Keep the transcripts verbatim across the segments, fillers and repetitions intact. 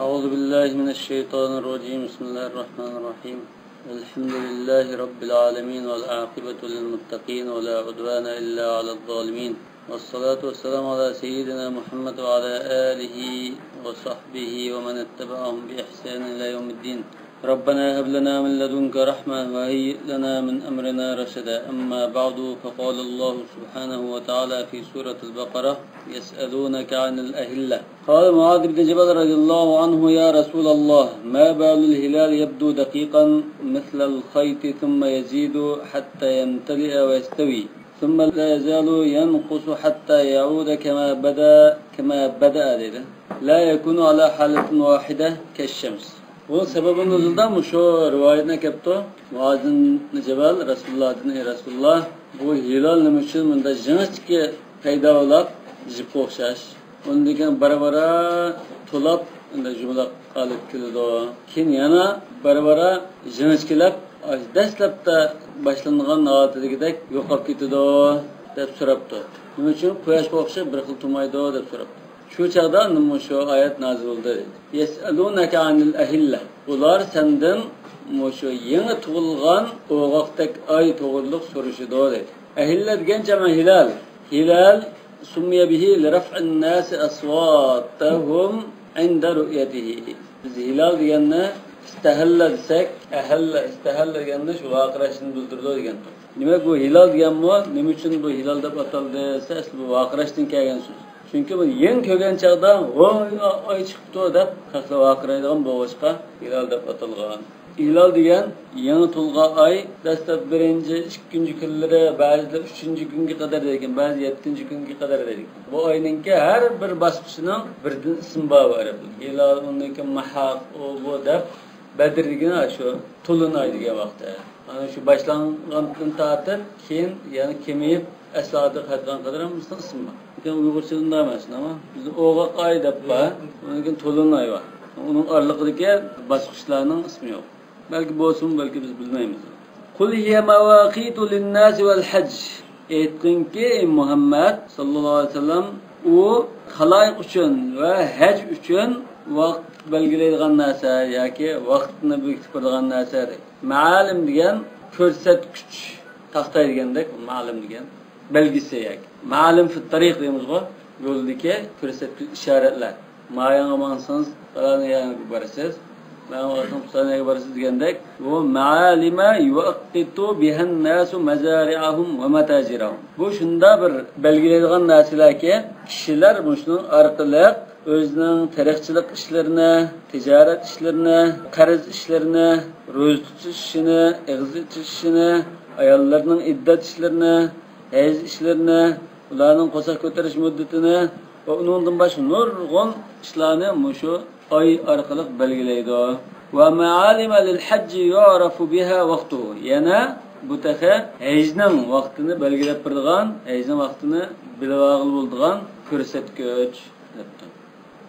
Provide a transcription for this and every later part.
أعوذ بالله من الشيطان الرجيم. بسم الله الرحمن الرحيم. الحمد لله رب العالمين، والعاقبة للمتقين، ولا عدوان إلا على الظالمين، والصلاة والسلام على سيدنا محمد وعلى آله وصحبه ومن اتبعهم بإحسان إلى يوم الدين. ربنا هب لنا من لدنك رحمة وهيئ لنا من أمرنا رشدا. أما بعد، فقال الله سبحانه وتعالى في سورة البقرة: يسألونك عن الأهلة. قال معاذ بن جبل رضي الله عنه: يا رسول الله، ما بال الهلال يبدو دقيقا مثل الخيط ثم يزيد حتى يمتلئ ويستوي، ثم لا يزال ينقص حتى يعود كما بدأ، كما بدأ، دېدى. لا يكون على حالة واحدة كالشمس. بۇ سەبەبى نۇزۇلدا مۇشۇ رىۋايەتنى كەپتۇ. مۇئاز ئىبن جەبەل رەسۇلۇللاھتىن: ئەي رەسۇلۇللاھ، بۇ ھىلال نېمە ئۈچۈن مۇنداق جىڭىچكە پەيدا بولاپ، جىپقا ئوخشاش؟ ئۇندىن كېيىن بارا-بارا تولاپ، ئەمدى يۇمىلاق ھالەتكە كېلىدۇ. كېيىن يەنە بارا-بارا جىڭىچكىلەپ، دەسلەپتە باشلانغان ھالىتىدىكىدەك يوقاپ كېتىدۇ، دەپ سوراپتۇ. نېمە ئۈچۈن قۇياشقا ئوخشاپ بىر خىل تۇرمايدۇ، دەپ سوراپتۇ. شۇ چاغدا مۇشۇ ئايەت نازىل بولدى. يەسئەلۇنەكە ئانىل ئەھىللە. ئۇلار سەندىن مۇشۇ يېڭى تۇغۇلغان ئوغاقتەك ئاي توغرىلىق سورىشىدۇ، دەيدۇ. ئەھىللە دېگەن جەمئى ھىلال. ھىلال سۇممىيە بىھى لىرەفئىن ناسى ئەسۋاتەھۇم ئىندە رۇئيەتىھى. بىز ھىلال دېگەننى ئىستەھەللە دېسەك، ئەھەللە، ئىستەھەللە دېگەننى شۇ ۋارقىراشنى بىلدۈرىدۇ دېگەن. دېمەك، بۇ ھىلال دېگەنمۇ نېمە ئۈچۈن بۇ ھىلال دەپ ئاتالدى دېسە، ئەسلى بۇ ۋارقىراشتىن كەلگەن سۆز. چۈنكى بۇنى يېڭى كۆرگەن چاغدا، ۋاي، ئاي چىقىپتۇ دەپ خەقلەر ۋارقىرايدىغان بولغاچقا، ھىلال دەپ ئاتالغان. ھىلال دېگەن يېڭى تولغان ئاي، دەسلەپ بىرىنچى، ئىككىنچى كۈنلىرى، بەزىلەر ئۈچىنچى كۈنگە قەدەر دەيدىكەن، بەزى يەتتىنچى كۈنگە قەدەر دەيدىكەن. بۇ ئاينىڭكى ھەر بىر باسقۇچىنىڭ بىردىن ئىسمى بار بۇ ئەرەبلەرنىڭ. ھىلال، ئۇندىن كېيىن ماھاق، ئۇ بۇ دەپ، بەدر دېگىنى شۇ تولۇن ئاي دېگەن ۋاقتى. ئانا شۇ باشلانغاندىن تارتىپ، كېيىن يەنە كېمىيىپ، ئەسلى ئادەتكە قايتقان قەدەر ھەممىسىنىڭ ئىسمى بار. لېكىن ئۇيغۇرچىدا ئۇنداق ئەمەس، نېمە؟ بىزدە ئوغاق ئاي دەپ بار، ئۇنىڭ كېيىن تولۇن ئاي بار. ئۇنىڭ ئارىلىقىدىكى باسقۇچلارنىڭ ئىسمى يوق. بەلكى بولسىمۇ، بەلكى بىز بىلمەيمىز. قل هي مواقيت للناس والحج. ئېيتقىنكى، ئەي مۇھەممەد ساللاللاھۇ ئەلەيھى ۋەسەللەم، ئۇ خالايىق ئۈچۈن ۋە ھەج ئۈچۈن ۋاقىت بەلگىلەيدىغان نەرسە ياكى ۋاقىتنى بېكىتىپ بېرىدىغان نەرسە، دەيدۇ. مەئالىم دېگەن كۆرسەتكۈچ، تاختاي دېگەندەك، مەئالىم دېگەن بەلگىسى ياكى. مەئالىم فىت تەرىق دەيمىزغۇ، يولدىكى كۆرسەتكۈچ ئىشارەتلەر. ماياڭغا ماڭسىڭىز، پالان يەرگە بارىسىز، ماياڭغا بارسىڭىز، پالان يەرگە بارىسىز دېگەندەك، بۇ مەئالىمە يۇۋەققىتۇ بىھەن ناسۇ مەزارىئەھۇم ۋە مەتاجىرەھۇم. بۇ شۇنداق بىر بەلگىلەيدىغان نەرسىلەركى، كىشىلەر مۇشۇنىڭ ئارقىلىق ئۆزىنىڭ تېرىقچىلىق ئىشلىرىنى، تىجارەت ئىشلىرىنى، قەرز ئىشلىرىنى، روزا تۇتۇش ئىشىنى، ئېغىز ئېچىش ئىشىنى، ئاياللىرىنىڭ ئىددەت ئىشلىرىنى، ھەيز ئىشلىرىنى، ئۇلارنىڭ قورساق كۆتۈرۈش مۇددىتىنى ۋە ئۇنىڭدىن باشقا نۇرغۇن ئىشلارنى مۇشۇ ئاي ئارقىلىق بەلگىلەيدۇ. ۋە مەئالىمە لىل ھەججى يۇئرەفۇ بىھا ۋەقتۇھۇ. يەنە بۇ تېخى ھەجنىڭ ۋاقتىنى بەلگىلەپ بېرىدىغان، ھەجنىڭ ۋاقتىنى بىلىۋالغىلى بولىدىغان كۆرسەتكۈچ، دەپتۇ.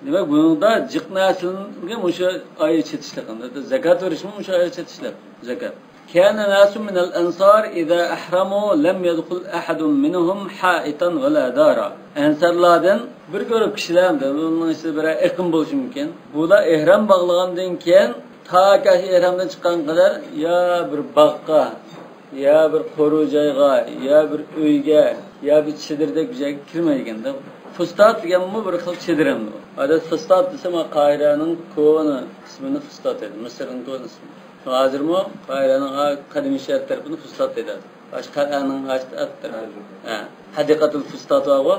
دېمەك، بۇنىڭدا جىق نەرسىلەرگە مۇشۇ ئايەت چېتىشلىق. زاكات بېرىشمۇ مۇشۇ ئايەت چېتىشلىق. زاكات. كان ناس من الأنصار إذا أحرموا لم يدخل أحد منهم حائطا ولا دارا. ئەنسارلاردىن بىر گۇرۇپ كىشىلەر، بۇنىڭ ئىچىدە بىرەر ئېقىم بولۇشى مۇمكىن. بۇلار ئېھرام باغلىغاندىن كېيىن تاكى ئېھرامدىن چىققان قەدەر يا بىر باغقا، يا بىر قورۇ جايغا، يا بىر ئۆيگە، يا بىر چېدىردەك بىر جايغا كىرمەيدىكەن-دە. فۇستات دېگەنمۇ بىر خىل چېدىر ئەمدى. ئادەتتە فۇستات دېسە، مانا قاھىرەنىڭ كونا ئىسمىنى فۇستات ئىدى، مىسىرنىڭ كونا ئىسمى. ھازىرمۇ قاھىرەنىڭ ھا-، قەدىمىي شەرق تەرىپىنى فۇستات دەيدۇ. ئاشۇ قەلئەنىڭ ئاشۇ ئەپ تەرىپى. ھە. ھەدىقەتۇل فۇستات بارغۇ؟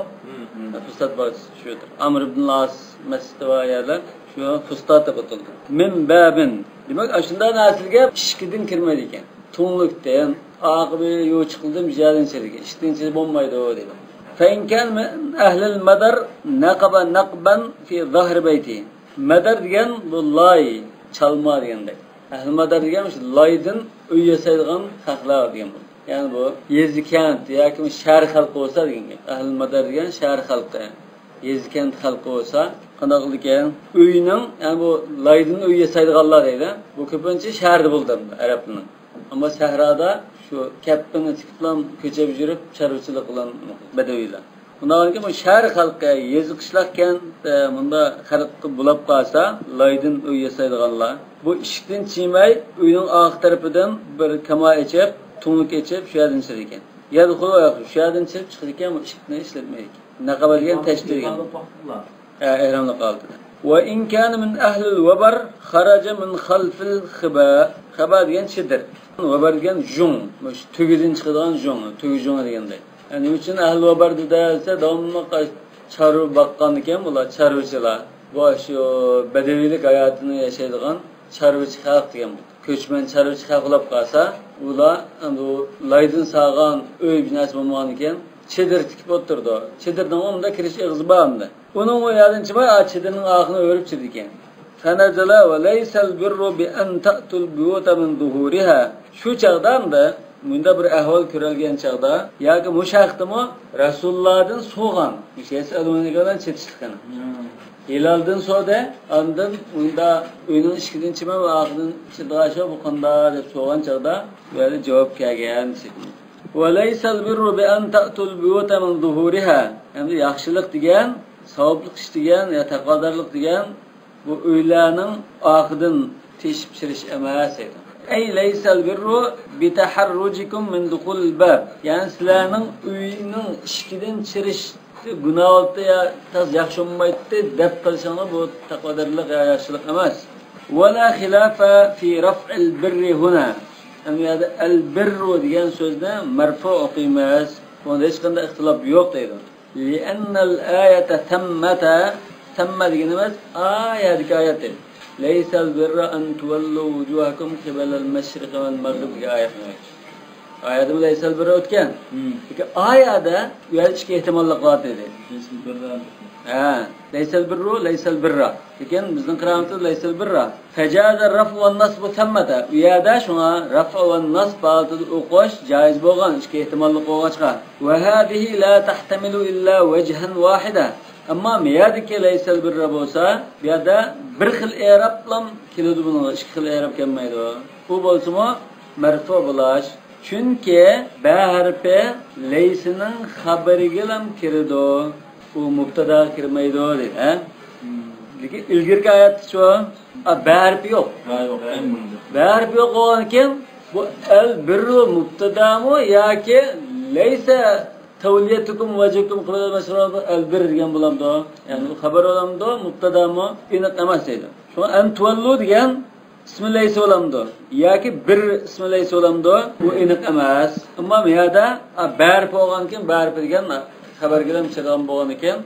ھە، فۇستات باغچىسى شۇ يەردە. ئامر ئىبن ئاس مەسچىتى بار يەرلەر شۇ فۇستات دەپ ئاتىلىدۇ. مىن بابىن. دېمەك، ئاشۇنداق نەرسىلەرگە ئىشىكىدىن كىرمەيدىكەن. تۈڭلۈكتىن، ئارقا بىر يوچۇقلىدىن بىر يەردىن چىقىدىكەن. ئىشىكتىن چىقىپ بولمايدۇ، دەيدۇ. فإن كان من أهل المدر نقب نقبا في ظهر بيته. مەدەر دېگەن بۇ لاي، چالما دېگەندەك. ئەھلى مەدەر دېگەن مۇشۇ لايدىن ئۆي ياسايدىغان خەقلەر دېگەن بۇ. يەنى بۇ يېزا كەنت ياكى شەھەر خەلقى بولسا دېگەن گەپ. ئەھلى مەدەر دېگەن شەھەر خەلقى. يېزا كەنت خەلقى بولسا قانداق قىلىدىكەن؟ ئۆينىڭ، يەنى بۇ لايدىن ئۆي ياسايدىغانلار دەيدۇ. بۇ كۆپىنچە شەھەردە بولىدۇ ئەرەبلەرنىڭ. ئەمما سەھرادا شۇ كەپپىنى تىكىپلا كۆچەپ يۈرۈپ چارۋىچىلىق قىلغان بەدەۋىيلەر. ئۇنداقتىن كېيىن بۇ شەھەر خەلقى، يېزا قىشلاقكەن، ئە، مۇندا خەلق بولاپ قالسا، لايدىن ئۆي ياسايدىغانلار، بۇ ئىشىكتىن چىمەي، ئۆينىڭ ئارقا تەرىپىدىن بىر كاما ئېچىپ، تۈڭلۈك ئېچىپ، شۇ يەردىن چىقىدىكەن. يەدخۇلۇ، شۇ يەردىن چىقىپ چىقىدىكەن، بۇ ئىشىكنى ئىشلەتمەيدىكەن. نەقەبە دېگەن تەشتى دېگەن. ئە، ئېھراملىق ھالىتىدە. وإن كان من أهل الوبر خرج من خلف الخباء. خەبا دېگەن چېدىر. ۋەبەر دېگەن ژۇڭ. مۇشۇ تۆگىدىن چىقىدىغان ژۇڭ. تۆگە ژۇڭى دېگەندەك. يەنى نېمە ئۈچۈن ئەھلى ۋەبەر دېدى دېسە، داۋاملىق چارۋا باققان ئىكەن بۇلار، چارۋىچىلار. بۇ شۇ بەدەۋىيلىك ھاياتىنى ياشايدىغان چارۋىچى خەلق دېگەن بۇ. كۆچمەن چارۋىچى خەلق بولاپ قالسا، ئۇلار ئەمدى ئۇ لايدىن سالغان ئۆي بىناسى بولمىغاندىكىن، چېدىر تىكىپ ئولتۇرىدۇ. چېدىرنىڭ ئۇندا كىرىش ئېغىزى بار ئەمدى. ئۇنىڭ ئۇ يەردىن چىقماي، ئا، چېدىرنىڭ ئارقىنى ئۆرۈپ چىقىدىكەن. فنزل وليس البر بأن تأتوا البيوت من ظهورها. شۇ چاغدا ئەمدى مۇندا بىر ئەھۋال كۆرۈلگەن چاغدا، ياكى مۇشۇ ھەقتىمۇ رەسۇلۇللادىن سورىغان، مۇشۇ يەسئەلۇنىكىدىن چېتىشلىقىنى. ھىلالدىن سورىدى، ئاندىن مۇندا ئۆينىڭ ئىشىكىدىن چىمەن ۋە ئارقىدىن چىدىغاشۇ بۇ قاندا دەپ سورىغان چاغدا، بۇ يەردە جاۋاب كەلگەن. وليس البر بأن تأتوا البيوت من ظهورها. ئەمدى ياخشىلىق دېگەن، ساۋابلىق ئىش دېگەن يا تەقۋادارلىق دېگەن بۇ ئۆيلەرنىڭ ئارقىدىن تېشىپ چىرىش ئەمەس دەيدۇ. أي ليس البر بتحرجكم من دخول الباب. يەنى سىلەرنىڭ ئۆينىڭ ئىشىكىدىن چىرىش گۇناھ بولاتتى يا تاز ياخشى بولمايتتى دەپ قىلىشىڭلار بۇ تەقۋادارلىق يا ياخشىلىق ئەمەس. ولا خلاف في رفع البر هنا. ئەمدى يەردە ئەل بىررۇ دېگەن سۆزنى مەرفۇ ئوقۇيمىز. بۇنىڭدا ھېچقانداق ئىختىلاپ يوق دەيدۇ. لأن الآية ثمة، ثمة دېگىنىمىز ئا يەردىكى ئايەت دەيدۇ. ليس البر أن تولوا وجوهكم قبل المشرق والمغرب دېگەن ئايەتنى. ئايەتمۇ لەيسەل بىررا ئۆتكەن. لېكىن ئا يەردە، ئۇ يەردە ئىككى ئېھتىماللىق بار دېدى. لەيسەل بىررا. ھە، لەيسەل بىررۇ، لەيسەل بىررا. لېكىن بىزنىڭ قىرائىتىمىز لەيسەل بىررا. فجاز الرفع والنصب ثمة. ئۇ يەردە شۇڭا رەفئ ۋە نەسب ھالىتىدە ئوقۇش جائىز بولغان، ئىككى ئېھتىماللىق بولغاچقا. وهذه لا تحتمل إلا وجها واحدا. ئەمما مۇ يەردىكى لەيسەل بىررا بولسا، بۇ يەردە بىر خىل ئېرابلام كېلىدۇ بۇنىڭغا، ئىككى خىل ئېراب كەلمەيدۇ. ئۇ بولسىمۇ مەرفۇ بولاش. چۈنكى بە ھەرپى لەيسىنىڭ خەۋىرىگىلا كىرىدۇ. ئۇ مۇبتاداغا كىرمەيدۇ دەيدۇ، ھە؟ لېكىن ئىلگىرىكى ئايەتتىچۇ؟ ئا، بە ھەرپى يوق. بە يوق، ئەمدى. بە ھەرپى يوق بولغاندىكىن، بۇ ئەل بىررۇ مۇبتادامۇ ياكى لەيسە تەۋلىيەتۇكۇم ۋەجھىكۇم قىبلەل مەشرىق ئەل بىر دېگەن بولامدۇ؟ يەنى بۇ خەۋەر بولامدۇ، مۇبتادامۇ؟ ئېنىق ئەمەس دەيدۇ. شۇڭا ئەن تۇۋەللۇ دېگەن ئىسمى لەيسە بولامدۇ؟ ياكى بىر ئىسمى لەيسە بولامدۇ؟ بۇ ئېنىق ئەمەس. ئەمما مۇ يەردە، ئا، بە ھەرپى بولغاندىكىن، بە ھەرپى دېگەن خەۋەرگىلا چىقىدىغان بولغاندىكىن،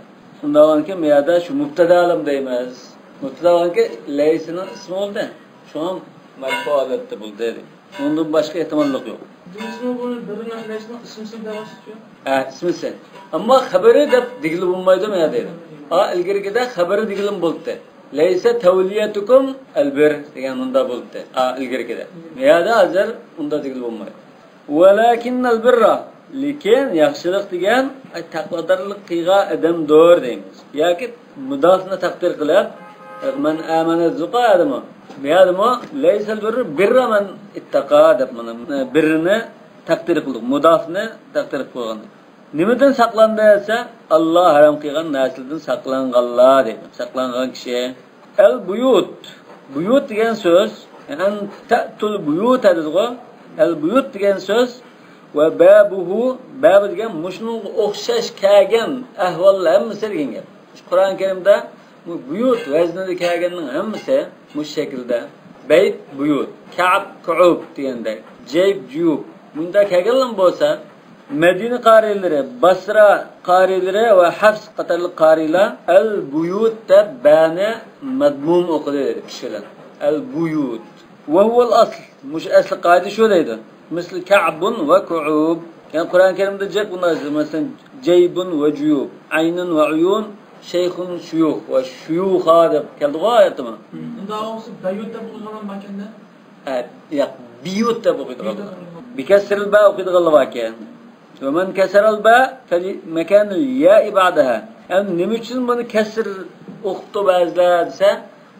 ئۇنداق بولغاندىكىن، بۇ يەردە شۇ مۇبتادالام دەيمىز. مۇبتادا بولغاندىكىن، لەيسىنىڭ ئىسمى بولدى. شۇڭا مەرپۇ ھالەتتە بولدى. ئۇنىڭدىن باشقا ئېھتىماللىق يوق. بۇنىڭ بىرىنىڭ لەيسىنىڭ ئىسمىسى دەۋاتىدۇ. ھە، ئىسمىسى. ئەمما خەۋىرى دەپ دېگىلى بولمايدۇ مۇ يەردە؟ ئا، ئىلگىرىكىدە خەۋىرى دېگىلىمۇ بولدى. لەيسە تەۋلىيەتۇكۇم ئەل بىر دېگەن مۇندا بولدى. ئا، ئىلگىرىكىدە. مۇ يەردە ھازىر ئۇنداق دېگىلى بولمايدۇ. ۋەلاكىننەل بىررا، لېكىن ياخشىلىق دېگەن، ئاي، تەقۋادارلىق قىلغان ئادەمدۇر دەيمىز. ياكى مۇدافنى تەقدىر قىلىپ، مەن ئامەنە زۇقا ئادىمى. بۇ يەردىمۇ لەيسەل بىررۇ بىررا مەن ئىتتەقا دەپ مانا بىررىنى تەقدىر قىلدۇق، مۇدافنى تەقدىر قىلغان. نېمىدىن ساقلاندى دېسە، ئاللا ھارام قىلغان نەرسىلەردىن ساقلانغانلار دەيدۇ. ساقلانغان كىشى. ئەل بۇيۇت. بۇيۇت دېگەن سۆز، ئەن تەتۇل بۇيۇت دېدىغۇ. ئەل بۇيۇت دېگەن سۆز ۋە بابۇھۇ، بابۇ دېگەن مۇشۇنىڭغا ئوخشاش كەلگەن ئەھۋاللار ھەممىسى دېگەن گەپ. قۇرئان كەرىمدە بۇ بۇيۇت ۋەزنىدە كەلگەننىڭ ھەممىسى مۇشۇ شەكىلدە. بەيت، بۇيۇت، كەئب، كۇئۇب دېگەندەك. جەيب، جۇيۇب. مۇنداق كەلگەنلا بولسا، مەدىنە قارىيلىرى، باسرا قارىيلىرى ۋە ھەفس قاتارلىق قارىيلار ئەل بۇيۇت دەپ بەنى مەدمۇم ئوقۇدى دېدى، پىش بىلەن. ئەل بۇيۇت. ۋە ھۇۋەل ئەسل. مۇشۇ ئەسلى قائىدە شۇ دەيدۇ. مىسلى كەئبۇن ۋە كۇئۇب. يەنى قۇرئان كەرىمدە جىق بۇنداق، مەسىلەن، جەيبۇن ۋە جۇيۇب، ئەينۇن ۋە ئۇيۇن، شەيخۇن، شۇيۇخ ۋە شۇيۇخا دەپ كەلدىغۇ ئايەتتىمۇ؟ ئۇنداق بولسا بەيۇت دەپ ئوقۇيدىغان باركەندە؟ ھە، ياق، بىيۇت دەپ ئوقۇيدىغان. بىكەسرىل بە ئوقۇيدىغانلار باركەن. ۋە مەن كەسەرەل بە فەلى مەكانىل يائى بەئدەھا. يەنى نېمە ئۈچۈن بۇنى كەسر ئوقۇپتۇ بەزىلەر دېسە،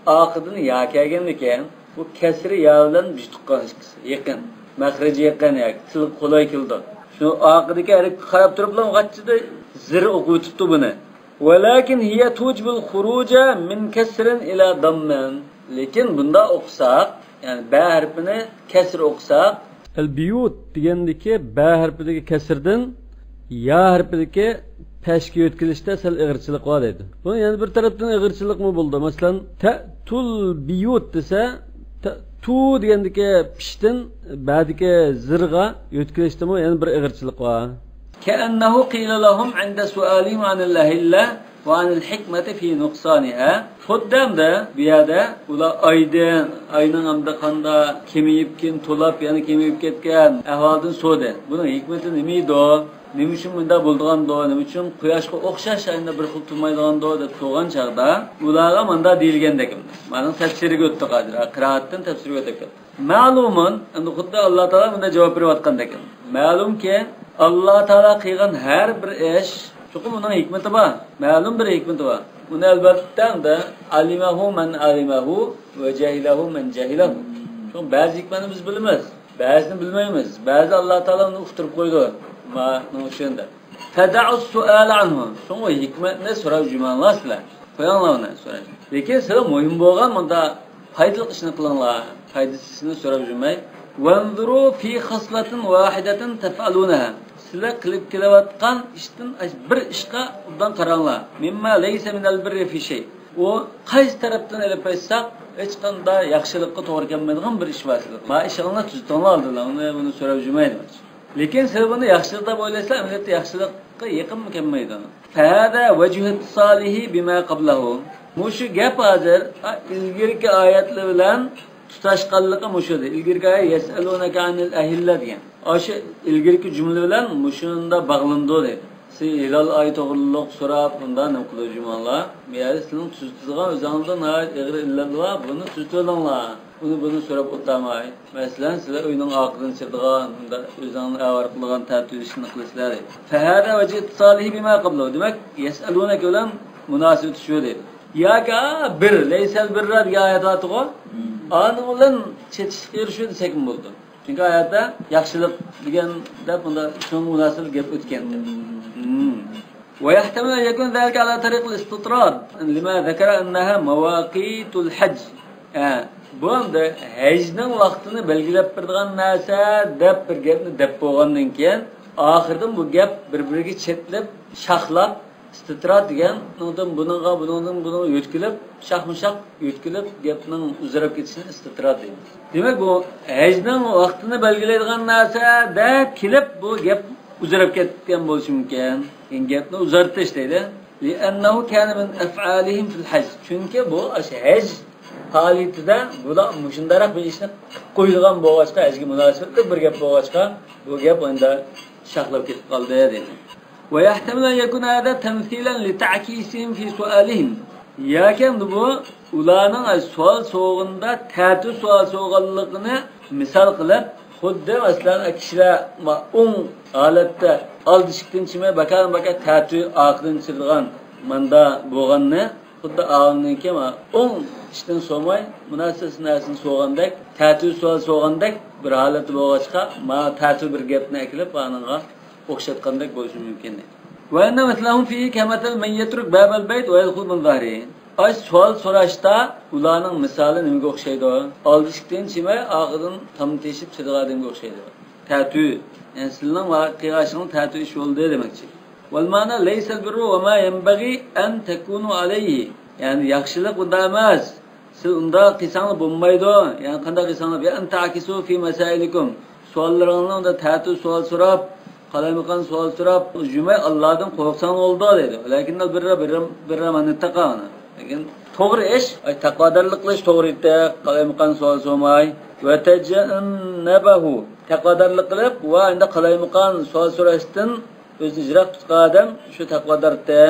ئارقىدىن يا كەلگەندىكىن، بۇ كەسرى يا بىلەن بىج تۇغقان ئىككىسى يېقىن، مەخرىجى يېقىن ياكى تىلغا قولاي كېلىدۇ. شۇ ئارقىدىكى ھەرپكە قاراپ تۇرۇپلا ئۇ قانچىدە زىر ئوقۇۋېتىپتۇ بۇنى. ولكن هي توجب الخروج من كسر إلى ضم. لېكىن بۇنداق ئوقۇساق، يەنى بە ھەرپىنى كەسر ئوقۇساق، ئەل بىيۇت دېگەندىكى بە ھەرپىدىكى كەسىردىن يا ھەرپىدىكى پەشكە يۆتكىلىشتە سەل ئېغىرچىلىق بار دەيدۇ. بۇ يەنە بىر تەرەپتىن ئېغىرچىلىقمۇ بولىدۇ. مەسىلەن، تەتۇل بىيۇت دېسە، تەتۇ دېگەندىكى پىشتىن بەدىكى زىرغا يۆتكىلىشتىمۇ يەنە بىر ئېغىرچىلىق بار. كأنه قيل لهم عند سؤالهم عن الأهلة وعن الحكمة في نقصانها. خۇددى ئەمدى بۇ يەردە ئۇلار ئايدىن، ئاينىڭ ئەمدى قاندا كېمىيىپ، كېيىن تولاپ، يەنە كېمىيىپ كەتكەن ئەھۋالدىن سورىدى. بۇنىڭ ھېكمىتى نېمە ئىدۇ؟ نېمە ئۈچۈن مۇنداق بولىدىغاندۇ؟ نېمە ئۈچۈن قۇياشقا ئوخشاش ئاينىڭ بىر خىل تۇرمايدىغاندۇ دەپ سورىغان چاغدا ئۇلارغا مۇنداق دېيىلگەندەك. مانا تەپسىرىگە ئۆتتۇق ھازىر. قىرائەتتىن تەپسىرگە ئۆتۈپ كەتتۇق. مەلۇمۇن، ئەمدى خۇددى ئاللا تائالا مۇنداق جاۋاب بېرىۋاتقاندەك. مەلۇمكى، ئاللا تائالا قىلغان ھەر بىر ئىش، چوقۇم ئۇنىڭ ھېكمىتى بار، مەلۇم بىر ھېكمىتى بار. ئۇنى ئەلۋەتتە ئەمدى، علمه من علمه وجهله من جهله. چۈنكى بەزى ھېكمەتنى بىز بىلىمىز، بەزىنى بىلمەيمىز. بەزى ئاللا تائالا ئۇنى ئۇقتۇرۇپ قويىدۇ. مانا شۇنداق. فدعوا السؤال عنه. شۇڭا ھېكمەتنى سوراپ يۈرمەڭلار سىلەر. قويۇڭلار ئۇنى سوراشنى. لېكىن سىلەر مۇھىم بولغان مۇنداق پايدىلىق ئىشنى قىلىڭلار. پايدىسىزنى سوراپ يۈرمەي. وانظروا في خصلة واحدة تفعلونها. سىلەر قىلىپ كېلىۋاتقان ئىشتىن بىر ئىشقا ئوبدان قاراڭلار. مما ليس من البر في شيء. ئۇ قايسى تەرەپتىن ئېلىپ ئېيتساق، ھېچقانداق ياخشىلىققا توغرا كەلمەيدىغان بىر ئىش بار سىلەر. ما ئىشىڭلارنى تۈزىتىڭلار ئالدىلا، ئۇنى بۇنى سوراپ يۈرمەي دېمەكچى. لېكىن سىلەر بۇنى ياخشىلىق دەپ ئويلايسىلەر، ئەمەلىيەتتە ياخشىلىققا يېقىنمۇ كەلمەيدۇ. فهذا وجه اتصاله بما قبله. مۇشۇ گەپ ھازىر، ئا، ئىلگىرىكى ئايەتلەر بىلەن تۇتاشقانلىقى مۇشۇ. ئىلگىرىكى ئايەت يەسئەلۇنەكە ئانىل ئەھىللە دېگەن. ئاشۇ ئىلگىرىكى جۈملە بىلەن مۇشۇندا باغلىنىدۇ دەيدۇ. سىز ھىلال ئاي توغرۇلۇق سوراپ، ئۇندا نېمە قىلىدۇ جۇمۇڭلار؟ بۇ يەردە سىزنىڭ تۈزىتىدىغان ئۆزىڭىزدە ناھايىتى ئېغىر ئىللەت بار، بۇنى تۈزىتىۋېلىڭلار. ئۇنى بۇنى سوراپ ئولتۇرماي. مەسىلەن، سىلەر ئۆينىڭ ئارقىدىن چىرىدىغان، مۇنداق ئۆزۈڭنى ئاۋارە قىلىدىغان تەتۈر ئىشنى قىلىسىلەر. فهذا وجه اتصاله بما قبله. دېمەك، يەسئەلۇنەكە بىلەن مۇناسىۋىتى شۇ دەيدۇ. ياكى، ئا، بىر، لەيسەل بىررا دېگەن ئايەت بارتىغۇ. ئانىڭ بىلەن چېتىشلىق يېرى شۇ دېسەكمۇ بولىدۇ. چۈنكى ئايەتتە ياخشىلىق دېگەن دەپ بۇندا شۇنىڭغا مۇناسىۋەتلىك گەپ ئۆتكەن. مم. ويحتمل أن يكون ذلك على طريق الاستطراد لما ذكر أنها مواقيت الحج. ھە، بۇ ئەمدى ھەجنىڭ ۋاقتىنى بەلگىلەپ بېرىدىغان نەرسە دەپ بىر گەپنى دەپ بولغاندىن كېيىن، ئاخىرىدىن بۇ گەپ بىر-بىرىگە چېتىلىپ، شاخلاپ، ئىستىتراد دېگەن، ئۇنىڭدىن بۇنىڭغا، بۇنىڭدىن بۇنىڭغا يۆتكىلىپ، شاخمۇشاق يۆتكىلىپ، گەپنىڭ ئۇزىراپ كېتىشىنى ئىستىتراد دەيمىز. دېمەك، بۇ ھەجنىڭ ۋاقتىنى بەلگىلەيدىغان نەرسە دەپ كېلىپ، بۇ گەپ ئۇزىراپ كەتكەن بولۇشى مۇمكىن. يەنى گەپنى ئۇزارتىش دەيدۇ. لأنه كان من أفعالهم في الحج. چۈنكى بۇ ئاشۇ ھەج پائالىيىتىدە بۇلار مۇشۇنداقراق بىر ئىشنى قىلىپ قويىدىغان بولغاچقا، ھەجگە مۇناسىۋەتلىك بىر گەپ بولغاچقا، بۇ گەپ ئەمدى شاخلاپ كېتىپ قالدى دەيدۇ. ويحتمل أن يكون هذا تمثيلا لتعكيسهم في سؤالهم. ياكى ئەمدى بۇ ئۇلارنىڭ سوئال سورىغىنىدا تەتۈر سوئال سورىغانلىقىنى مىسال قىلىپ، خۇددى مەسىلەن، كىشىلەر ئوڭ ھالەتتە ئالدى ئىشىكتىن چىقماي، باكان باكا تەتۈر ئارقىدىن چىقىدىغان ماندا بولغاننى، خۇددى ئاۋۇنىڭكى ئوڭ ئىشتىن سورىماي، مۇناسىۋەتسىز نەرسىنى سورىغاندەك، تەتۈر سوئال سورىغاندەك بىر ھالەتتە بولغاچقا، ما تەتۈر بىر گەپنى ئەكېلىپ، ئانىڭغا ئوخشاتقاندەك بولۇشى مۇمكىن. وأن مثلهم فيه كمثل من يترك باب البيت ويدخل من ظهره. ئاي سوئال سوراشتا ئۇلارنىڭ مىسالى نېمىگە ئوخشايدۇ؟ ئالدى ئىشىكتىن چىقماي، ئارقىدىن تامدا تېشىپ چىقىدىغان ئادەمگە ئوخشايدۇ. تەتۈر. يەنى سىلىنىڭ قىلغان ئىشىڭىز تەتۈر ئىش بولدى دېمەكچى. والمعنى ليس البر وما ينبغي أن تكونوا عليه. يەنى ياخشىلىق ئۇنداق ئەمەس. سىز ئۇنداق قىلساڭلار بولمايدۇ. يەنى قانداق قىلساڭلار؟ بأن تعكسوا في مسائلكم. سوئاللىرىڭلارنى ئۇنداق تەتۈر سوئال سوراپ، قالايمىقان سوئال سوراپ يۈرمەي، ئاللادىن قورقساڭلار بولىدۇ دەيدۇ. لكن البر بر، بر من اتقى. لېكىن توغرا ئىش، ئاي، تەقۋادارلىق قىلىش توغرا ئىدى، قالايمىقان سوئال سورىماي. وتجنبه. تەقۋادارلىق قىلىپ ۋە ئەمدى قالايمىقان سوئال سوراشتىن ئۆزىنى يىراق تۇتقان ئادەم شۇ تەقۋادارتى.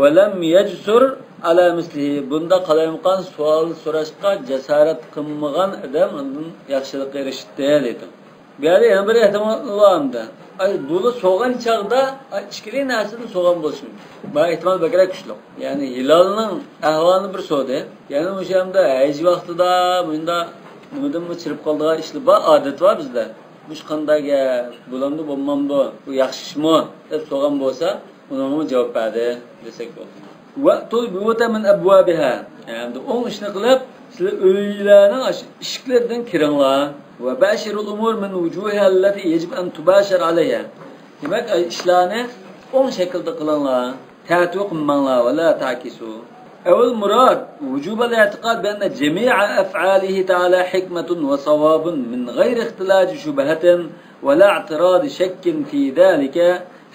ولم يجسر على مثله. بۇنداق قالايمىقان سوئال سوراشقا جاسارەت قىلمىغان ئادەم ئاندىن ياخشىلىققا ئېرىشتى دەيدۇ. بۇ يەردە يەنە بىر ئېھتىمال بار ئەمدى. ئاي، بۇلار سورىغان چاغدا، ئاي، ئىككىلى نەرسىدىن سورىغان بولۇشى مۇمكىن. بۇ ئېھتىمال بەكرەك كۈچلۈك. يەنى ھىلالنىڭ ئەھۋالىنى بىر سورىدى. يەنە مۇشۇ ئەمدى ھەج ۋاقتىدا مۇنداق نېمىدىنمۇ چىرىپ قالىدىغان ئىشلار بار، ئادەت بار بىزدە. مۇشۇ قانداق گەپ؟ بولامدۇ، بولمامدۇ؟ بۇ ياخشى ئىشمۇ؟ دەپ سورىغان بولسا، ئۇنىڭغىمۇ جاۋاب بەردى دېسەك بولىدۇ. وَأْتُوا الْبُيُوتَ مِنْ أَبْوَابِهَا. ئەمدى ئوڭ ئىشنى قىلىپ، سىلەر ئۆيلەرنىڭ ئىشىكلىرىدىن كىرىڭلار. وَبَاشِرُوا الْأُمُورَ مِنْ وُجُوهِهَا الَّتِي يَجِبُ أَنْ تُبَاشَرَ عَلَيْهَا. دېمەك، ئىشلارنى ئوڭ شەكىلدە قىلىڭلار. تەتۈر قىلماڭلار، وَلَا تَعْكِسُوا. أَوِ الْمُرَادُ وُجُوبُ الِاعْتِقَادِ بِأَنَّ جَمِيعَ أَفْعَالِهِ تَعَالَى حِكْمَةٌ وَصَوَابٌ مِنْ غَيْرِ اخْتِلَاجِ شُبْهَةٍ وَلَا اعْتِرَاضِ شَكٍّ فِي ذَلِكَ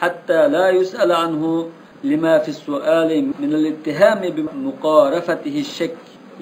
حَتَّى لَا يُسْأَلَ عَنْهُ لِمَا فِي السُّؤَالِ مِنَ الاتِّهَامِ بِمُقَارَفَتِهِ الشَّكَّ.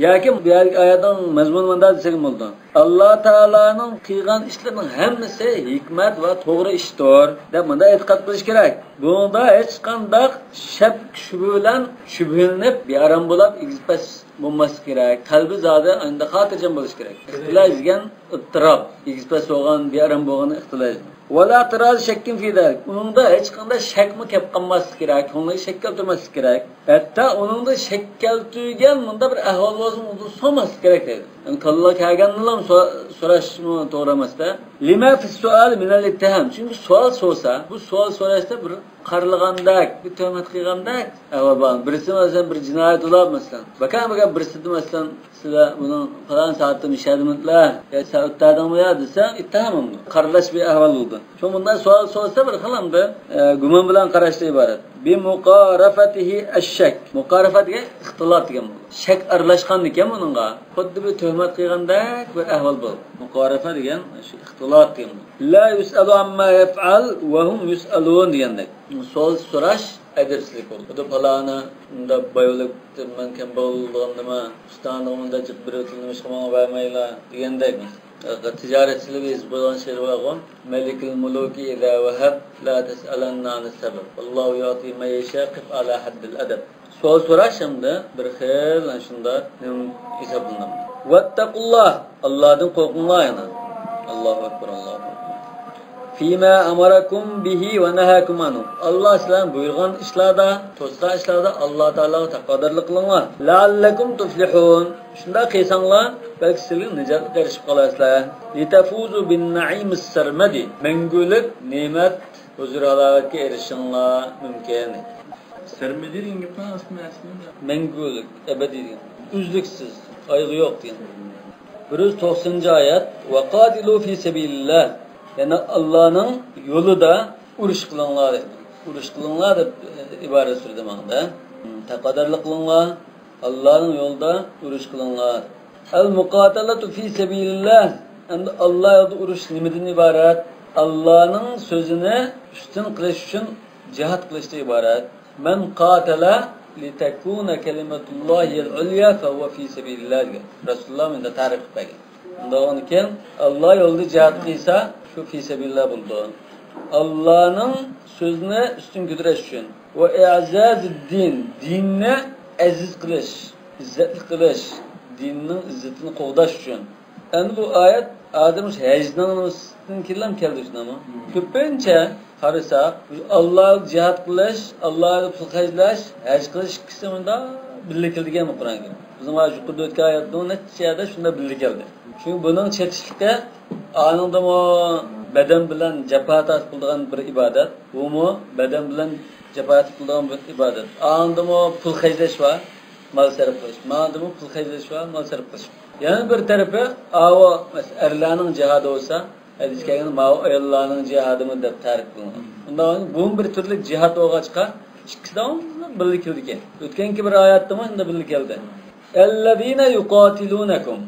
ياكى بۇ يەردىكى ئايەتنىڭ مەزمۇنى مۇنداق دېسەك بولىدۇ. ئاللا تائالانىڭ قىلغان ئىشلىرىنىڭ ھەممىسى ھېكمەت ۋە توغرا ئىشتۇر، دەپ مۇنداق ئېتىقاد قىلىش كېرەك. بۇنىڭدا ھېچقانداق شەك، شۈبھە بىلەن شۈبھىلىنىپ، بىئارام بولاپ، ئېگىز پەس بولماسلىق كېرەك. قەلبى زادى ئاندا خاتىرجەم بولۇش كېرەك. ئىختىلاج دېگەن ئىتتىراپ، ئېگىز پەس بولغان، بىئارام بولغان ئىختىلاج. وَلَا اعْتِرَاضِ شَكٍّ فِي ذَلِكَ. ئۇنىڭدا ھېچقانداق شەكمۇ كەپ قالماسلىق كېرەك، كۆڭلىگە شەك كەلتۈرمەسلىك كېرەك. ھەتتا ئۇنىڭدا شەك كەلتۈرگەن مۇنداق بىر ئەھۋال بولسىمۇ، ئۇنىڭدىن سورىماسلىق كېرەك دەيدۇ. يەنى كاللا كەلگەندىنلا سو-، سوراشمۇ توغرا ئەمەس-دە. لِمَا فِي السُّؤَالِ مِنَ الاتِّهَامِ. چۈنكى سوئال سورىسا، بۇ سوئال سوراشتا بىر قارىلىغاندەك، بىر تۆھمەت قىلغاندەك ئەھۋال بار. بىرسى، مەسىلەن، بىر جىنايەت بولۇپ، مەسىلەن، بىكار بىكار بىرسىدىن، مەسىلەن، سىلەر بۇنىڭ پالان سائەتتە ئىشلەدىمىدىلە؟ يا سائەت ئۆتتۈردىڭمۇ يا دېسە، ئىتتىھام. قارىلاش بىر ئەھۋال بولىدۇ. شۇ مۇنداق سوئال سورىسا، بىر خىل ئەمدى، ئە، گۇمان بىلەن قاراشتىن ئىبارەت. بىمۇقارەفەتىھى ئەششەك. مۇقارەفە دېگەن ئىختىلات دېگەن بولىدۇ. شەك ئارىلاشقاندىكەن بۇنىڭغا. خۇددى بىر تۆھمەت قىلغاندەك بىر ئەھۋال بۇ. مۇقارەفە دېگەن شۇ ئىختىلات دېگەن بولىدۇ. لا يُسْأَلُ عَمَّا يَفْعَلُ وَهُمْ يُسْأَلُونَ دېگەندەك. سوئال سوراش ئەدەپسىزلىك بولىدۇ. خۇددى پالانى مۇنداق باي بولۇپ، مەن كەمبەغەل بولغاندىمەن، ئۇستانىغا مۇنداق جىق بېرىۋېتىلدى، نېمىشقا ماڭا بەرمەيلا دېگەندەك. تىجارەتچىلەر يېزىپ قويغان شېئىر بارغۇ، مەلىكىل مۇلۇكى ئىزا ۋەھەب، لا تەسئەلەننە ئەنىس سەبەب، ۋاللاھۇ يۇئتى مەن يەشا، قىف ئەلا ھەددىل ئەدەب. سوئال سوراش ھەمدە بىر خىل ئاشۇنداق نېمە ھېسابلىنىدۇ. ۋەتتەقۇللاھ، ئاللادىن قورقۇڭلار يەنە. ئاللاھۇ ئەكبەر، ئاللاھۇ ئەكبەر. فىما ئەمەرەكۇم بىھى ۋە نەھاكۇم ئەنھۇ. ئاللا سىلەرنى بۇيرۇغان ئىشلاردا، توسقان ئىشلاردا ئاللا تائالاغا تەقۋادارلىق قىلىڭلار. لەئەللەكۇم تۇفلىھۇن. شۇنداق قىلساڭلار، بەلكى سىلەر نىجاتقا ئېرىشىپ قالارسىلەر. لىتەفۇزۇ بىننەئىمىس سەرمەدى. مەڭگۈلۈك نېمەت، ھۇزۇر-ھالاۋەتكە ئېرىشىشىڭلار مۇمكىن. سەرمىدى دېگەن گەپنىڭ ئەسلى مەنىسى نېمە؟ مەڭگۈلۈك، ئەبەدىي دېگەن. ئۈزلۈكسىز، ئايىغى يوق دېگەن. بىر يۈز توقسىنىنچى ئايەت، ۋەقاتىلۇ فى سەبىلىللاھ. يەنى ئاللانىڭ يولىدا ئۇرۇش قىلىڭلار دەيدۇ. ئۇرۇش قىلىڭلار دەپ ئىبارەت سۈرىدە ماڭدا. تەقۋادارلىق قىلىڭلار، ئاللانىڭ يولىدا ئۇرۇش قىلىڭلار. ئەل مۇقاتەلەتۇ فى سەبىلىللاھ. ئەمدى ئاللا يولىدا ئۇرۇش نېمىدىن ئىبارەت؟ ئاللانىڭ سۆزىنى ئۈستۈن قىلىش ئۈچۈن جىھاد قىلىشتىن ئىبارەت. مەن قاتەلە لىتەكۇنە كەلىمەتۇللاھىل ئۇليا فەھۇۋە فى سەبىلىللاھ دېگەن. رەسۇلۇللاھ مۇنداق تەرىپ قىلىپ بەرگەن. ئۇنداق بولغاندىكىن، ئاللا يولىدا جىھاد قىلسا، شۇ فى سەبىلىللاھ بولىدۇ. ئاللانىڭ سۆزىنى ئۈستۈن كۆتۈرۈش ئۈچۈن. ۋە ئىئزازىددىن، دىننى ئەزىز قىلىش، ئىززەتلىك قىلىش، دىننىڭ ئىززىتىنى قوغداش ئۈچۈن. ئەمدى بۇ ئايەت ئادەم ھەجنىڭ نېمىسىدىن كېيىنلا كەلدى شۇنداقمۇ؟ كۆپىنچە قارىساق، ئاللا جىھاد قىلىش، ئاللا پۇل خەجلەش، ھەج قىلىش ئىككىسى مۇنداق بىللە كېلىدىكەن قۇرئان كەرىم. بىزنىڭ ھازىر يۇقىرىدا ئۆتكەن ئايەتنىڭ نەچچە يەردە شۇنداق بىللە كەلدى. چۈنكى بۇنىڭ چېتىشلىقى ئانىڭدىمۇ بەدەن بىلەن جاپا تارتىپ قىلىدىغان بىر ئىبادەت، بۇمۇ بەدەن بىلەن جاپا تارتىپ قىلىدىغان بىر ئىبادەت. ئانىڭدىمۇ پۇل خەجلەش بار، مال سەرپ قىلىش. ماڭىدىمۇ پۇل خەجلەش بار، مال سەرپ قىلىش. يەنە بىر تەرىپى، ئاۋۇ، مەسىلەن، ئەرلەرنىڭ جىھادى بولسا، ھەدىسكە كەلگەندە، ماۋۇ ئاياللارنىڭ جىھادىمۇ دەپ تەرىپ قىلىنغان. ئۇنداق بۇمۇ بىر تۈرلۈك جىھاد بولغاچقا، ئىككىسى داۋاملىق بىللە كېلىدىكەن. ئۆتكەنكى بىر ئايەتتىمۇ شۇنداق بىللە كەلدى. ئەللەزىنە يۇقاتىلۇنەكۇم.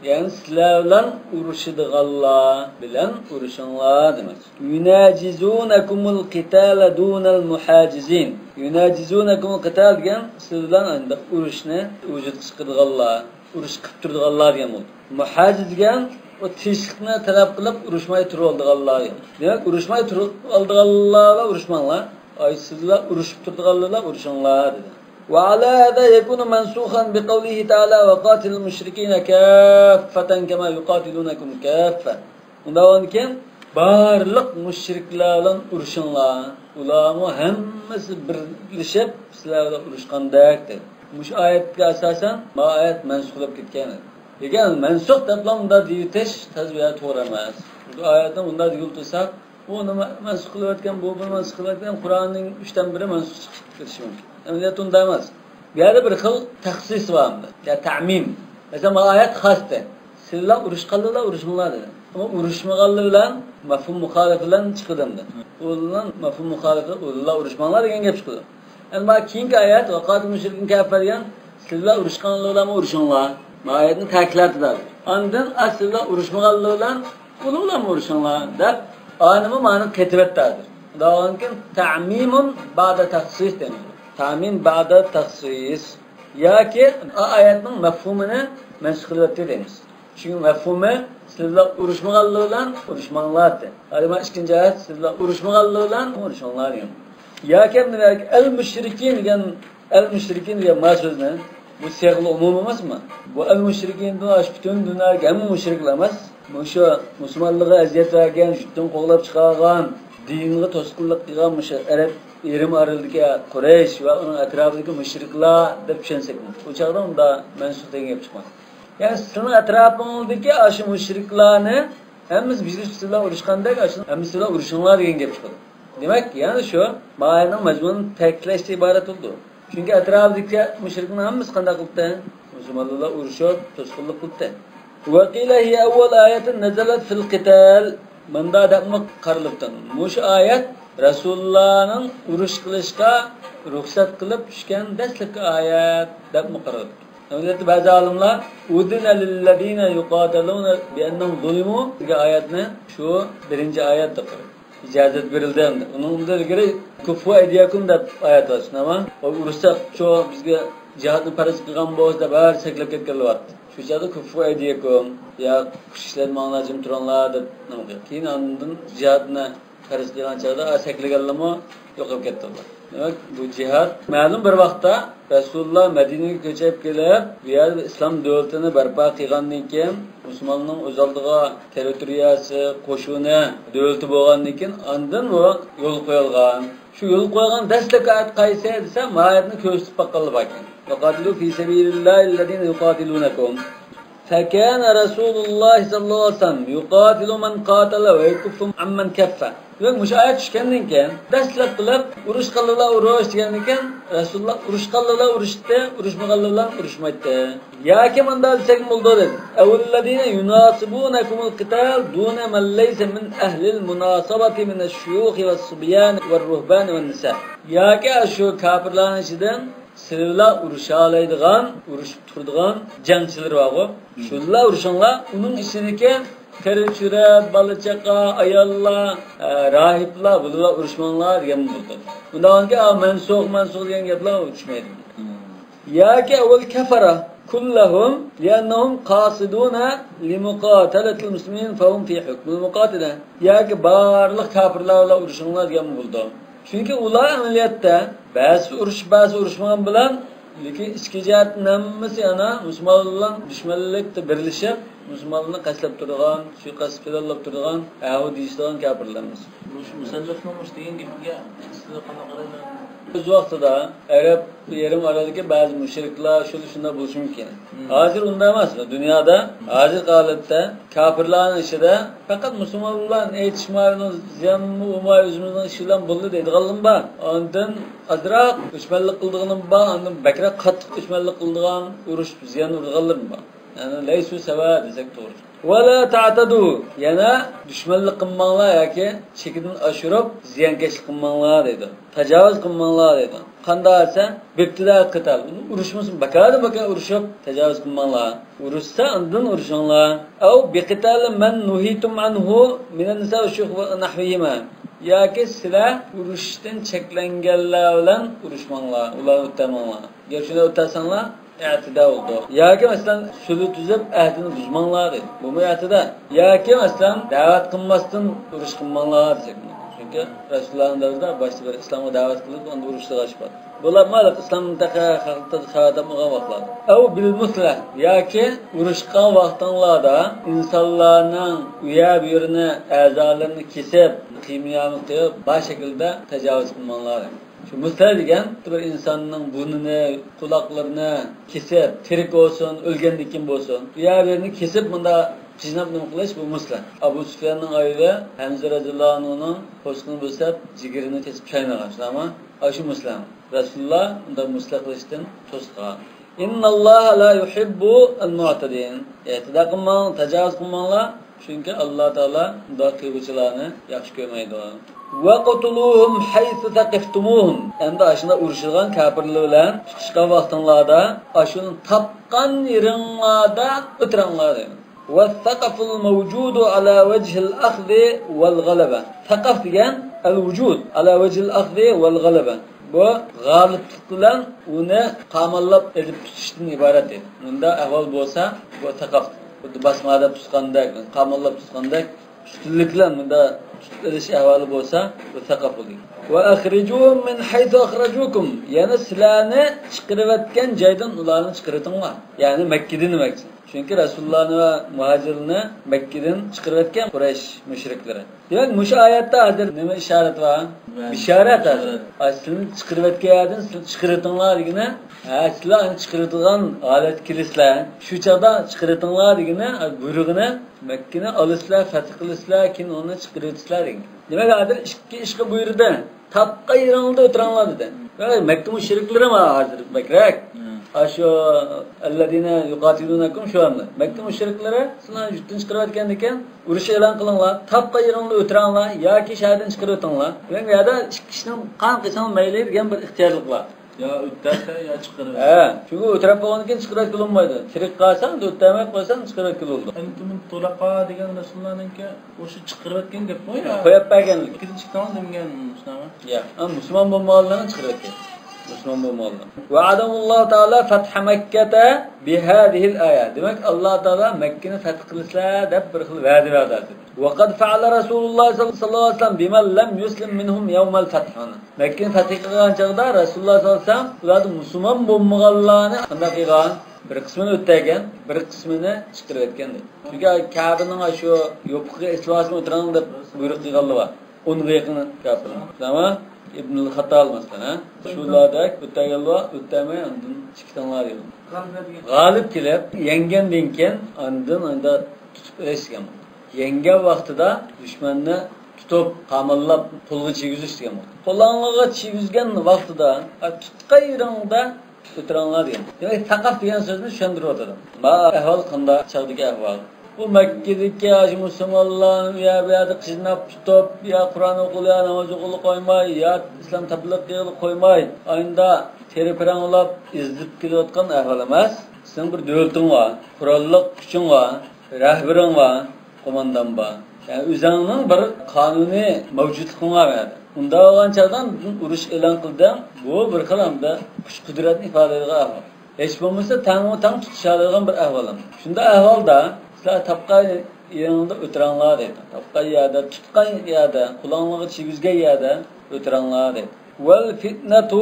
يەنى سىلەر بىلەن ئۇرۇشىدىغانلار بىلەن ئۇرۇشۇڭلار دېمەك. يۇناجىزۇنەكۇمۇل قىتالە دۇنەل مۇھاجىزىن. يۇناجىزۇنەكۇمۇل قىتال دېگەن سىز بىلەن ئۇرۇشنى ۋۇجۇدقا چىقىرىدىغانلار، ئۇرۇش قىلىپ تۇرىدىغانلار دېگەن بولىدۇ. مۇھاجىز دېگەن ئۇ تىنچلىقنى تەلەپ قىلىپ ئۇرۇشماي تۇرۇۋالىدىغانلار دېگەن. دېمەك، ئۇرۇشماي تۇرۇۋالىدىغانلار بىلەن ئۇرۇشماڭلار. ئاي، سىزلەر ئۇرۇشۇپ تۇرىدىغانلار بىلەن ئۇرۇشۇڭلار دېدى. وعلى هذا يكون منسوخا بقوله تعالى وقاتلوا المشركين كافة كما يقاتلونكم كافة. ئۇنداق بولغاندىكىن، بارلىق مۇشرىكلار بىلەن ئۇرۇشۇڭلار. ئۇلارمۇ ھەممىسى بىرلىشىپ سىلەر بىلەن ئۇرۇشقاندەك دېدى. مۇشۇ ئايەتكە ئاساسەن، ما ئايەت مەنسۇخ بولۇپ كەتكەن ئىدى. لېكىن مەنسۇخ دەپلا مۇنداق دېيىۋېتىش تازا بىر توغرا ئەمەس. بۇ ئايەتنى مۇنداق دېگىلى تۇرساق، بۇ نېمە مەنسۇخ قىلىۋەتكەن، بۇ بىر مەنسۇخ قىلىۋەتكەن، قۇرئاننىڭ ئۈچتىن بىرى مەنسۇخ چىقىپ كېتىشى مۇمكىن. ئەمەلىيەتتە ئۇنداق ئەمەس. بۇ يەردە بىر خىل تەخسىس بار ئەمدى. يا تەمىم. مەسىلەن، بۇ ئايەت خاستى. سىلەر ئۇرۇشقانلىرىلا ئۇرۇشۇڭلار دېدى. ئەمما ئۇرۇشمىغانلار بىلەن مەفھۇم مۇخالىپە بىلەن چىقىدۇ ئەمدى. ئۇ بىلەن مەفھۇم مۇخالىپە، ئۇلار ئۇرۇشماڭلار دېگەن گەپ چىقىدۇ. ئەمما كېيىنكى ئايەت، ۋەقاتىل مۇشرىكىن كافىر دېگەن، سىلەر ئۇرۇشقانلىرىلا ئۇرۇشۇڭلار. بۇ ئايەتنى تەكىتلەپ بەردى. ئاندىن، ئا، سىلەر ئۇرۇشمىغانلار بىلەن ئۇلار بىلەن ئۇرۇشۇڭلار دەپ، ئانىمۇ مانا قېتىۋەتتى ھازىر. داۋانكىن تەمىمۇن بەدە تەخسىس دەيمىز. تەمىم بەدە تەخسىس. ياكى ئا-، ئايەتنىڭ مەفھۇمىنى مەنسۇخ قىلىۋەتتى دەيمىز. چۈنكى مەفھۇمى سىلەر ئۇرۇشمىغانلار بىلەن ئۇرۇشماڭلار دېدى. ھەدە مانا ئىككىنچى ئايەت، سىلەر ئۇرۇشمىغانلار بىلەن ئۇرۇشۇڭلار دېگەن. ياكى ئەل مۇشرىكىن دېگەن، ئەل مۇشرىكىن دېگەن ما سۆزنى، بۇ سىيغىل ئومۇم ئەمەسمۇ؟ بۇ ئەل مۇشرىكىندىن ئاشۇ پۈتۈن دۇنيادىكى ھەممە مۇشرىكلار ئەمەس. مۇشۇ مۇسۇلمانلارغا ئەزىيەت بەرگەن، يۇرتتىن قوغلاپ چىقارغان، دىنىغا توسقۇنلۇق قىلغان مۇشۇ ئەرەب يېرىم ئارىلىدىكى قۇرەيش ۋە ئۇنىڭ ئەتراپىدىكى مۇشرىكلار دەپ چۈشەنسەكمۇ، ئۇ چاغدا ئۇنداق مەنسۇخ دېگەن گەپ چىقمايدۇ. يەنى سىلىڭ ئەتراپىڭدىكى ئاشۇ مۇشرىكلارنى ھەممىسى بىر سىلەر ئۇرۇشقاندەك، ئاشۇ ھەممىسى سىلەر ئۇرۇشۇڭلار دېگەن گەپ چىقىدۇ. دېمەك، يەنە شۇ مائانىنىڭ مەزمۇنىنى تەكىتلەشتىن ئىبارەت بولىدۇ. چۈنكى ئەتراپىدىكى مۇشرىكلار ھەممىسى قانداق قىلدى؟ مۇسۇلمانلار ئۇرۇشۇپ، توسقۇنلۇق قىلدى. وقيل هي أول آية نزلت في القتال. مۇنداق دەپمۇ قارىلىپتۇ. مۇشۇ ئايەت رەسۇلۇللانىڭ ئۇرۇش قىلىشقا رۇخسەت قىلىپ چۈشكەن دەسلەپكى ئايەت دەپمۇ قارىلىپتۇ. ئەمەلىيەتتە بەزى ئالىملار أذن للذين يقاتلون بأنهم ظلموا دېگەن ئايەتنى شۇ بىرىنچى ئايەت دەپ قارىدى. ئىجازەت بېرىلدى ئەمدى. ئۇنىڭدىن ئىلگىرى كفوا أيديكم دەپ ئايەت بار، شۇنداقمۇ؟ ئۇ ئۇرۇشساق شۇ بىزگە جىھادنى پەرز قىلغان بولسا دەپ ھەر چەكلەپ كەتكەنلەر بار. شۇ چاغدا كفوا أيديكم، يا كۈچ ئىشلەتمەڭلار، جىم تۇرۇڭلار دەپ نېمە قىلغان. كېيىن ئاندىن جىھادنى پەرز قىلغان چاغدا، ئا، چەكلىگەنلىرىمۇ يوقاپ كەتتى ئۇلار. دېمەك، بۇ جىھاد مەلۇم بىر ۋاقىتتا رەسۇلۇللا مەدىنىگە كۆچۈپ كېلىپ، بۇ يەردە ئىسلام دۆلىتىنى بەرپا قىلغاندىن كېيىن، مۇسۇلماننىڭ ئۆز ئالدىغا تېررىتورىيەسى، قوشۇنى، دۆلىتى بولغاندىن كېيىن، ئاندىن بۇ يول قويۇلغان. شۇ يول قويغان دەسلەپكى ئايەت قايسى دېسە، ما ئايەتنى كۆرسىتىپ باققىلى باركەن. وقاتلوا في سبيل الله الذين يقاتلونكم. فكان رسول الله صلى الله عليه وسلم يقاتل من قاتل ويكف عمن كف. دېمەك، مۇشۇ ئايەت چۈشكەندىن كېيىن، دەسلەپ قىلىپ، ئۇرۇشقانلار ئۇرۇش دېگەندىن كېيىن، رەسۇلۇللا ئۇرۇشقانلار ئۇرۇشتى، ئۇرۇشمىغانلار ئۇرۇشمايتتى. ياكى مۇنداق دېسەكمۇ بولىدۇ، دېدى. أو الذين يناصبونكم القتال دون من ليس من أهل المناصبة من الشيوخ والصبيان والرهبان والنساء. ياكى شۇ كاپىرلارنىڭ ئىچىدىن سىلەر بىلەن ئۇرۇشالايدىغان، ئۇرۇشۇپ تۇرىدىغان جەڭچىلىرى بارغۇ، شۇلار ئۇرۇشۇڭلار. ئۇنىڭ ئىچىدىكى قېرى-چۈرە، بالا-چاقا، ئاياللار، ئە، راھىبلار، بۇلار ئۇرۇشماڭلار دېگەن بولىدۇ. بۇنداق بولغاندىكىن، ئا، مەنسۇخ، مەنسۇخ دېگەن گەپلەر چۈشمەيدۇ. ياكى أو الكفرة كلهم لأنهم قاصدون لمقاتلة المسلمين فهم في حكم المقاتلة. ياكى بارلىق كاپىرلار بىلەن ئۇرۇشۇڭلار دېگەن بولىدۇ. چۈنكى ئۇلار ئەمەلىيەتتە بەزىسى ئۇرۇشۇپ، بەزىسى ئۇرۇشمىغان بىلەن، لېكىن ئىچكى جەھەتتىن ھەممىسى ئەنە مۇسۇلمانلار بىلەن دۈشمەنلىكتە بىرلىشىپ، مۇسۇلمانلارنى قەستلەپ تۇرىدىغان، سۇيىقەست پىلانلاپ تۇرىدىغان، ئەھۇ دېيىشىدىغان كاپىرلار ئەمەس. مۇشۇ مۇسەننەفنىڭ مۇشۇ دېگەن گېپىگە سىلەر قانداق قارايسىلەر؟ ئۆز ۋاقتىدا ئەرەب يېرىم ئارىلىدىكى بەزى مۇشرىكلار شۇ، شۇنداق بولۇشى مۇمكىن. ھازىر ئۇنداق ئەمەس. دۇنيادا ھازىرقى ھالەتتە كاپىرلارنىڭ ئىچىدە پەقەت مۇسۇلمانلار بىلەن ئېيتىشما، زىيانمۇ ئۇرماي ئۆزىمىزنىڭ ئىشى بىلەن بولدى دەيدىغانلىرىمۇ بار. ئاندىن ئازراق ئۆچمەنلىك قىلىدىغىنىمۇ بار، ئاندىن بەكرەك قاتتىق ئۆچمەنلىك قىلىدىغان، ئۇرۇشۇپ زىيان ئۇرىدىغانلىرىمۇ بار. يەنى لەيسۇ سەۋا دېسەك توغرا. ۋەلا تەتەدۇ، يەنە دۈشمەنلىك قىلماڭلار ياكى چېكىدىن ئاشۇرۇپ زىيانكەشلىك قىلماڭلار دەيدۇ. تاجاۋۇز قىلماڭلار دەيدۇ. قانداق دېسە، بىبتىدائىل قىتال. ئۇرۇشمىسۇن، بەكاردىن بەكار ئۇرۇشۇپ تاجاۋۇز قىلماڭلار. ئۇرۇشسا ئاندىن ئۇرۇشۇڭلار. ئەۋ بىقىتالى مەن نۇھىتۇم ئەنھۇ مىنەن نىسا ۋە شۇيۇخ ۋە نەھۋىھىما. ياكى سىلەر ئۇرۇشۇشتىن چەكلەنگەنلەر بىلەن ئۇرۇشماڭلار، ئۇلارنى ئۆتەلمەڭلار. گەپ شۇنداق ئۆتەلسەڭلار، ئەتىدە بولىدۇ. ياكى مەسىلەن، سۈلھى تۈزۈپ، ئەھدىنى بۇزماڭلار دېدى. بۇمۇ ئەتىدە. ياكى مەسىلەن، دەۋەت قىلماستىن ئۇرۇش قىلماڭلار دېسەك. چۈنكى رەسۇلۇللانىڭ دەۋرىدە باشتا بىر ئىسلامغا دەۋەت قىلىپ، ئاندىن ئۇرۇشلارغا ئاشىپ بار. بۇلار مالىق ئىسلامنى تېخى خەلقتىن خەۋەر تاپمىغان ۋاقىتلاردا. ئەۋ بىل مۇسلەھ، ياكى ئۇرۇشقان ۋاقتىڭلاردا ئىنسانلارنىڭ ئۇيە بۇيرىنى، ئەزالىرىنى كېسىپ، قىيمىيامىز قىلىپ، بار شەكىلدە تاجاۋۇز قىلماڭلار. شۇ مۇسلە دېگەن بىر ئىنساننىڭ بۇرنىنى، قۇلاقلىرىنى كېسىپ، تىرىك بولسۇن، ئۆلگەندىن كېيىن بولسۇن، بۇ يەرلىرىنى كېسىپ، مۇنداق قىيناپ نېمە قىلىش، بۇ مۇسلە. ئەبۇ سۇفياننىڭ ئايىلى ھەمزە رەزىياللاھۇ ئەنھۇنىڭ پوستىنى بوساپ، جىگىرىنى كېسىپ چاينىغان، شۇنداقمۇ؟ ئاشۇ مۇسلە. رەسۇلۇللا ئۇنداق مۇسلە قىلىشتىن توسقان. إن الله لا يحب المعتدين. ئېتىدا قىلماڭ، تاجاۋۇز قىلماڭلار. چۈنكى ئاللا تائالا بۇنداق قىلغۇچىلارنى ياخشى كۆرمەيدۇ. وقتلوهم حيث ثقفتموهم. ئەمدى ئاشۇنداق ئۇرۇشىدىغان كاپىرلار بىلەن تۇتۇشقان ۋاقتىڭلاردا، ئاشۇنى تاپقان يېرىڭلاردا ئۆتۈرەڭلار دەيدۇ. والثقف الموجود على وجه الأخذ والغلبة. سەقەف دېگەن الوجود على وجه الأخذ والغلبة. بۇ غالىبلىق بىلەن ئۇنى قاماللاپ ئېلىپ تۇتۇشتىن ئىبارەت ئىدى. مۇنداق ئەھۋال بولسا، بۇ سەقەف. خۇددى باسمادا تۇتقاندەك، قاماللاپ تۇتقاندەك، ئۈستۈنلۈك بىلەن مۇنداق تۇتۇپ ئېلىش ئەھۋالى بولسا، بۇ سەقەف بولىدۇ. وأخرجوهم من حيث أخرجوكم. يەنى سىلەرنى چىقىرىۋەتكەن جايدىن ئۇلارنى چىقىرىۋېتىڭلار. يەنى مەككىدىن دېمەكچى. چۈنكى رەسۇلۇللانى ۋە مۇھاجىرلارنى مەككىدىن چىقىرىۋەتكەن قۇرەيش مۇشرىكلىرى. دېمەك، مۇشۇ ئايەتتە ھازىر نېمە ئىشارەت بار؟ بەشارەت ھازىر. ئا، سىلىنى چىقىرىۋەتكەن يەردىن سىلىنى چىقىرىۋېتىڭلار دېگىنى، ھە، سىلەر ئەنە چىقىرىلىدىغان ھالەتكە كېلىسىلەر. شۇ چاغدا چىقىرىۋېتىڭلار دېگىنى، ھە، بۇيرۇقىنى مەككىنى ئالىسىلەر، فەتھ قىلىسىلەر، كېيىن ئۇنى چىقىرىۋېتىسىلەر دېگەن. دېمەك، ھازىر ئىككى ئىشقا بۇيرۇدى. تاپقان يېرىڭلاردا ئۆتۈرەڭلار دېدى. مەككە مۇشرىكلىرى ما ھازىر بەكرەك. ئاشۇ الذين يقاتلونكم شۇ ئەمدى. مەككە مۇشرىكلىرى سىلەرنى يۇرتتىن چىقىرىۋەتكەندىكىن، ئۇرۇش ئېلان قىلىڭلار، تاپقان يېرىڭلاردا ئۆتۈرەڭلار ياكى شەھەردىن چىقىرىۋېتىڭلار. دېمەك، بۇ يەردە ئىككى كىشىنىڭ قانداق قىلساڭ مەيلى دېگەن بىر ئىختىيارلىق بار. يا ئۆتەرسە، يا چىقىرىۋېتەر. ھە، چۈنكى ئۆتۈرۈپ بولغاندىن كېيىن چىقىرىۋەتكىلى بولمايدۇ. تىرىك قالساڭ، ئۆتەرمەي قالساڭ، چىقىرىۋەتكىلى بولىدۇ. أنتم الطلقاء دېگەن رەسۇلۇللانىڭكى ئوشۇ چىقىرىۋەتكەن گەپمۇ يا؟ قويۇپ بەرگەنلىك. كېلىپ چىقتىڭىز دېمىگەن شۇنداقمۇ؟ يا، ئا، مۇسۇلمان بولمىغانلارنى چىقىرىۋەتكەن. مۇسۇلمان بولمىغانلار. وعدهم الله تعالى فتح مكة بهذه الآية. دېمەك، ئاللا تائالا مەككىنى فەتھ قىلىسىلەر دەپ بىر خىل ۋەدە بەردى. وقد فعل رسول الله صلى الله عليه وسلم بمن لم يسلم منهم يوم الفتح. مەككىنى فەتھ قىلغان چاغدا رەسۇلۇللا ساللاللاھۇ ئەلەيھى ۋەسەللەم ئۇلاردا مۇسۇلمان بولمىغانلارنى قانداق قىلغان؟ بىر قىسمىنى ئۆتەگەن، بىر قىسمىنى چىقىرىۋەتكەن دەيدۇ. چۈنكى كەبىنىڭ شۇ يوپۇقىغا ئېسىلىۋالسىمۇ ئولتۇرۇڭ دەپ بۇيرۇق قىلغانلار بار. ئونغا يېقىن كاپىر. تامام. ئىبنۇل خاتتاب مەسىلەن، ھە؟ شۇلاردەك ئۆتەگەنلەر ئۆتەمەي ئاندىن چىقىتىڭلار دېگەن. غالىب كېلىپ يەڭگەندىن كېيىن ئاندىن ئاندا تۇتۇپ ئېلىش دېگەن. يەڭگەن ۋاقتىدا دۈشمەننى تۇتۇپ، قاماللاپ، قولغا چىگۈزۈش دېگەن بولىدۇ. قولۇڭلارغا چىگۈزگەن ۋاقتىدا، ئا، تۇتقان يېرىڭدە ئۆتۈرەڭلار دېگەن. دېمەك، سەقەف دېگەن سۆزنى چۈشەندۈرۈۋاتىدۇ. ما ئەھۋال قانداق چاغدىكى ئەھۋال. بۇ مەككىدىكى ئاشۇ مۇسۇلمانلارنى ئۇ يەر، بۇ يەردە قىيناپ تۇتۇپ، يا قۇرئان ئوقۇيلا، ناماز ئوقۇيلا قويماي، يا ئىسلام تەبلىغ قىلغىلى قويماي، ئاينىدا تېرە پىراڭلاپ ئېزىپ كېلىۋاتقان ئەھۋال ئەمەس. سېنىڭ بىر دۆلىتىڭ بار، قوراللىق كۈچۈڭ بار، رەھبىرىڭ بار، قوماندان بار. يەنى ئۆزۈڭنىڭ بىر قانۇنىي مەۋجۇتلۇقۇڭ بار بۇ يەردە. ئۇنداق بولغان چاغدا ئۇرۇش ئېلان قىلدىڭ، بۇ بىر خىل ئەمدى كۈچ قۇدرەتنى ئىپادىلەيدىغان ئەھۋال. ھېچ بولمىسا تەڭمۇ تەڭ تۇتۇشالايدىغان بىر ئەھۋال ئەمدى. شۇنداق ئەھۋالدا سىلەر تاپقان يېرىڭلاردا ئۆتۈرەڭلار دەيدۇ. تاپقان يەردە، تۇتقان يەردە، قولۇڭلارغا چىگۈزگەن يەردە ئۆتۈرەڭلار دەيدۇ. والفتنة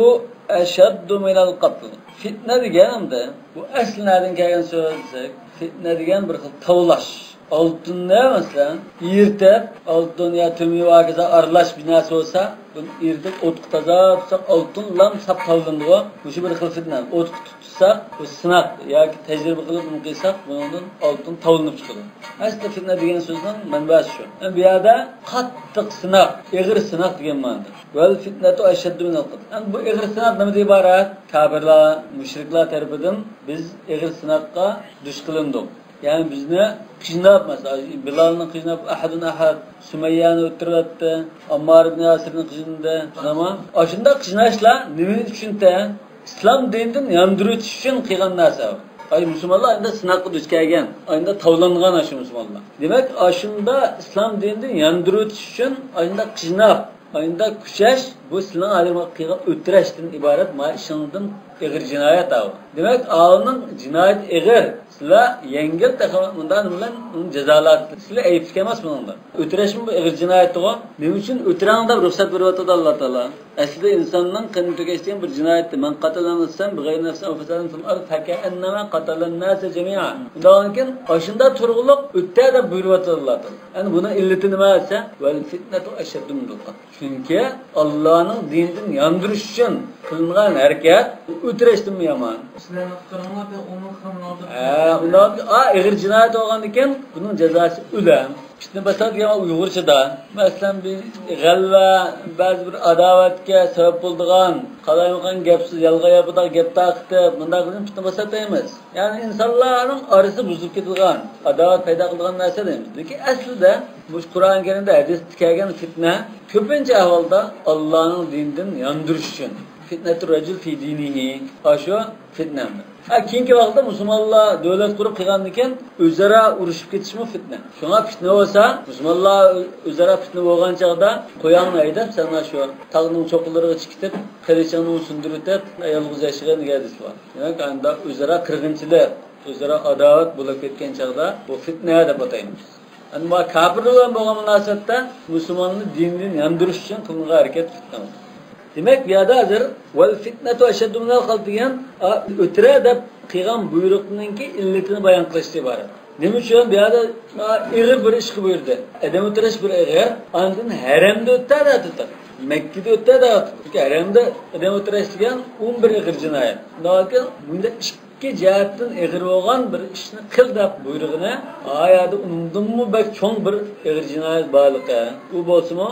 أشد من القتل. فىتنە دېگەن ئەمدى، بۇ ئەسلى نەدىن كەلگەن سۆز دېسەك، فىتنە دېگەن بىر خىل تاۋلاش. ئالتۇننى، مەسىلەن، ئېرىتىپ، ئالتۇن يا تۆمۈر ۋە ھاكازا ئارىلاش بىر نەرسە بولسا، بۇنى ئېرىتىپ، ئوتقا تازا تۇتساق، ئالتۇن لام ساپ تاۋلىنىدىغۇ. مۇشۇ بىر خىل فىتنە. ئوتقا تۇتساق، بۇ سىناق ياكى تەجرىبە قىلىپ بۇنى قىلساق، بۇنىڭدىن ئالتۇن تاۋلىنىپ چىقىدۇ. ئەسلى فىتنە دېگەن سۆزنىڭ مەنبەسى شۇ. بۇ يەردە قاتتىق سىناق، ئېغىر سىناق دېگەن مەنىدە. والفتنة أشد من القتل. ئەمدى بۇ ئېغىر سىناق نېمىدىن ئىبارەت؟ كاپىرلار، مۇشرىكلار تەرىپىدىن بىز ئېغىر سىناققا دۇچ قىلىندۇق. يەنى بىزنى قىيناپ، مەسىلەن، بىلالنى قىيناپ، ئەھەدۇن ئەھەد، سۇمەييەنى ئۆلتۈرۈۋەتتى، ئاممار ئىبن ياسىرنى قىينىدى. تامام. ئاشۇنداق قىيناشلار نېمە ئۈچۈن؟ ئىسلام دىنىدىن ياندۇرۇۋېتىش ئۈچۈن قىلغان نەرسە. ئاي، مۇسۇلمانلار ئەمدى سىناققا دۇچ كەلگەن، ئەمدى تاۋلانغان ئاشۇ مۇسۇلمانلار. دېمەك، ئاشۇندا ئىسلام دىنىدىن ياندۇرۇۋېتىش ئۈچۈن ئاشۇنداق قىيناپ، ئاشۇنداق كۈچەش، بۇ سىلەرنىڭ ھازىر قىلغان ئۆلتۈرۈشتىن ئىبارەت، مانا ئىشىڭدىن ئېغىر جىنايەت ئاۋۇ. دېمەك، ئاۋۇنىڭ جىنايىتى ئېغىر. سىلەر يەڭگىل تېخى مۇنداق نېمە بىلەن ئۇنى جازالاۋاتىسىلەر. سىلەر ئەيىبلىك ئەمەس بۇنىڭدا. ئۆتۈرۈشمۇ بىر ئېغىر جىنايەتتىغۇ. نېمە ئۈچۈن ئۆتۈرەڭ دەپ رۇخسەت بېرىۋاتىدۇ ئاللا تائالا؟ ئەسلىدە ئىنساننىڭ قېنىنى تۆكۈش دېگەن بىر جىنايەتتە، مەن قاتەلە نەفسەن بىغەيرى نەفسىن ئەۋ فەسادىن فىل ئەرزى فەكەئەننەمە قاتەلەن ناسە جەمىئا. ئۇنداقكەن ئاشۇنداق تۇرغۇلۇق ئۆتە دەپ بۇيرۇۋاتىدۇ ئاللا تائالا. يەنى بۇنىڭ ئىللىتى نېمە دېسە، ۋەل فىتنەتۇ ئەشەددۇ مىنەل قەتل. چۈنكى ئاللانىڭ دىنىدىن ياندۇرۇش ئۈچۈن قىلىنغان ھەرىكەت ئۆتۈرۈشتىنمۇ يامان. سىلەرنى قۇتقۇزۇڭلار، بىر ئون خىل ھالدا. ھە، ئۇنداق ئا، ئېغىر جىنايەت بولغاندىكىن بۇنىڭ جازاسى ئۆلۈم. پىتنە پاسات دېگەن ئۇيغۇرچىدا، مەسىلەن، بىر غەلۋە، بەزى بىر ئاداۋەتكە سەۋەب بولىدىغان، قالايمىقان گەپ سۆز، يالغان ياپىداق گەپ تارقىتىپ، مۇنداق قىلىپ پىتنە پاسات دەيمىز. يەنى ئىنسانلارنىڭ ئارىسى بۇزۇلۇپ كېتىدىغان، ئاداۋەت پەيدا قىلىدىغان نەرسە دەيمىز. لېكىن ئەسلىدە مۇشۇ قۇرئان كەرىمدە، ھەدىستە كەلگەن پىتنە كۆپىنچە ئەھۋالدا ئاللانىڭ دىنىدىن ياندۇرۇش ئۈچۈن. فىتنەتۇر رەجۇل فى دىنىھى. ئاشۇ پىتنە. ھە، كېيىنكى ۋاقىتتا مۇسۇلمانلار دۆلەت قۇرۇپ قىلغاندىن كېيىن ئۆزئارا ئۇرۇشۇپ كېتىشمۇ پىتنە. شۇڭا پىتنە بولسا، مۇسۇلمانلار ئۆزئارا پىتنە بولغان چاغدا قويۇڭنى ھەيدەپ، سەن شۇ تاغنىڭ چوققىلىرىغا چىقىپ كېتىپ، قىلىچىڭنى سۇندۇرۇۋېتىپ، يالغۇز ياشىغىن دېگەن ھەدىس بار. دېمەك، ئاندا ئۆزئارا قىرغىنچىلىق، ئۆزئارا ئاداۋەت بولۇپ كەتكەن چاغدا بۇ فىتنە دەپ ئاتايمىز. ئەمما كاپىرلار بىلەن بولغان مۇناسىۋەتتە مۇسۇلماننى دىنىدىن ياندۇرۇش ئۈچۈن قىلىنغان ھەرىكەت فىتنە. دېمەك، بۇ يەردە ھازىر ۋەل فىتنەتۇ ئەشەددۇ مىنەل قەتل دېگەن، ئا، ئۆتۈرە دەپ قىلغان بۇيرۇقنىڭكى ئىللىتىنى بايان قىلىشتىن ئىبارەت. نېمە ئۈچۈن بۇ يەردە، ئا، ئېغىر بىر ئىشقا بۇيرۇدى؟ ئادەم ئۆتۈرۈش بىر ئېغىر، ئاندىن ھەرەمدە ئۆتە دەۋاتىدۇ. مەككىدە ئۆتە دەۋاتىدۇ. چۈنكى ھەرەمدە ئادەم ئۆتۈرۈش دېگەن ئون بىر ئېغىر جىنايەت. شۇنداق ئىكەن، بۇنداق ئىككى جەھەتتىن ئېغىر بولغان بىر ئىشنى قىل دەپ بۇيرۇغىنى، ئايەتتە ئۇنىڭدىنمۇ بەك چوڭ بىر ئېغىر جىنايەت بارلىقى. ئۇ بولسىمۇ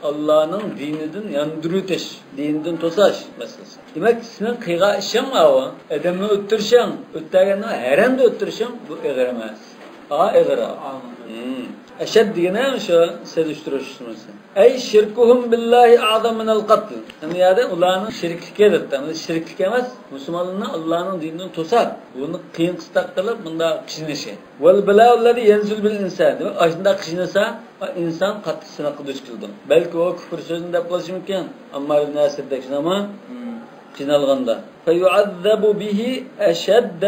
ئاللانىڭ دىنىدىن ياندۇرۇۋېتىش، دىنىدىن توساش مەسىلىسى. دېمەك، سېنىڭ قىلغان ئىشىڭ ئاۋۇ، ئادەمنى ئۆتتۈرۈشۈڭ، ئۆتتەرگەننى ھەرەمدە ئۆتتۈرۈشۈڭ، بۇ ئېغىر ئەمەس. ئا، ئېغىر. ئا. ھىم. ئەشەد دېگىنى شۇ سېلىشتۇرۇش سۈننىسى. ئەي شىركۇھۇم بىللاھى ئەئزەم مىنەل قەتل. يەنى يەردە ئۇلارنىڭ شىركلىكى دەپتۇ. شىركلىك ئەمەس، مۇسۇلمانلارنى ئاللانىڭ دىنىدىن توساپ، بۇنى قىيىن قىستاق قىلىپ، مۇنداق قىينىشى. ۋەل بەلاء ئەللەزى يەنزىلۇ بىل ئىنسان. دېمەك، ئاشۇنداق قىينىسا، ئىنسان قاتتىق سىناققا دۇچ كېلىدۇ. بەلكى ئۇ كۈپۈر سۆزىنى دەپ قېلىشى مۇمكىن. ئەممار ئىبن ياسىردەك شۇنداقمۇ؟ ھىم. قىينالغاندا. فيعذب به أشد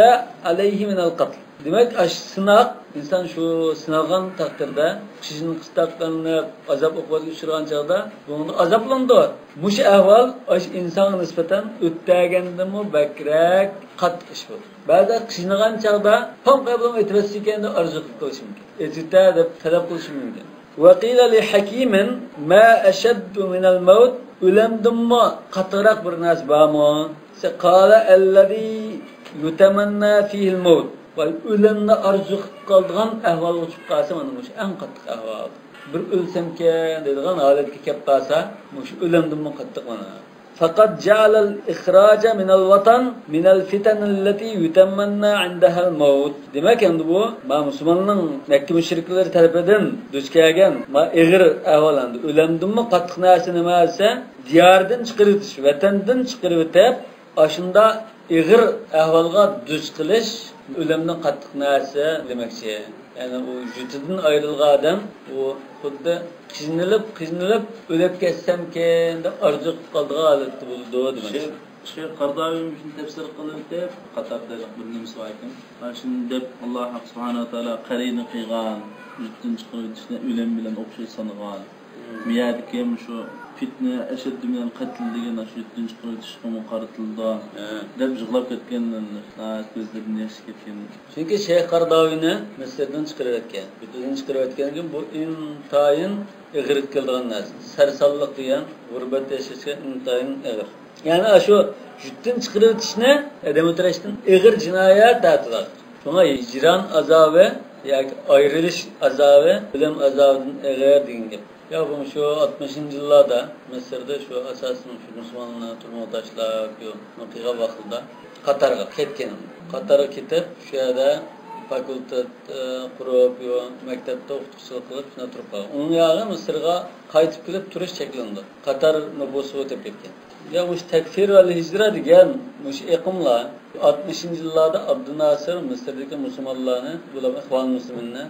عليه من القتل. دېمەك، ئاشۇ سىناق، ئىنسان شۇ سىنالغان تەقدىردە، قىيىن قىستاق قىلىنىپ، ئازاب ئوقۇبەتكە ئۇچرىغان چاغدا، بۇنىڭدا ئازابلىنىدۇ. مۇشۇ ئەھۋال ئاشۇ ئىنسانغا نىسبەتەن ئۆتتەگەندىنمۇ بەكرەك قاتتىق ئىش بولىدۇ. بەزىدە قىينىغان چاغدا، پام قايبىلىمۇ ئېتىۋەتسىكەن دەپ ئارزۇ قىلىپ قېلىشى مۇمكىن. ئېتىۋېتە دەپ تەلەپ قىلىشى مۇمكىن. وقيل لحكيم ما أشد من الموت. ئۆلۈمدىنمۇ قاتتىقراق بىر نەرسە بارمۇ؟ قال الذي يتمنى فيه الموت. ۋاي، ئۆلۈمنى ئارزۇ قىلىپ قالىدىغان ئەھۋالغا چۈشۈپ قالسا، مانا مۇشۇ ئەڭ قاتتىق ئەھۋال. بىر ئۆلسەمكەن دەيدىغان ھالەتكە كەپ قالسا، مۇشۇ ئۆلۈمدىنمۇ قاتتىق مانا. فقد جعل الإخراج من الوطن من الفتن التي يتمنى عندها الموت. دېمەك، ئەمدى بۇ، ما مۇسۇلماننىڭ مەككە مۇشرىكلىرى تەرىپىدىن دۇچ كەلگەن ما ئېغىر ئەھۋال، ئەمدى ئۆلۈمدىنمۇ قاتتىق نەرسە نېمە دېسە، دىياردىن چىقىرىۋېتىش، ۋەتەندىن چىقىرىۋېتىپ، ئاشۇنداق ئېغىر ئەھۋالغا دۇچ قېلىش ئۆلۈمدىن قاتتىق نەرسە دېمەكچى. يەنى ئۇ يۇرتىدىن ئايرىلغان ئادەم، ئۇ خۇددى قىينىلىپ، قىينىلىپ ئۆلۈپ كەتسەمكىن دەپ ئارزۇ قىلىپ قالىدىغان ھالەتتە بولىدۇ دېمەكچى. شەيخ، شەيخ قەرداۋىمۇ شۇنى تەپسىر قىلىۋېتىپ، قاتاردا بىر نېمىسى بار ئىكەن. مانا شۇنى دەپ، ئاللا سۇبھانەھۇ ۋە تائالا قەرىنى قىلغان، يۇرتتىن چىقىرىۋېتىشنى ئۆلۈم بىلەن ئوخشاش سانىغان. مۇ يەردىكى مۇشۇ فىتنە ئەشەددۇ مىنەل قەتل دېگەن ئاشۇ يۇرتتىن چىقىرىۋېتىشقىمۇ قارىتىلىدۇ، ھە، دەپ يىغلاپ كەتكەن، كۆزلىرىدىن ياش كەتكەن. چۈنكى شەيخ قەرداۋىنى مىسىردىن چىقىرىۋەتكەن. يۇرتىدىن چىقىرىۋەتكەندىن كېيىن بۇ ئىنتايىن ئېغىرلىققا كېلىدىغان نەرسە. سەرسانلىق دېگەن غۇربەتتە ياشاشقا ئىنتايىن ئېغىر. يەنى ئاشۇ يۇرتتىن چىقىرىۋېتىشنى ئادەم ئۆلتۈرۈشتىن ئېغىر جىنايەت دەۋاتىدۇ. شۇڭا ھىجران ئازابى ياكى ئايرىلىش ئازابى ئۆلۈم ئازابىدىن ئېغىر دېگەن گەپ. يا بۇ شۇ ئاتمىشىنچى يىللاردا مىسىردا شۇ ئاساسەن شۇ مۇسۇلمانلارنى تۈرمىگە تاشلاپ، يو، قىلغان ۋاقتىدا قاتارغا كەتكەن. قاتارغا كېتىپ، شۇ يەردە فاكۇلتېت، ئى، قۇرۇپ، يو، مەكتەپتە ئوقۇتقۇچىلىق قىلىپ، شۇنداق تۇرۇپ قالغان. ئۇنىڭ ياغى مىسىرغا قايتىپ كېلىپ تۇرۇش چەكلىنىدۇ. قاتار نوپۇسى ئۆتۈپ كەتكەن. يا مۇشۇ تەكفىر ۋەل ھىجرە دېگەن مۇشۇ ئېقىملار ئاتمىشىنچى يىللاردا ئابدۇناسىر مىسىردىكى مۇسۇلمانلارنى، بۇلار ئىخۋان مۇسلىمىننى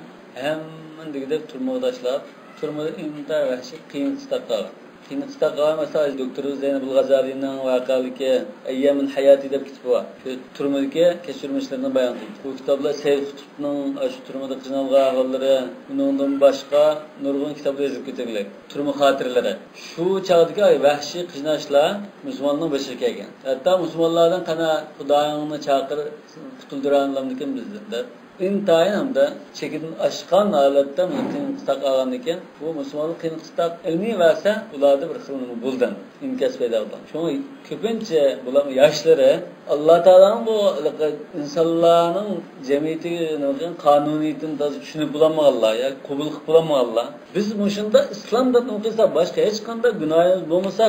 ھەممىنى دېگۈدەك تۈرمىگە تاشلاپ، تۈرمىدە ئىنتايىن ۋەھشىي قىيىن قىستاق قىلغان. قىيىن قىستاق، مەسىلەن، دوكتور زەينەبۇل غازالىنىڭ ۋەقەلىكى ئەييامىن ھاياتى دەپ كىتابى بار. شۇ تۈرمىدىكى كەچۈرمىشلىرىنى بايان قىلدى. بۇ كىتابلار سەيد قۇتۇپنىڭ شۇ تۈرمىدە قىينالغان ئەھۋاللىرى، ئۇنىڭدىن باشقا نۇرغۇن كىتابلار يېزىپ كېتىلگەن. تۈرمە خاتىرىلىرى. شۇ چاغدىكى ۋەھشىي قىيناشلار مۇسۇلماننىڭ بېشىغا كەلگەن. ھەتتا مۇسۇلمانلاردىن قانا خۇدايىڭنى چاقىر، قۇتۇلدۇرالامدىكىن بىزدىن دەپ، ئىنتايىن ھەمدە چېكىدىن ئاشقان ھالەتتە مۇشۇ قىيىن قىستاق ئالغاندىكىن، بۇ مۇسۇلمانلار قىيىن قىستاق ئىلمىي ۋەسە ئۇلاردا بىر خىل نېمە بولدى، ئىنكاس پەيدا قىلغان. شۇڭا كۆپىنچە بۇلارنىڭ ياشلىرى ئاللا تائالانىڭ بۇ ئىنسانلارنىڭ جەمئىيىتى قانۇنىيىتىنى تازا چۈشىنىپ بولالمىغانلار ياكى قوبۇل قىلىپ بولالمىغانلار. بىز مۇشۇنداق ئىسلام دەپ نېمە قىلسا، باشقا ھېچقانداق گۇناھىمىز بولمىسا،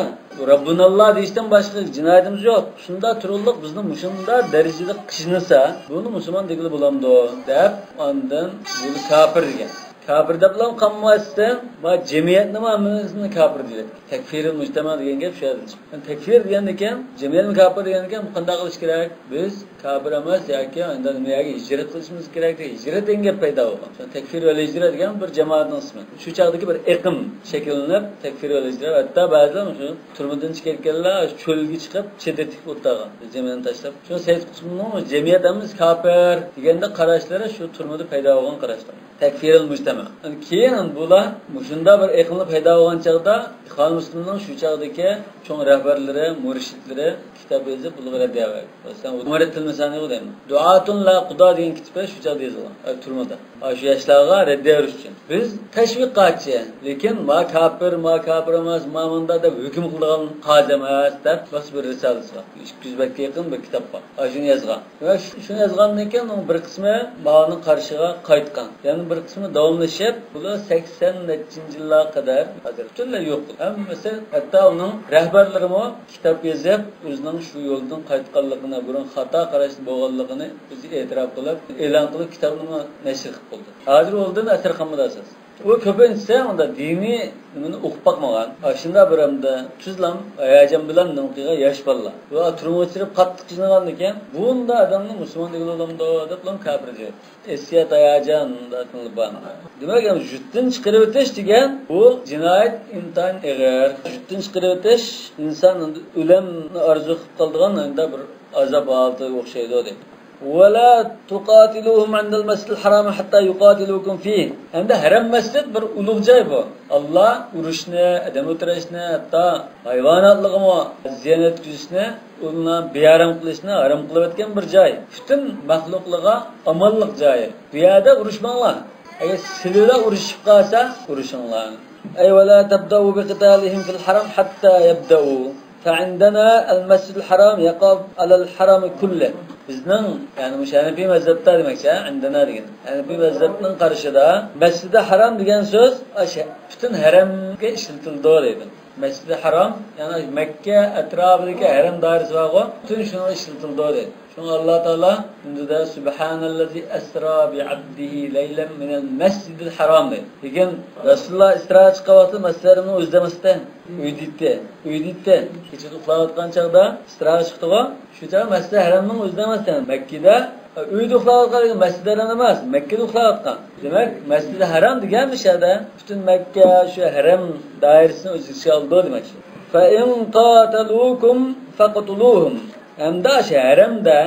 رەببۇناللا دېيىشتىن باشقا جىنايىتىمىز يوق. شۇنداق تۇرۇقلۇق بىزنى مۇشۇنداق دەرىجىدە قىينىسا، بۇنى مۇسۇلمان دېگىلى بولامدۇ؟ دەپ، ئاندىن بۇنى كاپىر دېگەن. كاپىر دەپلا قالماستىن، ما جەمئىيەتنىمۇ ھەممىسىنى كاپىر دېدى. تەكفىرىل مۇجتەمە دېگەن گەپ شۇ يەردىن چىققان. تەكفىر دېگەندىكىن، جەمئىيەتنى كاپىر دېگەندىكىن، بۇ قانداق قىلىش كېرەك؟ بىز كاپىر ئەمەس ياكى ئاندىن نېمە يەرگە ھىجرەت قىلىشىمىز كېرەك دېگەن ھىجرەت دېگەن گەپ پەيدا بولغان. شۇ تەكفىر ۋەل ھىجرە دېگەن بىر جامائەتنىڭ ئىسمى. شۇ چاغدىكى بىر ئېقىم شەكىللىنىپ، تەكفىر ۋەل ھىجرە، ھەتتا بەزىلەر شۇ تۈرمىدىن چىقىپ كەلگەنلەر شۇ چۆلگە چىقىپ، چېدىر تىكىپ ئولتۇرغان، جەمئىيەتنى تاشلاپ. شۇ سەيد قۇتۇبنىڭ جەمئىيەت ئەمەس، كاپىر دېگەندە قاراشلىرى شۇ تۈرمىدە پەيدا بولغان قاراشلار. تەكفىرىل مۇجتەمە. كېيىن بۇلار مۇشۇنداق بىر ئېقىملىق پەيدا بولغان چاغدا، ئىخۋان مۇسلىمنىڭ شۇ چاغدىكى چوڭ رەھبەرلىرى، مۇرشىدلىرى كىتاب يېزىپ، بۇلارغا رەددىيە بەردى. مەسىلەن، ئۇمەر تىلمىسانى دەيمەن. دۇئاتۇن لا قۇدا دېگەن كىتابى شۇ چاغدا يېزىلغان، ئە، تۈرمىدە. ئاشۇ ياشلارغا رەددىيە بېرىش ئۈچۈن. بىز تەشۋىقاتچى، لېكىن ما كاپىر، ما كاپىر ئەمەس، ما مۇندا دەپ ھۆكۈم قىلىدىغان قازى ئەمەس دەپ، ماس بىر رىسالىسى بار. ئىككى يۈز بەتكە يېقىن بىر كىتاب بار. ئاشۇنى يازغان. ۋە شۇ-، شۇنى يازغاندىن كېيىن ئۇنىڭ بىر قىسمى ماۋۇنىڭ قارىشىغا قايتقان. يەنە بىر قىسمى داۋاملىشىپ، بۇلار سەكسەن نەچچىنچى يىللارغا قەدەر ھازىر پۈتۈنلەي يوق. ھەممىسى، ھەتتا ئۇنىڭ رەھبەرلىرىمۇ كىتاب يېزىپ، ئۆزىنىڭ شۇ يولدىن قايتقانلىقىنى، بۇرۇن خاتا قاراشتا بولغانلىقىنى ئۆزى ئېتىراپ قىلىپ، ئېلان قىلىپ، كىتابنىمۇ نەشر قىلىپ بولدى. ھازىر ئۇنىڭدىن ئەسەر قالمىدى ئاساسەن. ئۇ كۆپىنچىسى ئۇنداق دىنىي نېمىنى ئوقۇپ باقمىغان. ئاشۇنداق بىر ئەمدى تۈزلا ھاياجان بىلەن نېمە قىلغان ياش بالىلار. بۇ تۈرمىگە چىرىپ قاتتىق قىينىغاندىكىن، بۇنداق ئادەمنى مۇسۇلمان دېگىلى بولامدۇ دەپلا كاپىر دەيدۇ. ئېسىيات، ھاياجان، دېمەك، يەنى يۇرتتىن چىقىرىۋېتىش دېگەن بۇ جىنايەت ئىنتايىن ئېغىر. يۇرتتىن چىقىرىۋېتىش ئىنسان ئۆلۈمنى ئارزۇ قىلىپ قالىدىغان بىر ئازاب ھالىتىگە ئوخشايدۇ، دەيدۇ. ولا تقاتلوهم عند المسجد الحرام حتى يقاتلوكم فيه. ھەمدە ھەرەم مەسچىت بىر ئۇلۇغ جاي بۇ. ئاللا ئۇرۇشنى، ئادەم ئۆلتۈرۈشنى، ھەتتا ھايۋاناتلارغىمۇ زىيان يەتكۈزۈشنى، ئۇلارنى بىھارام قىلىشنى ھارام قىلىۋەتكەن بىر جاي. پۈتۈن مەخلۇقلارغا ئامانلىق جايى. بۇ يەردە ئۇرۇشماڭلار. ئەگەر سىلىلا ئۇرۇشۇپ قالسا، ئۇرۇشۇڭلار. أي ولا تبدأوا بقتالهم في الحرم حتى يبدأوا. فعندنا المسجد الحرام يقع على الحرم كله. بىزنىڭ، يەنى مۇشۇ ھەنەفىي مەزھەپتە دېمەكچى، ھە، ئىندىنا دېگەن. ھەنەفىي مەزھەپنىڭ قارىشىدا مەسجىدى ھارام دېگەن سۆز ئاشۇ پۈتۈن ھەرەمگە ئىشلىتىلىدۇ دەيدۇ. مەسجىدى ھارام، يەنى مەككە ئەتراپىدىكى ھەرەم دائىرىسى بارغۇ، پۈتۈن شۇنىڭغا ئىشلىتىلىدۇ دەيدۇ. شۇڭا ئاللا تائالا ئۈندىدە سۇبھانەللەزى ئەسرا بىئەبدىھى لەيلەن مىنەل مەسجىدىل ھارام دەيدۇ. لېكىن رەسۇلۇللا ئىسراغا چىققان ۋاقتىدا مەسجىدى ھەرەمنىڭ ئۆزىدە ئەمەستى، ئۆيدە ئىدى، ئۆيدە ئىدى. كېچىدە ئۇخلاۋاتقان چاغدا ئىسراغا چىقتىغۇ، شۇ چاغدا مەسجىدى ھەرەمنىڭ ئۆزىدە ئەمەستى، مەككىدە. ئۆيدە ئۇخلاۋاتقان دېگەن مەسجىدى ھەرەم ئەمەس، مەككىدە ئۇخلاۋاتقان. دېمەك، مەسجىدى ھەرەم دېگەن مۇشۇ يەردە پۈتۈن مەككە شۇ ھەرەم دائىرىسىنى ئۆز ئىچىگە ئالىدۇ دېمەكچى. فَإِنْ قَاتَلُوكُمْ فَاقْتُلُوهُمْ. ھەمدە شۇ ھەرەمدە،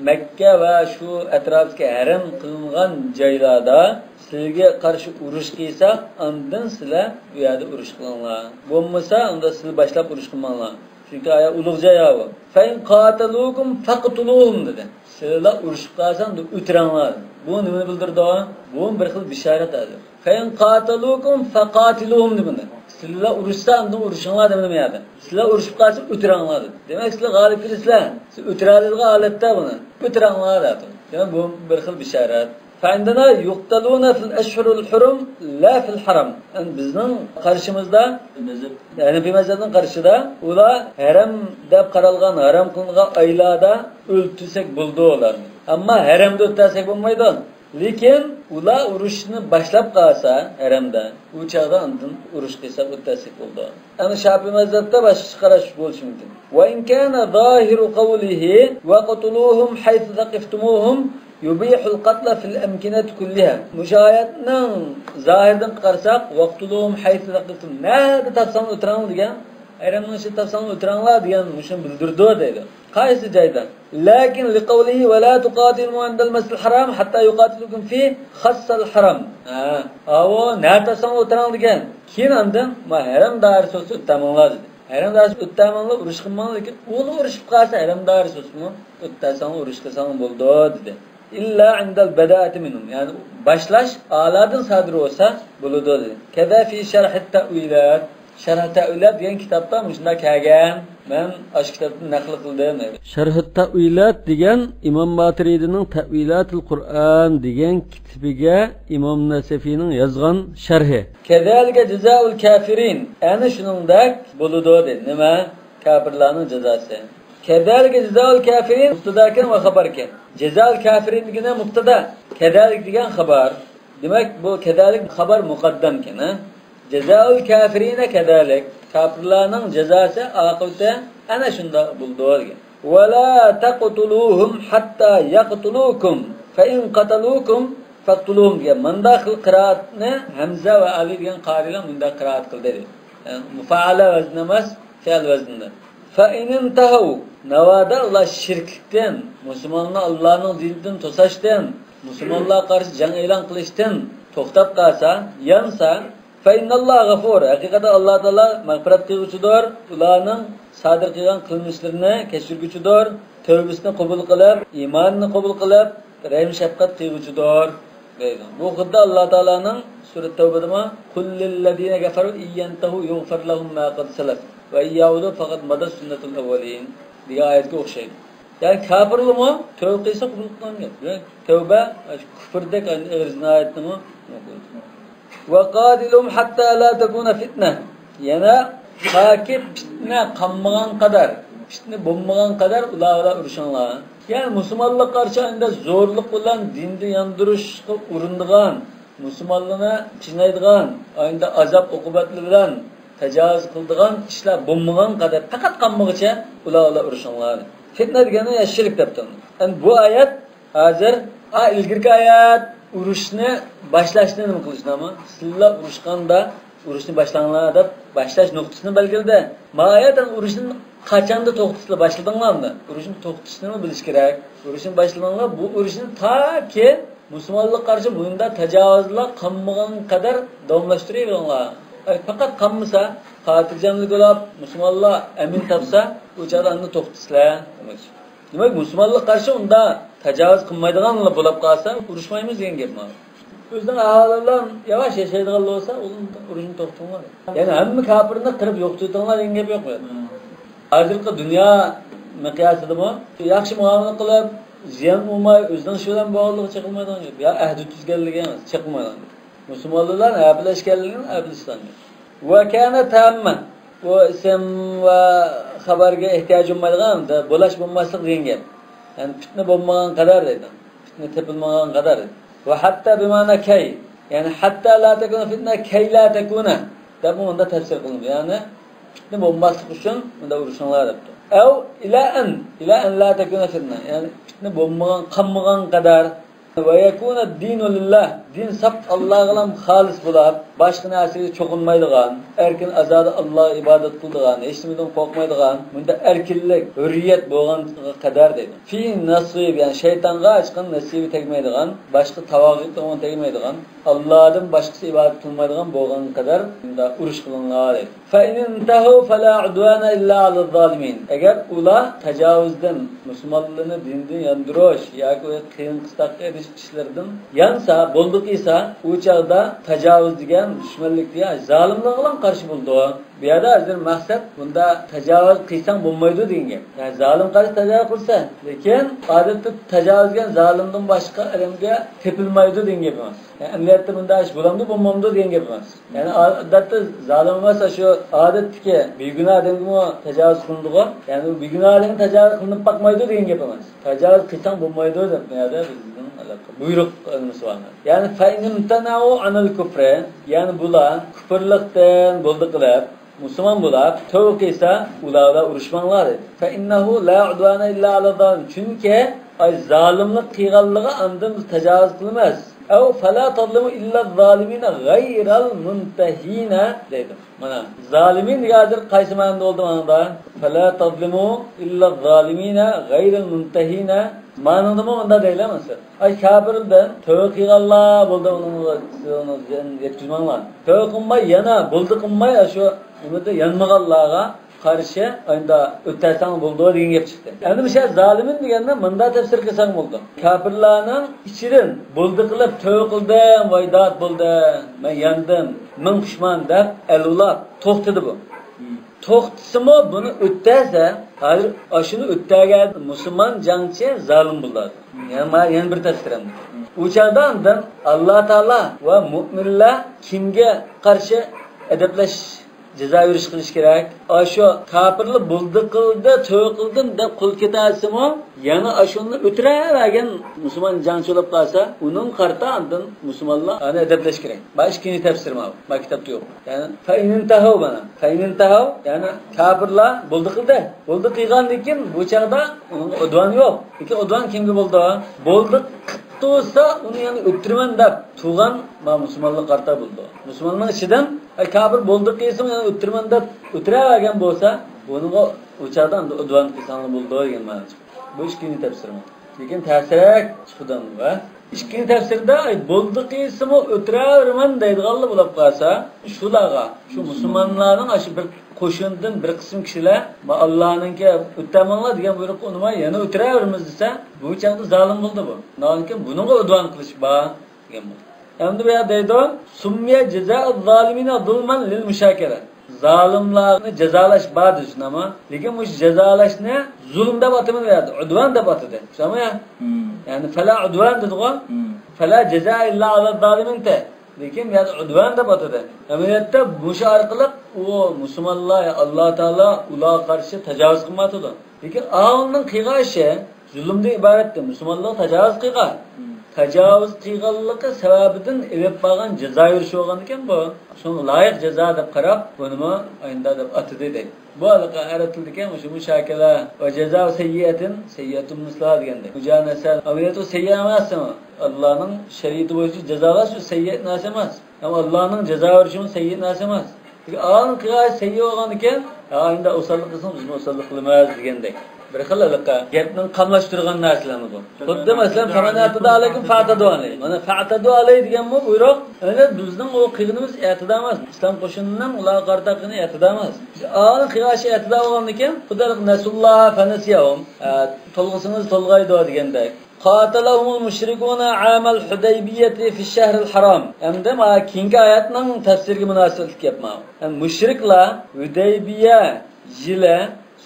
مەككە ۋە شۇ ئەتراپتىكى ھەرەم قىلىنغان جايلاردا سىلەرگە قارشى ئۇرۇش قىلسا، ئاندىن سىلەر بۇ يەردە ئۇرۇش قىلىڭلار. بولمىسا، ئۇندا سىلەر باشلاپ ئۇرۇش قىلماڭلار. چۈنكى ئايا ئۇلۇغ جاي ئاۋۇ. فَإِنْ قَاتَلُوكُمْ فَاقْتُلُوهُمْ دېدى. سىلەرلا ئۇرۇشۇپ قالساڭ، ئۆتۈرەڭلار. بۇ نېمىنى بىلدۈرىدۇ؟ بۇ بىر خىل بېشارەت ھازىر. فَإِنْ قَاتَلُوكُمْ فَقَاتِلُوهُمْ دېمىدى. سىلەرلا ئۇرۇشسا، ئاندىن ئۇرۇشۇڭلار دېمىدىمۇ يەردە. سىلەر ئۇرۇشۇپ قالسا، ئۆتۈرەڭلار دېدى. دېمەك، سىلەر غالىب كېلىسىلەر. سىلەر ئۆتۈرەلەيدىغان ھالەتتە بۇنى. ئۆتۈرەڭلار دەپتۇ. دېمەك، بۇ بىر خىل بېشارەت. فَعِنْدَنَا يُقْتَلُونَ فِي الْأَشْهُرِ الْحُرُمِ لَا فِي الْحَرَمِ. يەنى بىزنىڭ قارشىمىزدا، ھەنەفىي مەزھەپنىڭ قارىشىدا، ئۇلار ھەرەم دەپ قارالغان، ھارام قىلىنغان ئايلاردا ئۆلتۈرسەك بولىدۇ ئۇلارنى. ئەمما ھەرەمدە ئۆلتۈرسەك بولمايدۇ. لېكىن ئۇلار ئۇرۇشنى باشلاپ قالسا ھەرەمدە، ئۇ چاغدا ئاندىن ئۇرۇش قىلساق ئۆلتۈرسەك بولىدۇ. ئەمما شافىئىي مەزھەپتە باشقىچە قاراش بولۇشى مۇمكىن. وَإِنْ كَانَ ظَاهِرُ قَوْلِهِ وَاقْتُلُوهُمْ حَيْثُ ثَقِفْتُمُوهُمْ يبيح القتل في الأمكنة كلها. مۇشۇ ئايەتنىڭ زاھىرىدىن قارىساق، واقتلوهم حيث ثقفتموهم، نەدە تاپساڭلار ئۆلتۈرۈڭلار دېگەن، ھەرەمنىڭ ئىچىدە تاپساڭلار ئۆلتۈرۈڭلار دېگەن مۇشۇنى بىلدۈرىدۇ دەيدۇ. قايسى جايدا؟ لكن لقوله ولا تقاتلوهم عند المسجد الحرام حتى يقاتلوكم فيه خص الحرم. ھە، ئاۋۇ نەدە تاپساڭلار ئۆلتۈرۈڭلار دېگەن. كېيىن ئاندىن ما ھەرەم دائىرىسى بولسا ئۆتەمەڭلار دېدى. ھەرەم دائىرىسى ئۆتەمەڭلار، ئۇرۇش قىلماڭلار، لېكىن ئۇلار ئۇرۇشۇپ قالسا ھەرەم دائىرىسى بولسىمۇ ئۆتەسەڭلار، ئۇرۇش قىلساڭلار بولىدۇ دېدى. إلا عند البداءة منهم، يەنى باشلاش ئالاردىن سادىر بولسا بولىدۇ دېدى. كذا في شرح التأويلات. شەرھ تەئۋىلات دېگەن كىتابتا مۇشۇنداق كەلگەن. مەن ئاشۇ كىتابتىن نەقىل قىلدىم دەيدۇ. شەرھ تەئۋىلات دېگەن ئىمام ماتۇرىدىنىڭ تەئۋىلاتىل قۇرئان دېگەن كىتىبىگە ئىمام نەسەفىنىڭ يازغان شەرھى. كذلك جزاء الكافرين. ئەنە شۇنىڭدەك بولىدۇ دەيدۇ. نېمە؟ كاپىرلارنىڭ جازاسى. كذلك جزاء الكافرين مۇبتەداكەن ۋە خەبەركەن. جزاء الكافرين دېگىنى مۇبتەدا. كذلك دېگەن خەبەر. دېمەك، بۇ كذلك خەبەر مۇقەددەمكەن، ھە؟ جزاء الكافرين كذلك. كاپىرلارنىڭ جازاسى، ئاقىۋىتى ئەنە شۇنداق بولىدۇ دېگەن. ولا تقتلوهم حتى يقتلوكم فإن قتلوكم فاقتلوهم دېگەن. مانداق خىل قىرائەتنى ھەمزە ۋە ئالى دېگەن قارىيلار مۇنداق قىرائەت قىلدى. يەنى مۇپائەلە ۋەزنى ئەمەس، فېئىل ۋەزنىدە. فإن انتهوا، ناۋادا ئۇلار شىركلىكتىن، مۇسۇلمانلارنى ئاللانىڭ دىنىدىن توساشتىن، مۇسۇلمانلارغا قارشى جەڭ ئېلان قىلىشتىن توختاپ قالسا، يانسا، فإن الله غفور، ھەقىقەتەن ئاللا تائالا مەغپىرەت قىلغۇچىدۇر، ئۇلارنىڭ سادىر قىلغان قىلمىشلىرىنى كەچۈرگۈچىدۇر، تەۋبىسىنى قوبۇل قىلىپ، ئىمانىنى قوبۇل قىلىپ، رەھىم شەپقەت قىلغۇچىدۇر دەيدۇ. بۇ خۇددى ئاللا تائالانىڭ سۈرە تەۋبىدىمۇ، قل للذين كفروا إن ينتهوا يغفر لهم ما قد سلف وإن يعودوا فقد مضت سنة الأولين دېگەن ئايەتكە ئوخشايدۇ. يەنى كاپىرلارمۇ تەۋبە قىلسا قوبۇل قىلىنغان گەپ. تەۋبە كۇفردەك ئېغىر جىنايەتنىمۇ. وقاتلوهم حتى لا تكون فتنة. يەنە تاكى پىتنە قالمىغان قەدەر، پىتنە بولمىغان قەدەر ئۇلار بىلەن ئۇرۇشۇڭلار. يەنى مۇسۇلمانلارغا قارشى ئەمدى زورلۇق بىلەن دىندىن ياندۇرۇشقا ئۇرۇنىدىغان، مۇسۇلمانلارنى قىينايدىغان، ئەمدى ئازاب ئوقۇبەتلىرى بىلەن تاجاۋۇز قىلىدىغان ئىشلار بولمىغان قەدەر، پەقەت قالمىغىچە ئۇلار بىلەن ئۇرۇشۇڭلار. پىتنە دېگەننى يا شىرك دەپتۇ. ئەمدى بۇ ئايەت ھازىر، ئا، ئىلگىرىكى ئايەت ئۇرۇشنى باشلاشنى نېمە قىلىشنى، ئەمما سىلەر ئۇرۇشقاندا ئۇرۇشنى باشلاڭلار دەپ باشلاش نۇقتىسىنى بەلگىلىدى. ما ئايەت ئۇرۇشنى قاچاندا توختىتىسىلەر، باشلىدىڭلارمۇ؟ ئۇرۇشنى توختىتىشنىمۇ بىلىش كېرەك. ئۇرۇشنى باشلىدىڭلار، بۇ ئۇرۇشنى تاكى مۇسۇلمانلارغا قارشى مۇنداق تاجاۋۇزلار قالمىغان قەدەر داۋاملاشتۇرۇۋېرىڭلار. ئەي، پەقەت قالمىسا، خاتىرجەملىك بولۇپ، مۇسۇلمانلار ئەمىن تاپسا، ئۇ چاغدا ئاندىن توختىسىلەر. دېمەك، مۇسۇلمانلارغا قارشى ئۇنداق تاجاۋۇز قىلمايدىغانلا بولۇپ قالسا، ئۇرۇشمايمىز دېگەن گەپ مانا. ئۆزىنىڭ ئەھالى بىلەن ياۋاش ياشايدىغان بولسا، ئۇرۇشنى توختىتىڭلار. يەنى ھەممە كاپىرنى قىرىپ يوقىتىۋېتىڭلار دېگەن گەپ يوق بۇ يەردە. ھازىرقى دۇنيا مىقياسىدىمۇ ياخشى مۇئامىلە قىلىپ، زىيان بولماي، ئۆزىنىڭ ئىشى بىلەن بولغانلىقى چېقىلمايدىغان گەپ. يا ئەھدى تۈزگەنلىكى ئەمەس، چېقىلمايدىغان گەپ. مۇسۇلمانلار بىلەن ھەپىلەشكەنلىكىنى ھەپىلىشىدىغان گەپ. ۋە كانە تاممە. بۇ ئىسىم ۋە خەبەرگە ئېھتىياج بولمايدىغان، بولاش بولماسلىق دېگەن گەپ. يەنى پىتنە بولمىغان قەدەر دەيدۇ. پىتنە تېپىلمىغان قەدەر. ۋە ھەتتا بىمەنە كەي. يەنى ھەتتا لا تەكۇنە پىتنە كەي لا تەكۇنە دەپمۇ مۇنداق تەپسىر قىلىنىدۇ. يەنى پىتنە بولماسلىق ئۈچۈن مۇنداق ئۇرۇشۇڭلار دەپتۇ. ئەۋ ئىلا ئەن، ئىلا ئەن لا تەكۇنە پىتنە. يەنى پىتنە بولمىغان، قالمىغان قەدەر. ۋە يەكۇنە دىنۇ لىللا. دىن ساپ ئاللاغىلا خالىس بولۇپ، باشقا نەرسىگە چوقۇنمايدىغان، ئەركىن ئازادە ئاللاغا ئىبادەت قىلىدىغان، ھېچنېمىدىن قورقمايدىغان، مۇنداق ئەركىنلىك، ھۆرىيەت بولغانغا قەدەر دەيدۇ. في نصيب، يەنى شەيتانغا ھېچقان نەسىبى تەگمەيدىغان، باشقا تاۋاغۇتلارغا تەگمەيدىغان، ئاللادىن باشقىسى ئىبادەت قىلمايدىغان بولغانغا قەدەر مۇنداق ئۇرۇش قىلىڭلار دەيدۇ. فإن انتهوا فلا عدوان إلا على الظالمين. ئەگەر ئۇلار تاجاۋۇزدىن، مۇسۇلمانلارنى دىندىن ياندۇرۇش ياكى قىيىن قىستاققا ئېلىش ئىشلىرىدىن يانسا، بولدى قىلسا، ئۇ چاغدا تاجاۋۇز دېگەن، دۈشمەنلىك دېگەن زالىملارغىلا قارشى بولىدۇ. بۇ يەردە ھازىر مەقسەت بۇندا تاجاۋۇز قىلساڭ بولمايدۇ دېگەن گەپ. يەنى زالىم قارشى تاجاۋۇز قىلسا، لېكىن ئادەتتە تاجاۋۇز دېگەن زالىمدىن باشقا ئادەمگە تېپىلمايدۇ دېگەن گەپ ئەمەس. يەنى ئەمەلىيەتتە بۇنداق ئىش بولامدۇ، بولمامدۇ دېگەن گەپ ئەمەس. يەنى ئادەتتە زالىم ئەمەس، شۇ ئادەتتىكى بىگۇناھ ئادەمگىمۇ تاجاۋۇز قىلىنىدىغۇ. يەنى ئۇ بىگۇناھ ئادەمگە تاجاۋۇز قىلىنىپ باقمايدۇ دېگەن گەپ ئەمەس. تاجاۋۇز قىلساڭ بولمايدۇ دەپ بۇ يەردە بىزنىڭ بۇيرۇق ئەلمىسى بار. يەنى فإن امتنعوا عن الكفر، يەنى بۇلار كۇپۇرلۇقتىن بولدى قىلىپ، مۇسۇلمان بولاپ، تەۋبە قىلسا، ئۇلار بىلەن ئۇرۇشماڭلار دېدى. فإنه لا عدوان إلا على الظالمين. چۈنكى ئاي، زالىملىق قىلغانلىقىغا ئاندىن بىز تاجاۋۇز قىلىمىز. ئەۋ فەلا تەزلىمۇ ئىللا زالىمىنە غەيرەل مۇنتەھىنە دەيدۇ. مانا، زالىمىن دېگەن ھازىر قايسى مەنىدە بولدى مانىدا؟ فەلا تەزلىمۇ ئىللا زالىمىنە غەيرەل مۇنتەھىنە. مانىدىمۇ مۇنداق دەيلى مەسىلەن. ئاي، كاپىرلىدىن تۆۋە قىلغانلار بولدى، ئۇنىڭغا، سىز ئۇنى يەتكۈزمەڭلار. تۆۋە قىلماي، يەنە بولدى قىلماي، شۇ نېمىدە يانمىغانلارغا قارشى ئايندا ئۆتەلسەڭ بولىدۇ دېگەن گەپ چىقتى. ئەمدى مۇشۇ زالىمىن دېگەننى مۇنداق تەپسىر قىلساڭ بولىدۇ. كاپىرلارنىڭ ئىچىدىن بولدى قىلىپ، تۆۋە قىلدىم، ۋاي دات بولدى، مەن ياندىم، مىڭ پۇشمان دەپ ئەلۋۇلاپ توختىدى بۇ. توختىسىمۇ بۇنى ئۆتەلسە، ھازىر ئاشۇنى ئۆتەلگەن مۇسۇلمان جەڭچى زالىم بولىدۇ. يەنە، يەنە بىر تەپسىر ئەمدى. ئۇ چاغدا ئاندىن ئاللا تائالا ۋە مۇئمىنلار كىمگە قارشى ئەدەپلەش جازا بېرىش قىلىش كېرەك. ئاشۇ كاپىرلار بولدى قىلدى، تۆۋە قىلدىم دەپ قول كېتەلسىمۇ، يەنە ئاشۇنى ئۆتۈرەۋەرگەن مۇسۇلمان جەڭچى بولۇپ قالسا، ئۇنىڭغا قارىتا ئاندىن مۇسۇلمانلار ئانى ئەدەپلەش كېرەك. بۇ ئىككىنچى تەپسىر ماۋۇ. بۇ كىتابتا يوق. يەنى فەئىنىنتەھەۋ مانا. فەئىنىنتەھەۋ، يەنى كاپىرلار بولدى قىلدى. بولدى قىلغاندىن كېيىن بۇ چاغدا ئۇنىڭغا ئۇدۋان يوق. لېكىن ئۇدۋان كىمگە بولىدۇ؟ بولدى قىپتۇ بولسا، ئۇنى يەنە ئۆتتۈرىمەن دەپ تۇرغان ما مۇسۇلمانلارغا قارىتا بولىدۇ. مۇسۇلماننىڭ ئىچىدىن، ئەي، كاپىر بولدى قىلسىمۇ يەنە ئۆتتۈرىمەن دەپ ئۆتۈرەۋەرگەن بولسا، بۇنىڭغا ئۇ چاغدا ئەمدى ئۇدۋان قىلساڭلار بولىدۇ دېگەن مەنىدە. بۇ ئىككىنچى تەپسىرىمۇ. لېكىن تەسرەك چىقىدۇ ۋە ئىككىنچى تەپسىردە، ئاي، بولدى قىلسىمۇ ئۆتۈرەۋېرىمەن دەيدىغانلا بولۇپ قالسا، شۇلارغا، شۇ مۇسۇلمانلارنىڭ ئاشۇ بىر قوشۇنىدىن بىر قىسىم كىشىلەر، ما ئاللانىڭكى ئۆتەلمەڭلار دېگەن بۇيرۇققا ئۇنىماي يەنە ئۆتۈرەۋېرىمىز دېسە، بۇ چاغدا زالىم بولدى بۇ. ئۇنىڭدىن كېيىن بۇنىڭغا ئۇدۋان قىلىش بار دېگەن بۇ. ئەمدى بۇ يەردە دەيدۇ، سۇممىيە جازائۇز زالىمىنە زۇلمان لىل مۇشاكەلە. زالىملارنى جازالاش بار دېدى، شۇنداقمۇ؟ لېكىن مۇشۇ جازالاشنى زۇلۇم دەپ ئاتىمىدى، ئۇدۋان دەپ ئاتىدى. شۇنداقمۇ يا؟ يەنى فەلا ئۇدۋان دېدىغۇ. فەلا جازا ئىللا ئەلا زالىمىن دە. لېكىن بۇ يەردە ئۇدۋان دەپ ئاتىدى. ئەمەلىيەتتە مۇشۇ ئارقىلىق ئۇ مۇسۇلمانلار، ئاللا تائالا ئۇلارغا قارشى تاجاۋۇز قىلمايۋاتىدۇ. لېكىن ئاۋۇنىڭ قىلغان ئىشى زۇلۇمدىن ئىبارەتتى. مۇسۇلمانلارغا تاجاۋۇز قىلغان. تاجاۋۇز قىلغانلىقى سەۋەبىدىن ئېلىپ بارغان جازا يۈرۈشى بولغاندىكىن بۇ. شۇڭا لايىق جازا دەپ قاراپ، بۇنىمۇ ئايندا دەپ ئاتىدى دەيدۇ. بۇ ھېلىقى ئەرەتىلدىكەن مۇشۇ مۇشاكىلە ۋە جازا سەييەتىن سەييەتۇن مىسلىھا دېگەندەك. مۇجانەسە ئەمەلىيەتتە سەييە ئەمەسمۇ؟ ئاللانىڭ شەرىئىتى بويىچە جازالاش ئۇ سەييە نەرسە ئەمەس. ئەمما ئاللانىڭ جازا بېرىشىمۇ سەييە نەرسە ئەمەس. لېكىن ئالىم قىلغان سەييە بولغاندىكىن، ئا، ئەمدى ئوساللىق قىلسىڭىز، بىزمۇ ئوساللىق قىلىمىز دېگەندەك. بىر خىل ھېلىقى گەپنىڭ قاملاشتۇرغان نەرسىلەرمۇ بۇ. خۇددى مەسىلەن، فَمَنِ اعْتَدَىٰ عَلَيْكُمْ فَاعْتَدُوا عَلَيْهِ. مانا، فَاعْتَدُوا عَلَيْهِ دېگەنمۇ بۇيرۇق. ئەمدى بىزنىڭ ئۇ قىلغىنىمىز ئەتىدا ئەمەس. ئىسلام قوشۇنىنىڭ ئۇلارغا قارىتا قىلغىنى ئەتىدا ئەمەس. بىز ئالىم قىلغان ئىشى ئەتىدا بولغاندىكىن، خۇددى نَسُوا اللَّهَ فَنَسِيَهُمْ. ئە، تولغىسىڭىز تولغايدۇ دېگەندەك. قاتلهم المشركون عام الحديبية في الشهر الحرام. ئەمدى مانا كېيىنكى ئايەتنىڭ تەپسىرىگە مۇناسىۋەتلىك گەپ مانا. يەنى مۇشرىكلار ھۇدەيبىيە يىلى،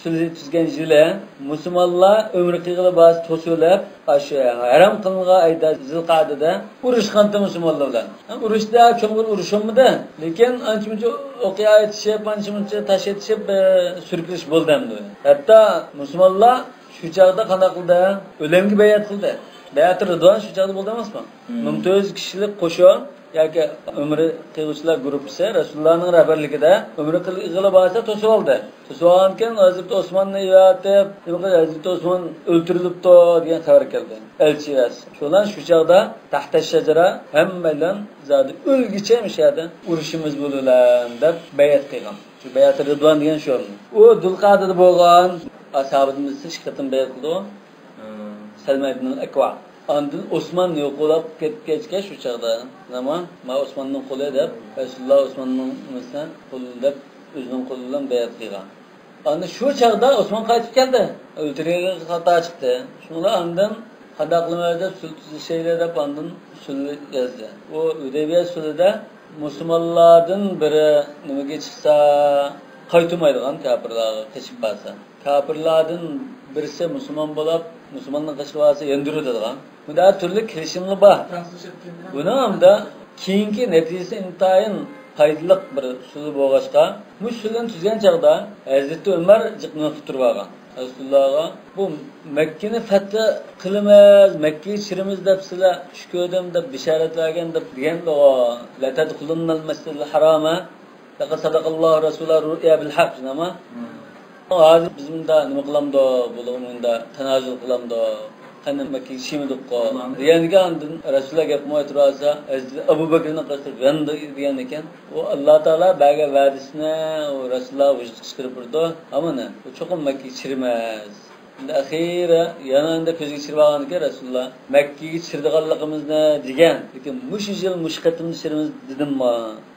سۈلھى تۈزگەن يىلى، مۇسۇلمانلار ئۆمرە قىلغىلى بارسا توسۇلۇپ، ئاشۇ ھەرام قىلىنغان ئايدا زىلقەدىدە ئۇرۇشقانتى مۇسۇلمانلار بىلەن. ئۇرۇشتا چوڭقۇر ئۇرۇشۇلمىدى. لېكىن ئانچە-مۇنچە ئوقيا ئېتىشىپ، ئانچە-مۇنچە تاش ئېتىشىپ، ئە، سۈركىلىش بولدى ئەمدى. ھەتتا مۇسۇلمانلار شۇ چاغدا قانداق قىلدى؟ ئۆلۈمگە بەيئەت قىلدى. بەيئەتۇ رىدۋان شۇ چاغدا بولدى ئەمەسمۇ؟ مىڭ تۆت يۈز كىشىلىك قوشۇن ياكى ئۆمرە قىلغۇچىلار گۇرۇپپىسى رەسۇلۇللانىڭ رەھبەرلىكىدە ئۆمرە قىلغىلى بارسا توسۇۋالدى. توسۇۋالغاندىكىن ھەزرىتى ئوسماننى ئەۋەتىپ، نېمە قىلدى؟ ھەزرىتى ئوسمان ئۆلتۈرۈلۈپتۇ دېگەن خەۋەر كەلدى. ئەلچى ئەۋەتسە. شۇلار شۇ چاغدا تەھتە شەجەرە ھەممەيلەن زادى ئۆلگۈچە مۇشۇ يەردە ئۇرۇشىمىز بۇ بىلەن دەپ بەيئەت قىلغان. شۇ بەيئەتۇ رىدۋان دېگەن شۇ. ئۇ زۇلقەدىدە بولغان ئاسھابىدىن بىرسى ئىككى قېتىم بەيئەت قىلدى. سەلمە ئىبنۇل ئەكۋا. ئاندىن ئوسمان يوقلاپ كەتكەچكە شۇ چاغدا، نېمە، ما ئوسماننىڭ قولى دەپ، رەسۇلۇللا ئوسماننىڭ نېمىسىنى قولى دەپ، ئۆزىنىڭ قولى بىلەن بەيئەت قىلغان. ئاندىن شۇ چاغدا ئوسمان قايتىپ كەلدى. ئۆلتۈرگەنگە خاتا چىقتى. شۇڭا ئاندىن قانداق قىلىمىز دەپ سۈلھ تۈزۈشەيلى دەپ ئاندىن سۈلھ يازدى. ئۇ ھۇدەيبىيە سۈلھىدە مۇسۇلمانلاردىن بىرى نېمىگە چىقسا، قايتۇرمايدىغان كاپىرلارغا قېچىپ بارسا. كاپىرلاردىن بىرسى مۇسۇلمان بولۇپ، مۇسۇلماندىن قېچىپ بارسا يەنە دۈرىدىغان. بۇنداق تۈرلۈك كېلىشىملار بار. بۇنىڭ ھەمدە كېيىنكى نەتىجىسى ئىنتايىن پايدىلىق بىر سۈلھى بولغاچقا، مۇشۇ سۈلھىنى تۈزگەن چاغدا ھەزرىتى ئۆمەر جىق مېڭىپ تۇرۇۋالغان. رەسۇلۇللاغا، بۇ مەككىنى فەتھ قىلىمىز، مەككىگە چىرىمىز دەپ سىلەر چۈش كۆردۈم دەپ بېشارەتلەرگەن دەپ دېگەندىغۇ، لەتەدخۇلۇننەل مەسجىدەل ھەرامە، لەقەد سەدەقەللاھۇ رەسۇلەھۇ رۇئيا بىل ھەق، شۇنداقمۇ؟ ھازىر بىز مۇندا نېمە قىلامدۇ، بۇلار مۇندا تانازۇل قىلامدۇ؟ قېنى مەككىگە چىرمىدۇققۇ دېگەندىكىن، ئاندىن رەسۇلۇللا گەپ قىلماي تۇرۇۋالسا، ھەزرىتى ئەبۇ بەكرىنىڭ قېشىدا ياندى دېگەنىكەن. ئۇ ئاللا تائالا بەرگەن ۋەدىسىنى ئۇ رەسۇلۇللا ۋۇجۇدقا چىقىرىپ بېرىدۇ. ئامىنە، ئۇ چوقۇم مەككىگە چىرمەس. ئەندى ئاخىرى يەنە ئەندى كۆزىگە چىرىۋالغاندىكىن رەسۇلۇللا مەككىگە چىرىدىغانلىقىمىزنى دېگەن، لېكىن مۇشۇ يىل مۇشۇ قېتىمدا چىرىمىز دېدىممۇ؟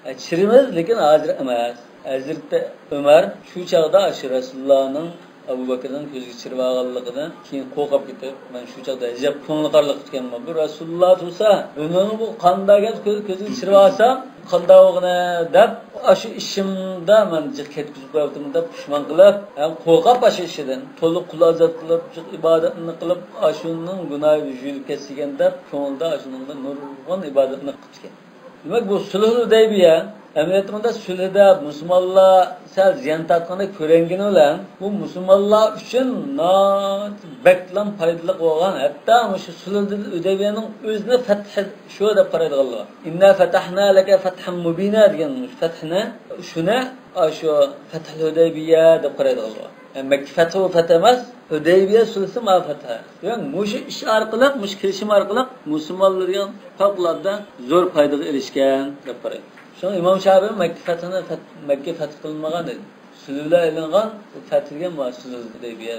ئە، چىرىمىز، لېكىن ھازىر ئەمەس. ھەزرىتى ئۆمەر شۇ چاغدا ئاشۇ رەسۇلۇللانىڭ ئەبۇ بەكرىنىڭ كۆزىگە چىرىۋالغانلىقىدىن كېيىن قورقۇپ كېتىپ، مەن شۇ چاغدا ئەجەب كۆڭلى قارىلىق كۈتكەنمەن. بۇ رەسۇلۇللا تۇرسا، بۇنىڭ بۇ قانداق گەپ، كۆز-، كۆزىگە چىرىۋالسام قانداق بولغىنى دەپ، ئاشۇ ئىشىمدا مەن جىق كەتكۈزۈپ قويۇپتىمەن دەپ پۇشمان قىلىپ، ھەم قورقۇپ ئاشۇ ئىشىدىن، تولۇق قۇل ئازاد قىلىپ، جىق ئىبادەتنى قىلىپ، ئاشۇنىڭ گۇناھى يۇيۇلۇپ كەتسىكەن دەپ، كۆڭلىدە ئاشۇنىڭدا نۇرغۇن ئىبادەتنى قىپتىكەن. دېمەك، بۇ سۈلھۇل ھۇدەيبىيە، ئەمەلىيەتتە بۇندا سۈلھىدە مۇسۇلمانلار سەل زىيان تارتقاندەك كۆرۈنگىنى بىلەن، بۇ مۇسۇلمانلار ئۈچۈن ناھايىتى بەكلا پايدىلىق بولغان، ھەتتا مۇشۇ سۈلھۇل ھۇدەيبىيەنىڭ ئۆزىنى فەتھى شۇ دەپ قارايدىغانلار بار. «ئىننا فەتەھنا لەكە فەتھەن مۇبىنا» دېگەن مۇشۇ فەتھنى، شۇنى، ئاشۇ فەتھۇل ھۇدەيبىيە دەپ قارايدىغانلار بار. يەنى مەككە فەتھى ئۇ فەتھ ئەمەس، ھۇدەيبىيە سۈلھىسى ماۋۇ فەتھ. دېمەك، مۇشۇ ئىش ئارقىلىق، مۇشۇ كېلىشىم ئارقىلىق مۇسۇلمانلار دېگەن پەۋقۇلئاددە زور پايدىغا ئېرىشكەن دەپ قارايمىز. شۇڭا ئىمام شافىئى مەككە فەتھىنى فەت-، مەككە فەتھ قىلىنمىغان دەيدۇ. سۈلھىلەر ئېلىنغان، بۇ فەتھ دېگەن ماۋۇ سۈلھۇل ھۇدەيبىيە.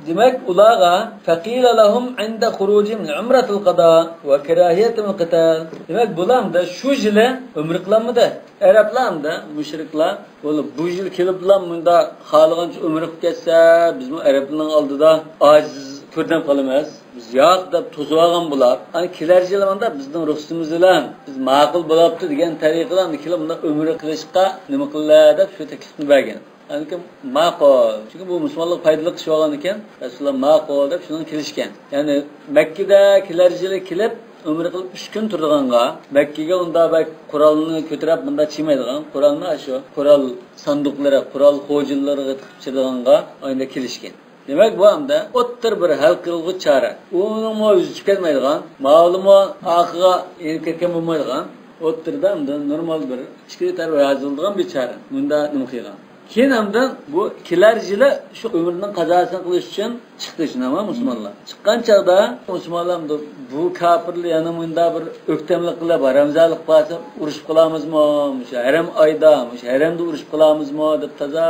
دېمەك، ئۇلارغا فەقىلە لەھۇم ئىندە خۇرۇجىم لىئۇمرەتىل قادا ۋە كىراھىيەتىل قىتال. دېمەك، بۇلار ئەمدى شۇ يىلى ئۆمرە قىلالمىدى. ئەرەبلەر ئەمدى، مۇشرىكلار، بۇ، بۇ يىل كېلىپلا مۇندا خالىغانچە ئۆمرە قىلىپ كەتسە، بىزمۇ ئەرەبلەرنىڭ ئالدىدا ئاجىز كۆرۈنۈپ قالىمىز. بىز ياق دەپ توسۇۋالغان بۇلار. ئەنە كېلەر يىلى ماندا بىزنىڭ رۇخسىتىمىز بىلەن بىز ماقۇل بولاپتۇ دېگەن تەرىقىدە ئەمدى كېلىپ مۇندا ئۆمرە قىلىشقا نېمە قىلىلە دەپ شۇ تەكلىپنى بەرگەن. ئاندىن كېيىن ماقۇل. چۈنكى بۇ مۇسۇلمانلارغا پايدىلىق ئىش بولغاندىكىن، رەسۇلۇللا ماقۇل دەپ شۇنىڭغا كېلىشكەن. يەنى مەككىدە كېلەر يىلى كېلىپ، ئۆمرە قىلىپ ئۈچ كۈن تۇرىدىغانغا، مەككىگە ئۇنداق بەك قورالنى كۆتۈرۈپ مۇنداق چىمايدىغان، قورالنى ئاشۇ قورال ساندۇقلىرى، قورال خوجىلىرىغا تىقىپ چىدىغانغا ئاينىدا كېلىشكەن. دېمەك، بۇ ئەمدى ئوتتۇرا بىر ھەل قىلغۇچ چارە. ئۇنىڭمۇ ئۆزى چۈشۈپ كەتمەيدىغان، ماۋۇلىمۇ ئارقىغا ئېلىپ كەتكەن بولمايدىغان، ئوتتۇرىدا ئەمدى نورمال بىر ئىككى تەرەپ رازى بولىدىغان بىر چارە. مۇندا نېمە قىلغان؟ كېيىن ئەمدى بۇ كېلەر يىلى شۇ ئۆمرىنىڭ قازاسىنى قىلىش ئۈچۈن چىقتى، شۇنداقمۇ مۇسۇلمانلار؟ چىققان چاغدا مۇسۇلمانلار ئەمدى بۇ كاپىرلار يەنە مۇنداق بىر ئۆكتەملىك قىلىپ، ھارامزادىلىق قىلسا ئۇرۇشۇپ قالامىزمۇ؟ مۇشۇ ھەرەم ئايدا، مۇشۇ ھەرەمدە ئۇرۇشۇپ قالامىزمۇ؟ دەپ تازا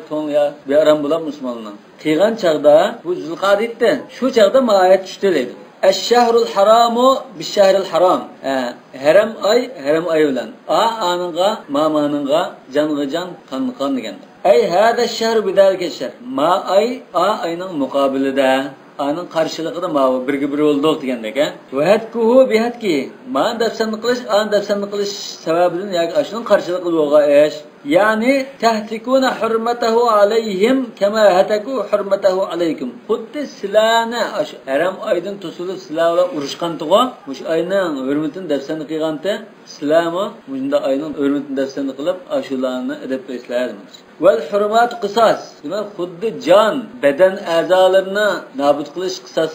كۆڭلى بىئارام بولۇپ مۇسۇلمانلارنىڭ. قىلغان چاغدا بۇ زۇلقەئدە ئېيتتى. شۇ چاغدا ما ئايەت چۈشتى دەيدۇ. ئەششەھرۇل ھارامۇ بىششەھرىل ھارام. ھە، ھەرەم ئاي، ھەرەم ئاي بىلەن. ئا، ئانىڭغا، ما، مانىڭغا، جانغا جان، قانغا قان دېگەن. ئەي ھەدە شەھرۇ بىدالىكە شەھر. ما ئاي، ئا ئاينىڭ مۇقابىلىدە، ئانىڭ قارشىلىقىدا ماۋۇ بىرگە بىر بولدۇق دېگەندەك، ھە. ۋەھەتكۇھۇ بىھەتكى. مانى دەپسەندە قىلىش، ئانى دەپسەندە قىلىش سەۋەبىدىن ياكى ئاشۇنىڭ قارشىلىقىدا بولغان ئىش. يەنى تەھتىكۇنە ھۇرمەتەھۇ ئەلەيھىم كەمە ھەتەكۇ ھۇرمەتەھۇ ئەلەيكۇم. خۇددى سىلەرنى ئاشۇ ھەرەم ئايدىن توسۇلۇپ سىلەر بىلەن ئۇرۇشقانتىغۇ، مۇشۇ ئاينىڭ ھۆرمىتىنى دەپسەندە قىلغانتى، سىلەرمۇ مۇشۇنداق ئاينىڭ ھۆرمىتىنى دەپسەندە قىلىپ، ئاشۇلارنى ئەدەپ قىلىسىلەر دېمەكچى. ۋەل ھۇرماتۇ قىساس. دېمەك، خۇددى جان، بەدەن ئەزالىرىنى نابۇت قىلىش، قىساس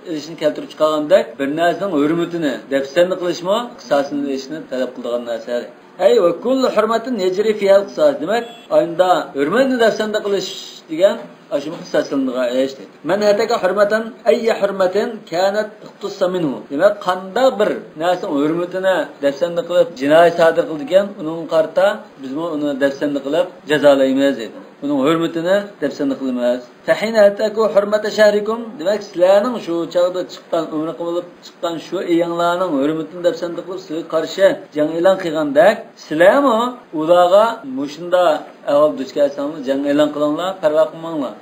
ئېلىشنى كەلتۈرۈپ چىقارغاندەك، بىر نەرسىنىڭ ھۆرمىتىنى دەپسەندە قىلىشمۇ قىساسىنى ئېلىشنى تەلەپ قىلىدىغان نەرسە. ئەي ۋە كۇللۇ ھۇرمەتىن يەجرى فىھەل قىساس. دېمەك، ئاينىدا ھۆرمەتنى دەپسەندە قىلىش دېگەن ئاشۇمۇ قىساسلىنىدىغان ئىش دېدى. مەن ھەتەكە ھۇرمەتەن ئەييە ھۇرمەتىن كانەت ئۇقتۇسسا مىنھۇ. دېمەك، قانداق بىر نەرسىنىڭ ھۆرمىتىنى دەپسەندە قىلىپ، جىنايەت سادىر قىلىدىكەن، ئۇنىڭغا قارىتا بىزمۇ ئۇنى دەپسەندە قىلىپ جازالايمىز دېدى. ئۇنىڭ ھۆرمىتىنى دەپسەندە قىلىمىز. فەھىنە ھەتەكۇ ھۇرمەتە شەھرىكۇم. دېمەك، سىلەرنىڭ شۇ چاغدا چىققان، ئۆمرە قىلىپ چىققان شۇ ئېيىڭلارنىڭ ھۆرمىتىنى دەپسەندە قىلىپ، سىلەرگە قارشى جەڭ ئېلان قىلغاندەك، سىلەرمۇ ئۇلارغا مۇشۇنداق ئەھۋال دۇچ كەلسەڭلار، جەڭ ئېلان قىلىڭلار، پەرۋا قىلماڭلار.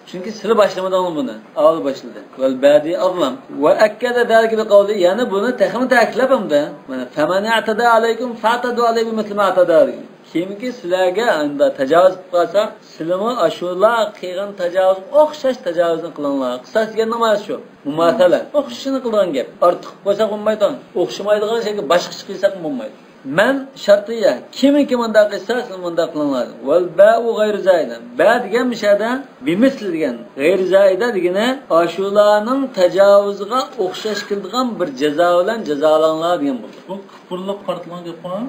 چۈنكى سىلەر باشلىمىدىڭلار بۇنى، ئۇلار باشلىدى. ۋەل بەدى ئەزلەم. ۋە ئەككەدە زالىكە بىقەۋلى، يەنە بۇنى تېخىمۇ تەكىتلەپ ئەمدى. مانا، فەمەن ئەتەدە ئەلەيكۇم فەتەدۇ ئەلەيھى بىمىسلى ما ئەتەدە ئەلەيكۇم. كىمكى سىلەرگە ئاندا تاجاۋۇز قىلىپ قالسا، سىلىمۇ ئاشۇلار قىلغان تاجاۋۇزغا ئوخشاش تاجاۋۇزنى قىلىڭلار. قىساس دېگەننىڭ مەنىسى شۇ. مۇماسەلە. ئوخشىشىنى قىلىدىغان گەپ. ئارتۇق قىلساق بولمايدۇ. ئوخشىمايدىغان شەيگە باشقىچە قىلساق بولمايدۇ. مەن شەرتىيە. كىمكى مۇنداق قىلسا، سىلەر مۇنداق قىلىڭلار. ۋەل بەئۇ غەيرۇ زائىدە. بە دېگەن مۇشەدە بىمىسلى دېگەن. غەيرۇ زائىدە دېگىنى ئاشۇلارنىڭ تاجاۋۇزىغا ئوخشاش كېلىدىغان بىر جازا بىلەن جازالاڭلار دېگەن بولىدۇ. كۇفرلۇققا قارىتىلغان گەپ قىلغان.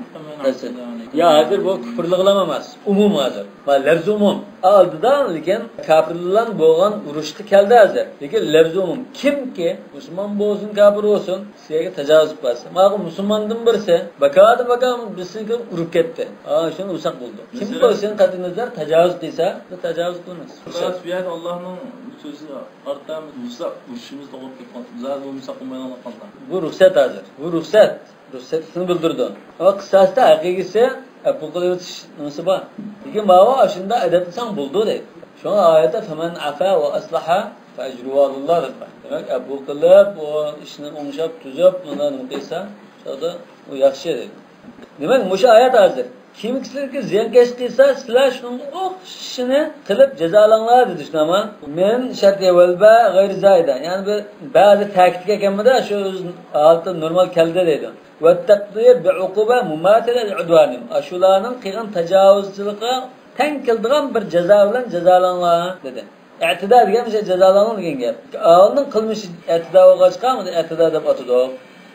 يا، ھازىر بۇ كۇفرلۇقلام ئەمەس، ئومۇم ھازىر. ما، لەفزى ئومۇم. ئالدىدا لېكىن كاپىرلار بىلەن بولغان ئۇرۇشتا كەلدى ھازىر. لېكىن لەفزى ئومۇم. كىمكى مۇسۇلمان بولسۇن، كاپىر بولسۇن، سىلەرگە تاجاۋۇز قىلىپسىز. ماقۇل، مۇسۇلماندىن بىرسى بەكادىن بەكا بىرسىنى ئۇرۇپ كەتتى. ھا، شۇنى ئۇرساق بولىدۇ. كىم بولسۇن، قەتئىينەزەر تاجاۋۇز قىلسا، بىز تاجاۋۇز قىلىمىز. خالاس، بۇ يەردە ئاللانىڭ سۆزى ئارتامىز، بولسا ئۇرۇشىمىز توغرا كەپ قالدى. زادى بولمىسا قىلمايدىغان قانداق؟ بۇ رۇخسەت ھازىر. بۇ رۇخسەت. رۇخسەتلىكنى بىلدۈرىدۇ. ئەمما قىساستا ھەقىقىيسى ئەپۇ قىلىۋېتىش نېمىسى بار. لېكىن ماۋۇ ئاشۇنداق ئەدەپ قىلساڭ بولىدۇ دەيدۇ. شۇڭا ئايەتتە فەمەن ئەفا ۋە ئەسلەھە فەئەجرۇھۇ ئەلەللاھ دەپ بار. دېمەك، ئەپۇ قىلىپ، ئۇ ئىشنى ئوڭشاپ، تۈزەپ، مانا نېمە قىلسا، شۇ چاغدا ئۇ ياخشى دەيدۇ. دېمەك، مۇشۇ ئايەت ھازىر. كىم كىشىلەرگە زىيانكەشلىك قىلسا، سىلەر شۇنىڭغا ئوخشىشىنى قىلىپ جازالاڭلار دېدى، شۇنداقمۇ؟ مىن شەرتى ۋەل بە غەيرى زايىدە. يەنى بىر بەزى تەكىتكە كەلمىدى، شۇ ئۆز ھالىتى نورمال كەلدى دەيدۇ. ۋەتتەقدىر بىئۇقۇبە مۇماتىلە لىئۇدۋانىم. ئاشۇلارنىڭ قىلغان تاجاۋۇزچىلىقىغا تەڭ كېلىدىغان بىر جازا بىلەن جازالاڭلار دېدى. ئەتىدە دېگەن مۇشۇ جازالاڭلار دېگەن گەپ. ئاۋۋالنىڭ قىلمىشى ئەتىدە بولغاچقا، ئەتىدە دەپ ئاتىدۇق.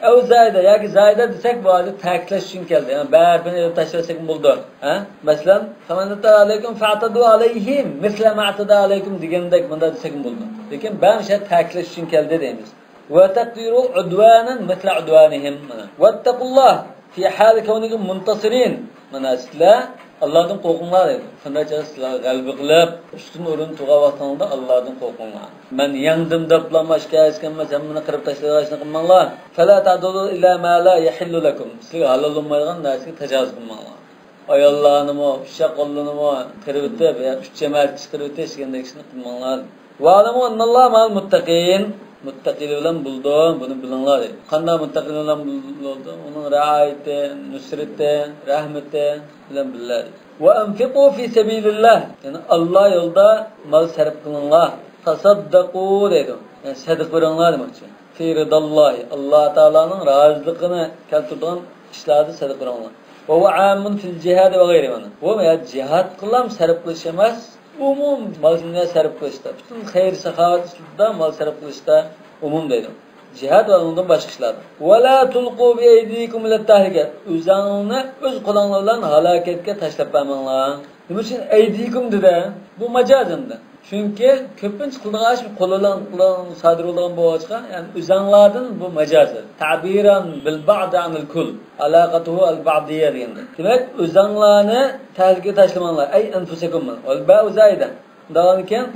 ئەۋ زايدە ياكى زايدە دېسەك، بۇ ھازىر تەكىتلەش ئۈچۈن كەلدى. يەنى بەرىبىنى ئېلىپ تاشلىۋەتسەكمۇ بولىدۇ. ھە؟ مەسىلەن، فَمَنِ اعْتَدَىٰ عَلَيْكُمْ فَاعْتَدُوا عَلَيْهِ مِثْلَ مَا اعْتَدَىٰ عَلَيْكُمْ دېگەندەك مۇنداق دېسەكمۇ بولىدۇ. لېكىن بەرىبىنى شۇ تاكىتلەش ئۈچۈن كەلدى دەيمىز. وَتَقْدِيرُ عُدْوَانًا مِثْلَ عُدْوَانِهِمْ. مانا. وَاتَّقُوا اللَّهَ فِي حَالِ كَوْنِكُمْ مُنْتَصِرِينَ. مانا سىلەر ئاللادىن قورقۇڭلار دەيدۇ. قانداق چاغدا سىلەر غەلىبە قىلىپ، ئۈستۈن ئورۇندا تۇرغان ۋاقتىڭلاردا ئاللادىن قورقۇڭلار. مەن يەڭدىم دەپلا ئاشكارا ھېچكىمگە سەن مېنى قىرىپ تاشلايدىغان ئىشنى قىلماڭلار. فَلَا تَعْتَدُوا إِلَىٰ مَا لَا يَحِلُّ لَكُمْ. سىلەرگە ھالال بولمايدىغان نەرسىگە تاجاۋۇز قىلماڭلار. ئاياللارنىمۇ، ئۇششاق قوللىرىنىمۇ قىرىۋېتىپ، يا ئۈچ جامائەتكە چىقىرىۋېتىش دېگەندەك ئىشنى قىلماڭلار. وَاعْلَمُوا أَنَّ اللَّهَ مَعَ الْمُتَّقِينَ. مۇتتەقىيلەر ببىلەن بولىدۇ، بۇنى بىلىڭلار دەيدۇ. قانداق مۇتتەقىيلەر بىلەن بولىدۇ؟ ئۇنىڭ رىئايىتى، نۇسرىتى، رەھمىتى بىلەن بىللە دەيدۇ. وَأَنْفِقُوا فِي سَبِيلِ اللَّهِ. يەنى ئاللا يولىدا مال سەرپ قىلىڭلار. تَصَدَّقُوا دەيدۇ. يەنى سەدىقە بېرىڭلار دېمەكچى. فِي رِضَا اللَّهِ. ئاللا تائالانىڭ رازىلىقىنى كەلتۈرىدىغان ئىشلاردا سەدىقە بېرىڭلار. وَهُوَ عامٌّ فِي الْجِهَادِ وَغَيْرِهِ. مانا. بۇ يا جىھاد قىلام سەرپ قىلىش ئەمەس، ئومۇم مال دۇنيا سەرپ قىلىشتا، پۈتۈن خەير ساخاۋەت ئىشلىرىدا مال سەرپ قىلىشتا ئومۇم دەيدۇ. جىھاد ۋە ئۇنىڭدىن باشقا ئىشلاردا. وَلَا تُلْقُوا بِأَيْدِيكُمْ إِلَى التَّهْلُكَةِ. ئۆزۈڭلارنى ئۆز قولۇڭلار بىلەن ھالاكەتكە تاشلاپ بەرمەڭلار. نېمە ئۈچۈن ئەيدىكۇم دېدى؟ بۇ مەجاز ئەمدى. چۈنكى كۆپىنچە قىلىدىغان ئىش قول بىلەن، قولدىن سادىر بولىدىغان بولغاچقا، يەنى ئۆزەڭلاردىن بۇ مەجاز. تەبىرەن بىل بەئدى ئەنىل كۇل. ئالاقەتۇھۇ ئەل بەئدىيە دېگەندە. دېمەك، ئۆزەڭلارنى تەھلىكىگە تاشلىماڭلار. ئەي ئەنفۇسەكۇم. ۋەل بەئۇ زايدە. ئۇنداقكەن،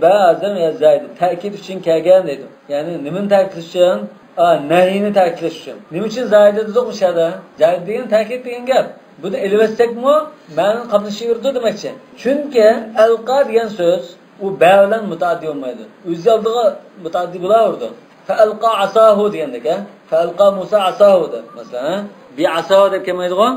بەزىدە يا زايدە تەكىد ئۈچۈن كەلگەن دەيدۇ. يەنى نېمىنى تەكىتلەش ئۈچۈن؟ ئا، نەھىنى تەكىتلەش ئۈچۈن. نېمە ئۈچۈن زايدە دېدۇق ئۇ يەردە؟ زايدە دېگەن تەكىت دېگەن گەپ. بۇنى ئېلىۋەتسەكمۇ، مەنىنى قاملىشىۋېرىدۇ دېمەكچى. چۈنكى ئەلقا دېگەن سۆز، ئۇ بە بىلەن مۇتەئەددى بولمايدۇ. ئۆز ئالدىغا مۇتەئەددى بولاۋېرىدۇ. فَأَلْقَىٰ عَصَاهُ دېگەندەك، ھە؟ فَأَلْقَىٰ مُوسَىٰ عَصَاهُ دەپ، مەسىلەن، ھە؟ بىئاساھۇ دەپ كەلمەيدىغۇ؟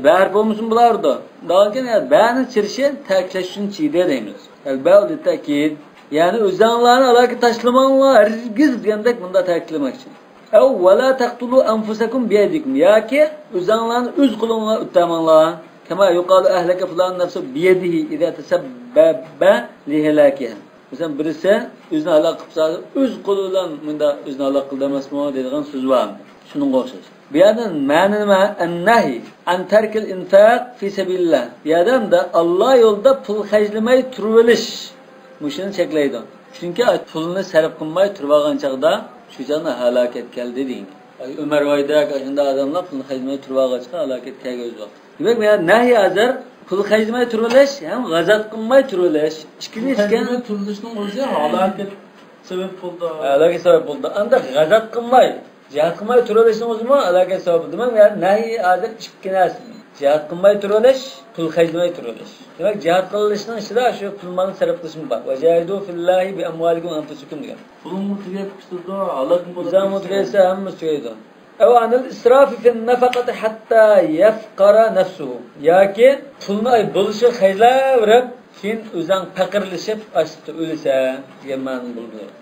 بە ھەرپ بولمىسۇن بولاۋېرىدۇ. دېگەنكى، بەنى چىرىشى تەكىتلەش ئۈچۈن چىيدى دەيمىز. ئەلبەئۇ لىتەكىد. يەنى ئۆزەڭلارنى ھالاكەتكە تاشلىماڭلار، ھەرگىز دېگەندەك مۇنداق تەكىتلىمەكچى. ئەۋ ۋەلا تەقتۇلۇ ئەنفۇسەكۇم بىئەيدىكۇم. ياكى ئۆزەڭلارنى ئۆز قولۇڭلار ئۆلتۈرمەڭلار. كەما يۇقالۇ ئەھلەكە فۇلان نەفسۇ بىيەدىھى ئىزا تەسەببەبە لىھىلاكىھا. مەسىلەن، بىرسى ئۆزىنى ھالاك قىلىپ سالسا، ئۆز قولى بىلەن مۇنداق ئۆزىنى ھالاك قىلدى ئەمەسمۇ دەيدىغان سۆز بار. شۇنىڭغا ئوخشاش. بۇ يەردە مەنە نېمە؟ ئەننەھي ئەن تەركىل ئىنفاق فى سەبىلىللاھ. بۇ يەردە ئەمدى ئاللا يولىدا پۇل خەجلىمەي تۇرۇۋېلىش. مۇشۇنى چەكلەيدۇ. چۈنكى پۇلنى سەرپ قىلماي تۇرۇۋالغان چاغدا شۇ چاغدا ھالاكەت كەلدى دېگەن گەپ. ئاي، ئۆمەر ۋايدەك ئاشۇنداق ئادەملەر پۇلنى خەجلىمەي تۇرۇۋالغاچقا ھالاكەت كەلگەن ئۆز ۋاقتىدا. دېمەك، بۇ يەردە نەھي ھازىر پۇل خەجلىمەي تۇرۇۋېلىش ھەم غەزەپ قىلماي تۇرۇۋېلىش. ئىككىنچى ئىكەن. تۇرۇۋېلىشنىڭ ئۆزى ھالاكەت سەۋەب بولدى. ھالاكەت سەۋەب بولدى. ئانداق غەزەپ قىلماي، جىھاد قىلماي تۇرۇۋېلىشنىڭ ئۆزىمۇ ھالاكەت سەۋەب بولدى. دېمەك، يەنى نەھي ھازىر ئىككى نەرسە. جىھاد قىلماي تۇرۇۋېلىش، پۇل خەجلىمەي تۇرۇۋېلىش. دېمەك، جىھاد قىلىشنىڭ ئىچىدە شۇ پۇل مالنى سەرپ قىلىشمۇ بار. ۋەجاھىدۇ فىللاھى بىئەمۋالىكۇم ۋە ئەنفۇسىكۇم دېگەن. پۇلۇڭمۇ تۈگەپ كېتىدۇ، ھالاكمۇ بولىدۇ. ئۆزۈڭمۇ تۈگەيسە، ھەممىسى تۈگەيدۇ. ئەۋ ئەنىل ئىسرافى فىن نەفەقەتى ھەتتا يەفقەرە نەفسۇھۇ. ياكى پۇلنى ئاي بولۇشىغا خەجلەۋېرىپ، كېيىن ئۆزۈڭ پەقىرلىشىپ، ئاچلىقتا ئۆلىسەن دېگەن مەنىنى بىلدۈرىدۇ.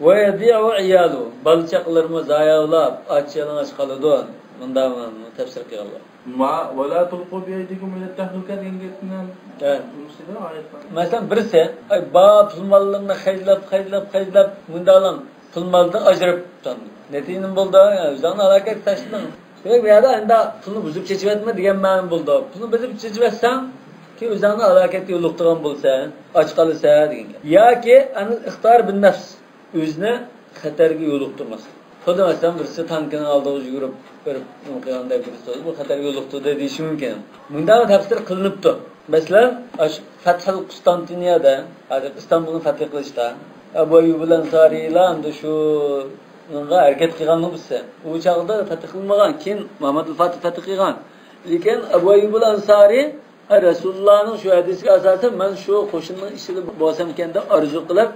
ۋە يەدىئۇ ئىيالۇھۇ. بالا-چاقىلىرىمۇ زاياۋلاپ، ئاچ-يالىڭاچ قالىدۇ. مۇنداق مەنىنى تەپسىر قىلغانلار. ما، ۋەلا تۇلقۇ بىئەيدىكۇم ئىلەت تەھلۇكە دېگەن گەپنى ھە. ئۇنىسىدا ئايەت بار. مەسىلەن، بىرسى، ئاي، بار پۇل ماللىرىنى خەجلەپ، خەجلەپ، خەجلەپ، مۇنداقلام پۇل مالدىن ئاجرىپ تۇرىدۇ. نەتىجە نېمە بولدى؟ ئۆزۈڭنى ھالاكەتكە تاشلىدىڭ. دېمەك، بۇ يەردە ئەمدى پۇلنى بۇزۇپ چېچىۋەتمە دېگەن مەنە بولىدۇ. پۇلنى بۇزۇپ چېچىۋەتسەڭ، كېيىن ئۆزۈڭنى ھالاكەتكە يولۇقتۇرغان بولىسەن، ئاچ قالىسەن دېگەن گەپ. ياكى ئەنەل ئىختار بىن نەفس، ئۆزىنى خەتەرگە يولۇقتۇرماسلىق. خۇددى مەسىلەن، بىرسى تانكىنىڭ ئالدىغا يۈگۈرۈپ بېرىپ، نېمە قىلغاندەك بىرسى بولسا، بۇ خەتەرگە يولۇقتۇردى دېيىشى مۇمكىن. مۇنداق تەپسىر قىلىنىپتۇ. مەسىلەن، ئاشۇ فەتھۇل قۇستانتىنىيەدە، ھازىر ئىستانبۇلنى فەتھ قىلىشتا، ئەبۇ ئەييۇبۇل ئەنسارىيلار ئەمدى شۇنىڭغا ھەرىكەت قىلغانمۇ بىلسە، ئۇ چاغدا فەتھ قىلمىغان، كېيىن مۇھەممەدۇل فاتىھ فەتھ قىلغان. لېكىن ئەبۇ ئەييۇبۇل ئەنسارىي، ھە، رەسۇلۇللانىڭ شۇ ھەدىسىگە ئاساسەن، مەن شۇ قوشۇننىڭ ئىچىدە بولسامكەن دەپ ئارزۇ قىلىپ،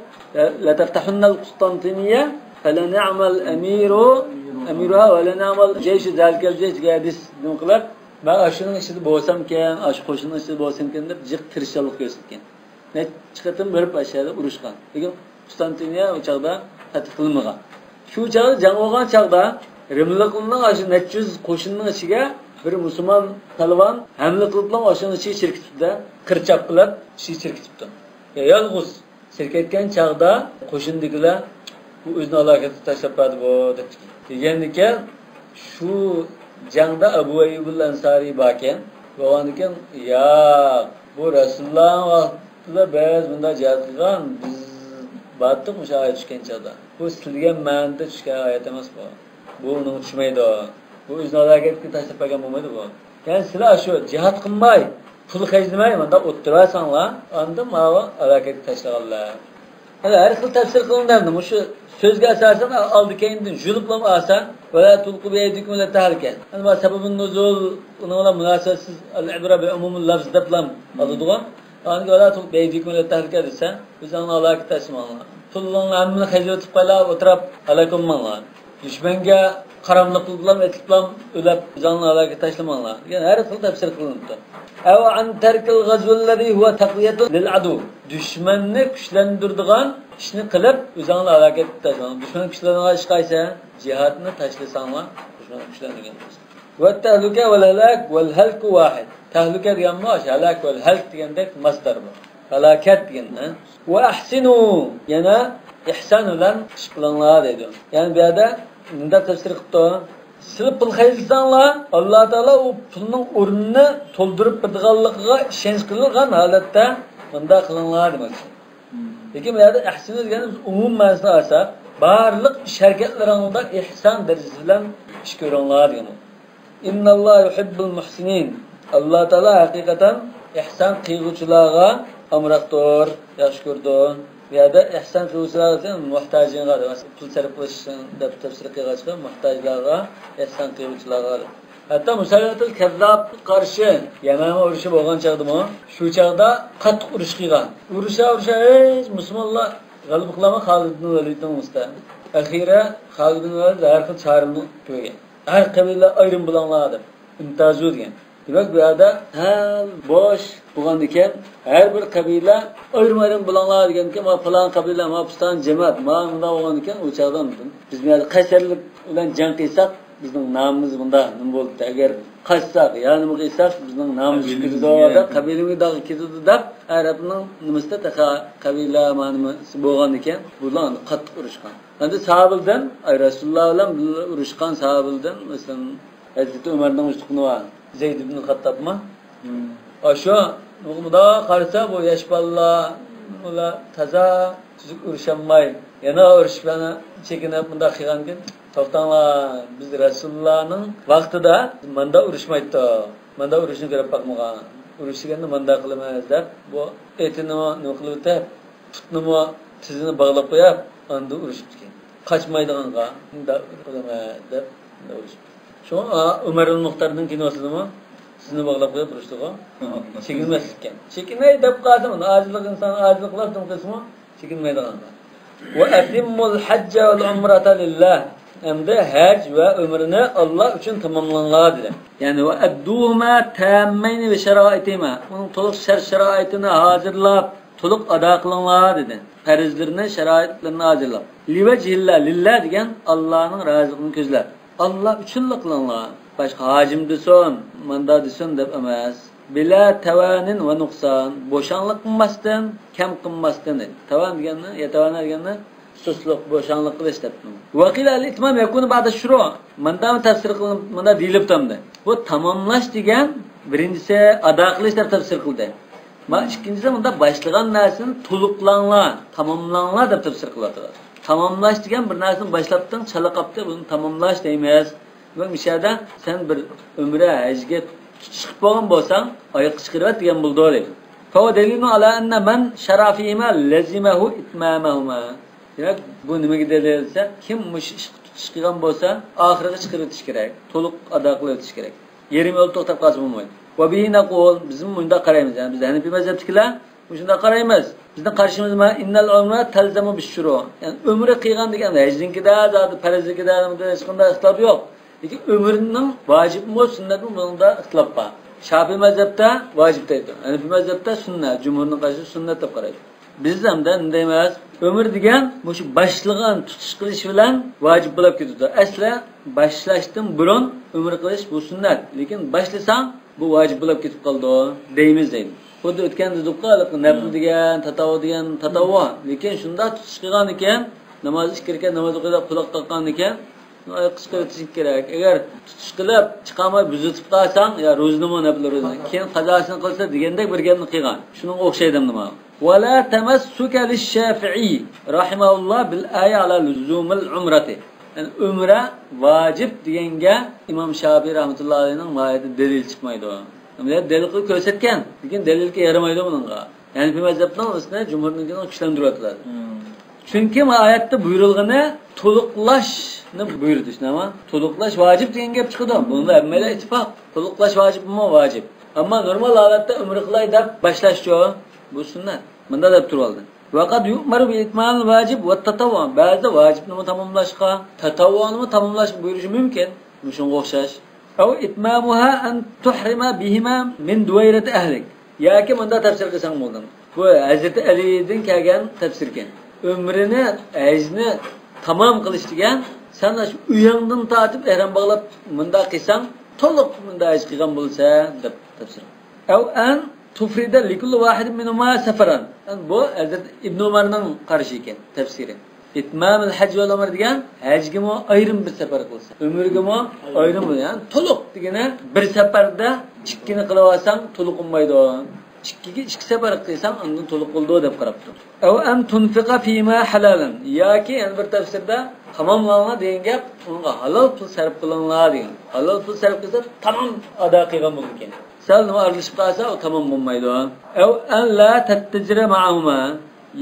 لەتەفتەھۇننەل قۇستانتىنىيە، فەلەنەئمەل ئەمىرۇ، ئەمىرۇھا ۋەلەنەئمەل جەيشۇ زالىكەل جەيش دېگەن ھەدىس نېمە قىلىپ، مەن ئاشۇنىڭ ئىچىدە بولسامكەن، ئاشۇ قوشۇننىڭ ئىچىدە بولسامكەن دەپ جىق تىرىشچانلىق كۆرسەتكەن. نەچچە قېتىم بېرىپ ئاشۇ يەردە ئۇرۇشقان. لېكىن قۇستانتىنىيە ئۇ چاغدا پەتھ قىلىنمىغان. شۇ چاغدا جەڭ بولغان چاغدا رىملىقلارنىڭ ئاشۇ نەچچە يۈز قوشۇننىڭ ئىچىگە بىر مۇسۇلمان پالۋان ھەملە قىلىپلا ئاشۇنىڭ ئىچىگە چىرىپ كېتىپتۇ. قىرچاق قىلىپ ئىچىگە چىرىپ كېتىپتۇ. يالغۇز چىرىپ كەتكەن چاغدا قوشۇندىكىلەر، بۇ ئۆزىنى ھالاكەتكە تاشلاپ بەردى بۇ، دەپتىكەن. دېگەندىكىن، شۇ جەڭدە ئەبۇ ئەييۇبۇل ئەنسارىي باركەن. بولغاندىكىن، ياق، بۇ رەسۇلۇللانىڭ ۋاقتىدا بىز بۇنداق جىھاد قىلغان، بىز بارتۇق مۇشۇ ئايەت چۈشكەن چاغدا. بۇ سىلىگە مەنىدە چۈشكەن ئايەت ئەمەس بۇ. بۇ ئۇنىڭغا چۈشمەيدۇ. بۇ ئۆزىنى ھالاكەتكە تاشلاپ بەرگەن بولمايدۇ بۇ. يەنى سىلەر شۇ جىھاد قىلماي، پۇل خەجلىمەي، مانداق ئولتۇرۇۋالساڭلار، ئاندىن ماۋۇ ھالاكەتكە تاشلىغانلار. ھەر خىل تەپسىر قىلىنىدۇ. مۇشۇ سۆزگە ئاساسەن ئالدى كەينىدىن يۇلۇپلام ئالسا، ۋەلا تۇلقۇ بىئەيدىكۇم ئىلە تەھلىكە. يەنى بۇ سەبەبۇن نۇزۇل، ئۇنىڭ بىلەن مۇناسىۋەتسىز، ئەل ئىبرە بىئۇمۇمىل لەفز دەپلام ئالىدىغۇ. ئاندىن ۋەلا تۇلقۇ بىئەيدىكۇم ئىلە تەھلىكە دېسە، ئۆزۈڭلارنى ھالاكەتكە تاشلىماڭلار. پۇلۇڭلارنى ھەممىنى خەجلىۋېتىپ قايلا ئولتۇراپ ھالاك بولماڭلار. دۈشمەنگە قاراملىق قىلىپلام، ئېتىپلام ئۆلۈپ، ئۆزۈڭلارنى ھالاكەتكە تاشلىماڭلار دېگەن ھەر خىل تەپسىر قىلىنىپتۇ. ئەۋ ئەن تەركىل غەزۋىللەزى ھۇۋە تەقۋىيەتۇن لىل ئەدۇ. دۈشمەننى كۈچلەندۈرىدىغان ئىشنى قىلىپ، ئۆزۈڭلارنى ھالاكەتكە تاشلىماڭلار. دۈشمەن كۈچلەنگەن ئىش قايسى؟ جىھادنى تاشلىساڭلار، دۈشمەن كۈچلەنگەن. ۋەتتەھلۈكە ۋەلھەلاك ۋەلھەلكۇ ۋاھىد. تەھلۈكە دېگەنمۇ ئاشۇ ھالاك ۋەلھەلك دېگەندەك ماسدار بۇ. ھالاكەت دېگەن. ۋە ئەھسىنۇ، يەنە ئىھسان بىلەن ئىش قىلىڭلار دەيدۇ. يەنى بۇ يەردە مۇنداق تەپسىر قىپتۇ. سىلەر پۇل خەجلىسەڭلار، ئاللا تائالا ئۇ پۇلنىڭ ئورنىنى تولدۇرۇپ بېرىدىغانلىقىغا ئىشەنچ قىلغان ھالەتتە مۇنداق قىلىڭلار دېمەكچى. لېكىن بۇ يەردە ئەھسىنۇ دېگەن ئومۇمىي مەنىسىنى ئالساق، بارلىق ئىش ھەرىكەتلىرىڭلاردا ئىھسان دەرىجىسى بىلەن ئىش كۆرۈڭلار دېگەن. ئىنناللاھە يۇھىببۇل مۇھسىنىن. ئاللا تائالا ھەقىقەتەن ئىھسان قىلغۇچىلارغا ئامراقتۇر، ياخشى كۆرىدۇ. بۇ يەردە ئىھسان قىلغۇچىلار دېسە موھتاجىنغا، پۇل سەرپ قىلىش دەپ تەپسىر قىلغاچقا، موھتاجلارغا، ئىھسان قىلغۇچىلارغا. ھەتتا مۇسەيلىمەتۇل كەززابقا قارشى يەمەمە ئۇرۇشى بولغان چاغدىمۇ، شۇ چاغدا قاتتىق ئۇرۇش قىلغان. ئۇرۇشا، ئۇرۇشا، ھېچ مۇسۇلمانلار غەلىبە قىلالماي، خالىد بىن ۋەلىدنىڭ ئۈستىدە. ئەخىرى خالىد بىن ۋەلىد ھەر خىل چارىنى كۆرگەن. ھەر قەبىلە ئايرىم بولۇڭلار دەپ، ئىمتازۇ دېگەن. دېمەك، بۇ يەردە ھەل بوش بولغاندىكەن، ھەر بىر قەبىلە ئايرىم-ئايرىم بولۇڭلار دېگەندىكەن، ما پىلان قەبىلە، ما پۇستان جەمەت، ما مۇنداق بولغاندىكەن، ئۇ چاغدا بىز بۇ يەردە قەيسەرلىك بىلەن جەڭ قىلساق، بىزنىڭ نامىمىز مۇنداق نېمە بولدى، ئەگەر قاچساق، يا نېمە قىلساق، بىزنىڭ نامىمىز كېتىدۇ دەپ، قەبىلىمىز داغ كېتىدۇ دەپ، ئەرەبنىڭ نېمىسىدە تېخى قەبىلە ما نېمىسى بولغاندىكەن، بۇلار قاتتىق ئۇرۇشقان. ئەمدى ساھابىلەردىن، ئاي، رەسۇلۇللا بىلەن بىللە ئۇرۇشقان ساھابىلەردىن، مەسىلەن، ھەزرىتى ئۆمەرنىڭ ئۆز تۇغقىنى بار، زەيد ئىبن خەتتابمۇ؟ مم. ئاشۇ، مۇنداق قارىسا، بۇ ياش بالىلار، ئۇلار تازا تۈزۈك ئۇرۇشالماي، يەنە ئۇرۇشۇپ، يەنە چېكىنىپ، مۇنداق قىلغاندىكىن، توختاڭلار، بىز رەسۇلۇللانىڭ ۋاقتىدا ماندا ئۇرۇشمايتتۇق. ماندا ئۇرۇشنى كۆرۈپ باقمىغان. ئۇرۇش دېگەندە ماندا قىلىمىز دەپ، بۇ ئېتىنىمۇ نېمە قىلىۋېتىپ، پۇتنىمۇ، تىزىنى باغلاپ قويۇپ، ئاندىن ئۇرۇشۇپتىكەن. قاچمايدىغانغا، مۇنداق قىلىمەن دەپ، مۇنداق ئۇرۇشۇپتۇ. شۇڭا، ئا، ئۆمەر ئىبن مۇختارنىڭ كىنوسىدىمۇ سىزنى باغلاپ قويۇپ ئۇرۇشتىغۇ. چېكىنمەسلىككە. چېكىنەي دەپ قالسىمۇ، ئاجىزلىق ئىنسان ئاجىزلىق قىلسىمۇ، چېكىنمەيدىغانغا. ۋە ئەتىممۇل ھەججە ۋەل ئۇمرەتە لىللا. ئەمدى ھەج ۋە ئۆمرىنى ئاللا ئۈچۈن تاماملاڭلار دېدى. يەنى ۋە ئەددۇھۇما تاممەينى بى شارائىتىما. ئۇنىڭ تولۇق شەرت-شارائىتىنى ھازىرلاپ، تولۇق ئادا قىلىڭلار دېدى. پەرزلىرىنى، شارائىتلىرىنى ھازىرلاپ. لىۋەجھىللا، لىللا دېگەن ئاللانىڭ رازىلىقىنى كۆزلەپ. ئاللا ئۈچۈنلا قىلىڭلار. باشقا ھاجىم دېسۇن، ماندا دېسۇن دەپ ئەمەس. بىلا تەۋانىن ۋە نۇقسان، بوشاڭلىق قىلماستىن، كەم قىلماستىن دەيدۇ. تەۋان دېگەننى، يەتەۋانە دېگەننى سۇسلۇق، بوشاڭلىق قىلىش دەپتۇ. ۋەقىلە ئەل ئىتمام يەكۇنۇ بەئدە شۇرۇ. مۇندا تەپسىر قىلىنىپ، مۇندا دېيىلىپتۇ ئەمدى. بۇ تاماملاش دېگەن بىرىنچىسى ئادا قىلىش دەپ تەپسىر قىلدى. ما ئىككىنچىسى مۇندا باشلىغان نەرسىنى تولۇقلاڭلار، تاماملاڭلار دەپ تەپسىر قىلىۋاتىدۇ. تاماملاش دېگەن بىر نەرسىنى باشلاپتىڭ، چالا قاپتى، بۇنى تاماملاش دەيمىز. ۋە مۇشۇ يەردە سەن بىر ئۆمرە ھەجگە تۇتۇش قىلىپ بولغان بولساڭ، ئاياغقا چىقىرىۋەت دېگەن بولىدۇ دەيدۇ. فهو دليل على أن من شرع فيهما لزمه إتمامهما. دېمەك، بۇ نېمىگە دەلىل دېسە، كىم مۇشۇ ئىشقا تۇتۇش قىلغان بولسا، ئاخىرىغا چىقىرىۋېتىش كېرەك، تولۇق ئادا قىلىۋېتىش كېرەك. يېرىم يولدا توختاپ قالسا بولمايدۇ. وبه نقول، بىز مۇنداق قارايمىز، يەنى بىز ھەنىپىي مەزھەپتىكىلەر مۇشۇنداق قارايمىز. بىزنىڭ قارىشىمىز ما، إن العمرة تلزم بالشروع. يەنى ئۆمرە قىلغان دېگەن ھەجنىڭكىدە، زادى پەرزلىكىدە، ھېچقانداق ئىختىلاپ يوق. لېكىن ئۆمرىنىڭ ۋاجىپمۇ، سۈننەتمۇ، بۇنىڭدا ئىختىلاپ بار. شاپىئىي مەزھەپتە ۋاجىپ دەيدۇ. ھەنىپىي مەزھەپتە سۈننەت، جۇمھۇرنىڭ قارىشى سۈننەت دەپ قارايدۇ. بىز ھەمدە نېمە دەيمىز؟ ئۆمرە دېگەن مۇشۇ باشلىغان تۇتۇش قىلىش بىلەن ۋاجىپ بولاپ كېتىدۇ. ئەسلى باشلاشتىن بۇرۇن ئۆمرە قىلىش بۇ سۈننەت. لېكىن باشلىساڭ بۇ ۋاجىپ بولاپ كېتىپ قالىدۇ دەيمىز دەيدۇ. خۇددى ئۆتكەندە دېدۇققۇ، ھېلىقى نەپلى دېگەن، تاتاۋۇ دېگەن، تاتاۋۇ. لېكىن شۇنداق تۇتۇش قىلغانىكەن، ناماز ئىككى رەكەت ناماز ئوقۇيدۇ، قۇلاق تاققانىكەن، ئاياققا چىقىرىۋېتىشىڭ كېرەك. ئەگەر تۇتۇش قىلىپ چىقالماي بۇزۇتۇپ قالساڭ، يا روزىنىمۇ نەپلى روزىنى، كېيىن قازاسىنى قىلسا دېگەندەك بىر گەپنى قىلغان. شۇنىڭغا ئوخشايدۇ ئەمدى مانا. ولا تمسك للشافعي رحمه الله بالآية على لزوم العمرة. يەنى ئۆمرە ۋاجىپ دېگەنگە ئىمام شافىئىي رەھمەتۇللا ئەلەيھنىڭ ماھىيەتتە دەلىل چىقمايدۇ. ئەمدى دەلىل قىلىپ كۆرسەتكەن، لېكىن دەلىلگە يارىمايدۇ بۇنىڭغا. ھەنىفىي مەزھەپنىڭ ئۆزىنى جۇمھۇرنىڭكىنى كۈچلەندۈرۈۋاتىدۇ. چۈنكى ما ئايەتتە بۇيرۇلغىنى تولۇقلاشنى بۇيرۇدى، شۇنداقمۇ؟ تولۇقلاش ۋاجىپ دېگەن گەپ چىقىدۇ. بۇنىڭدا ھەممەيلەن ئىتتىپاق. تولۇقلاش ۋاجىپمۇ؟ ۋاجىپ. ئەمما نورمال ھالەتتە ئۆمرە قىلاي دەپ باشلاشچۇ؟ بۇ سۈننەت. مۇنداق دەپ تۇرۇۋالدى. وقد يؤمر بإتمام الواجب والتطوع. بەزىدە ۋاجىپنىمۇ تاماملاشقا، تاتەۋۋۇنىمۇ تاماملاشقا بۇيرۇشى مۇمكىن. مۇشۇنىڭغا ئوخشاش. أو إتمامها أن تحرم بهما من دويرة أهلك. ياكى مۇنداق تەپسىر قىلساڭ بولدى. بۇ ھەزرىتى ئەلىدىن كەلگەن تەپسىركەن. ئۆمرىنى، ھەجنى تامام قىلىش دېگەن، سەن شۇ ئۆيۈڭدىن تارتىپ ئېھرام باغلاپ مۇنداق قىلساڭ، تولۇق مۇنداق ھەج قىلغان بولىسەن دەپ تەپسىر. أو أن تفرد لكل واحد منهما سفرا. بۇ ھەزرەت ئىبن ئۆمەرنىڭ قارىشى ئىكەن، تەپسىرى. إتمام الحج والعمرة دېگەن ھەجگىمۇ ئايرىم بىر سەپەر قىلسا، ئۆمرىگىمۇ ئايرىم بىر، يەنى تولۇق دېگىنى بىر سەپەردە ئىككىنى قىلىۋالساڭ تولۇق بولمايدۇ. ئىككىگە ئىككى سەپەر قىلساڭ ئاندىن تولۇق بولىدۇ دەپ قاراپتۇ. أو أن تنفق فيهما حلالا. ياكى يەنە بىر تەپسىردە تاماملاڭلار دېگەن گەپ، ئۇنىڭغا ھالال پۇل سەرپ قىلىڭلار دېگەن. ھالال پۇل سەرپ قىلسا تامام ئادا قىلغان بولىدىكەن. سەل نېمە ئارىلىشىپ قالسا، ئۇ تامام بولمايدۇ. أو أن لا تتجر معهما.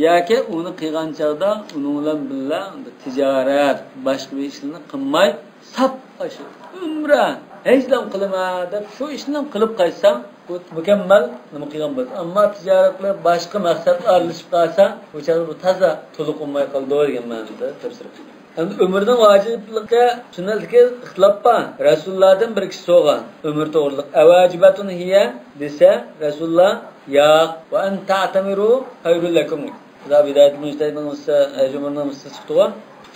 ياكى ئۇنى قىلغان چاغدا ئۇنىڭ بىلەن بىللە تىجارەت، باشقا بىر ئىشلارنى قىلماي، ساپ ئاشۇ ئۆمرە، ھەجلا قىلىمەن دەپ شۇ ئىشنى قىلىپ قايتساڭ، بۇ مۇكەممەل نېمە قىلغان بولىدۇ. ئەمما تىجارەت بىلەن باشقا مەقسەتلەر ئارىلىشىپ قالسا، بۇ چاغدا بۇ تازا تولۇق بولماي قالىدۇ دېگەن مەنىدە تەپسىر قىلغان. ئەمدى ئۆمرىنىڭ ۋاجىپلىقى، سۈننەتلىكى ئىختىلاپ بار. رەسۇلۇللاھتىن بىر كىشى سورىغان ئۆمرە توغرىلىق. أواجبة هي دېسە، رەسۇلۇللاھ ياق. وأن تعتمروا خير لكم. خۇدا ھىدايەت مۇجتەھىدنىڭ مۇستا-، ئەجۇمۇرنىڭ مۇستا چىقتىغۇ.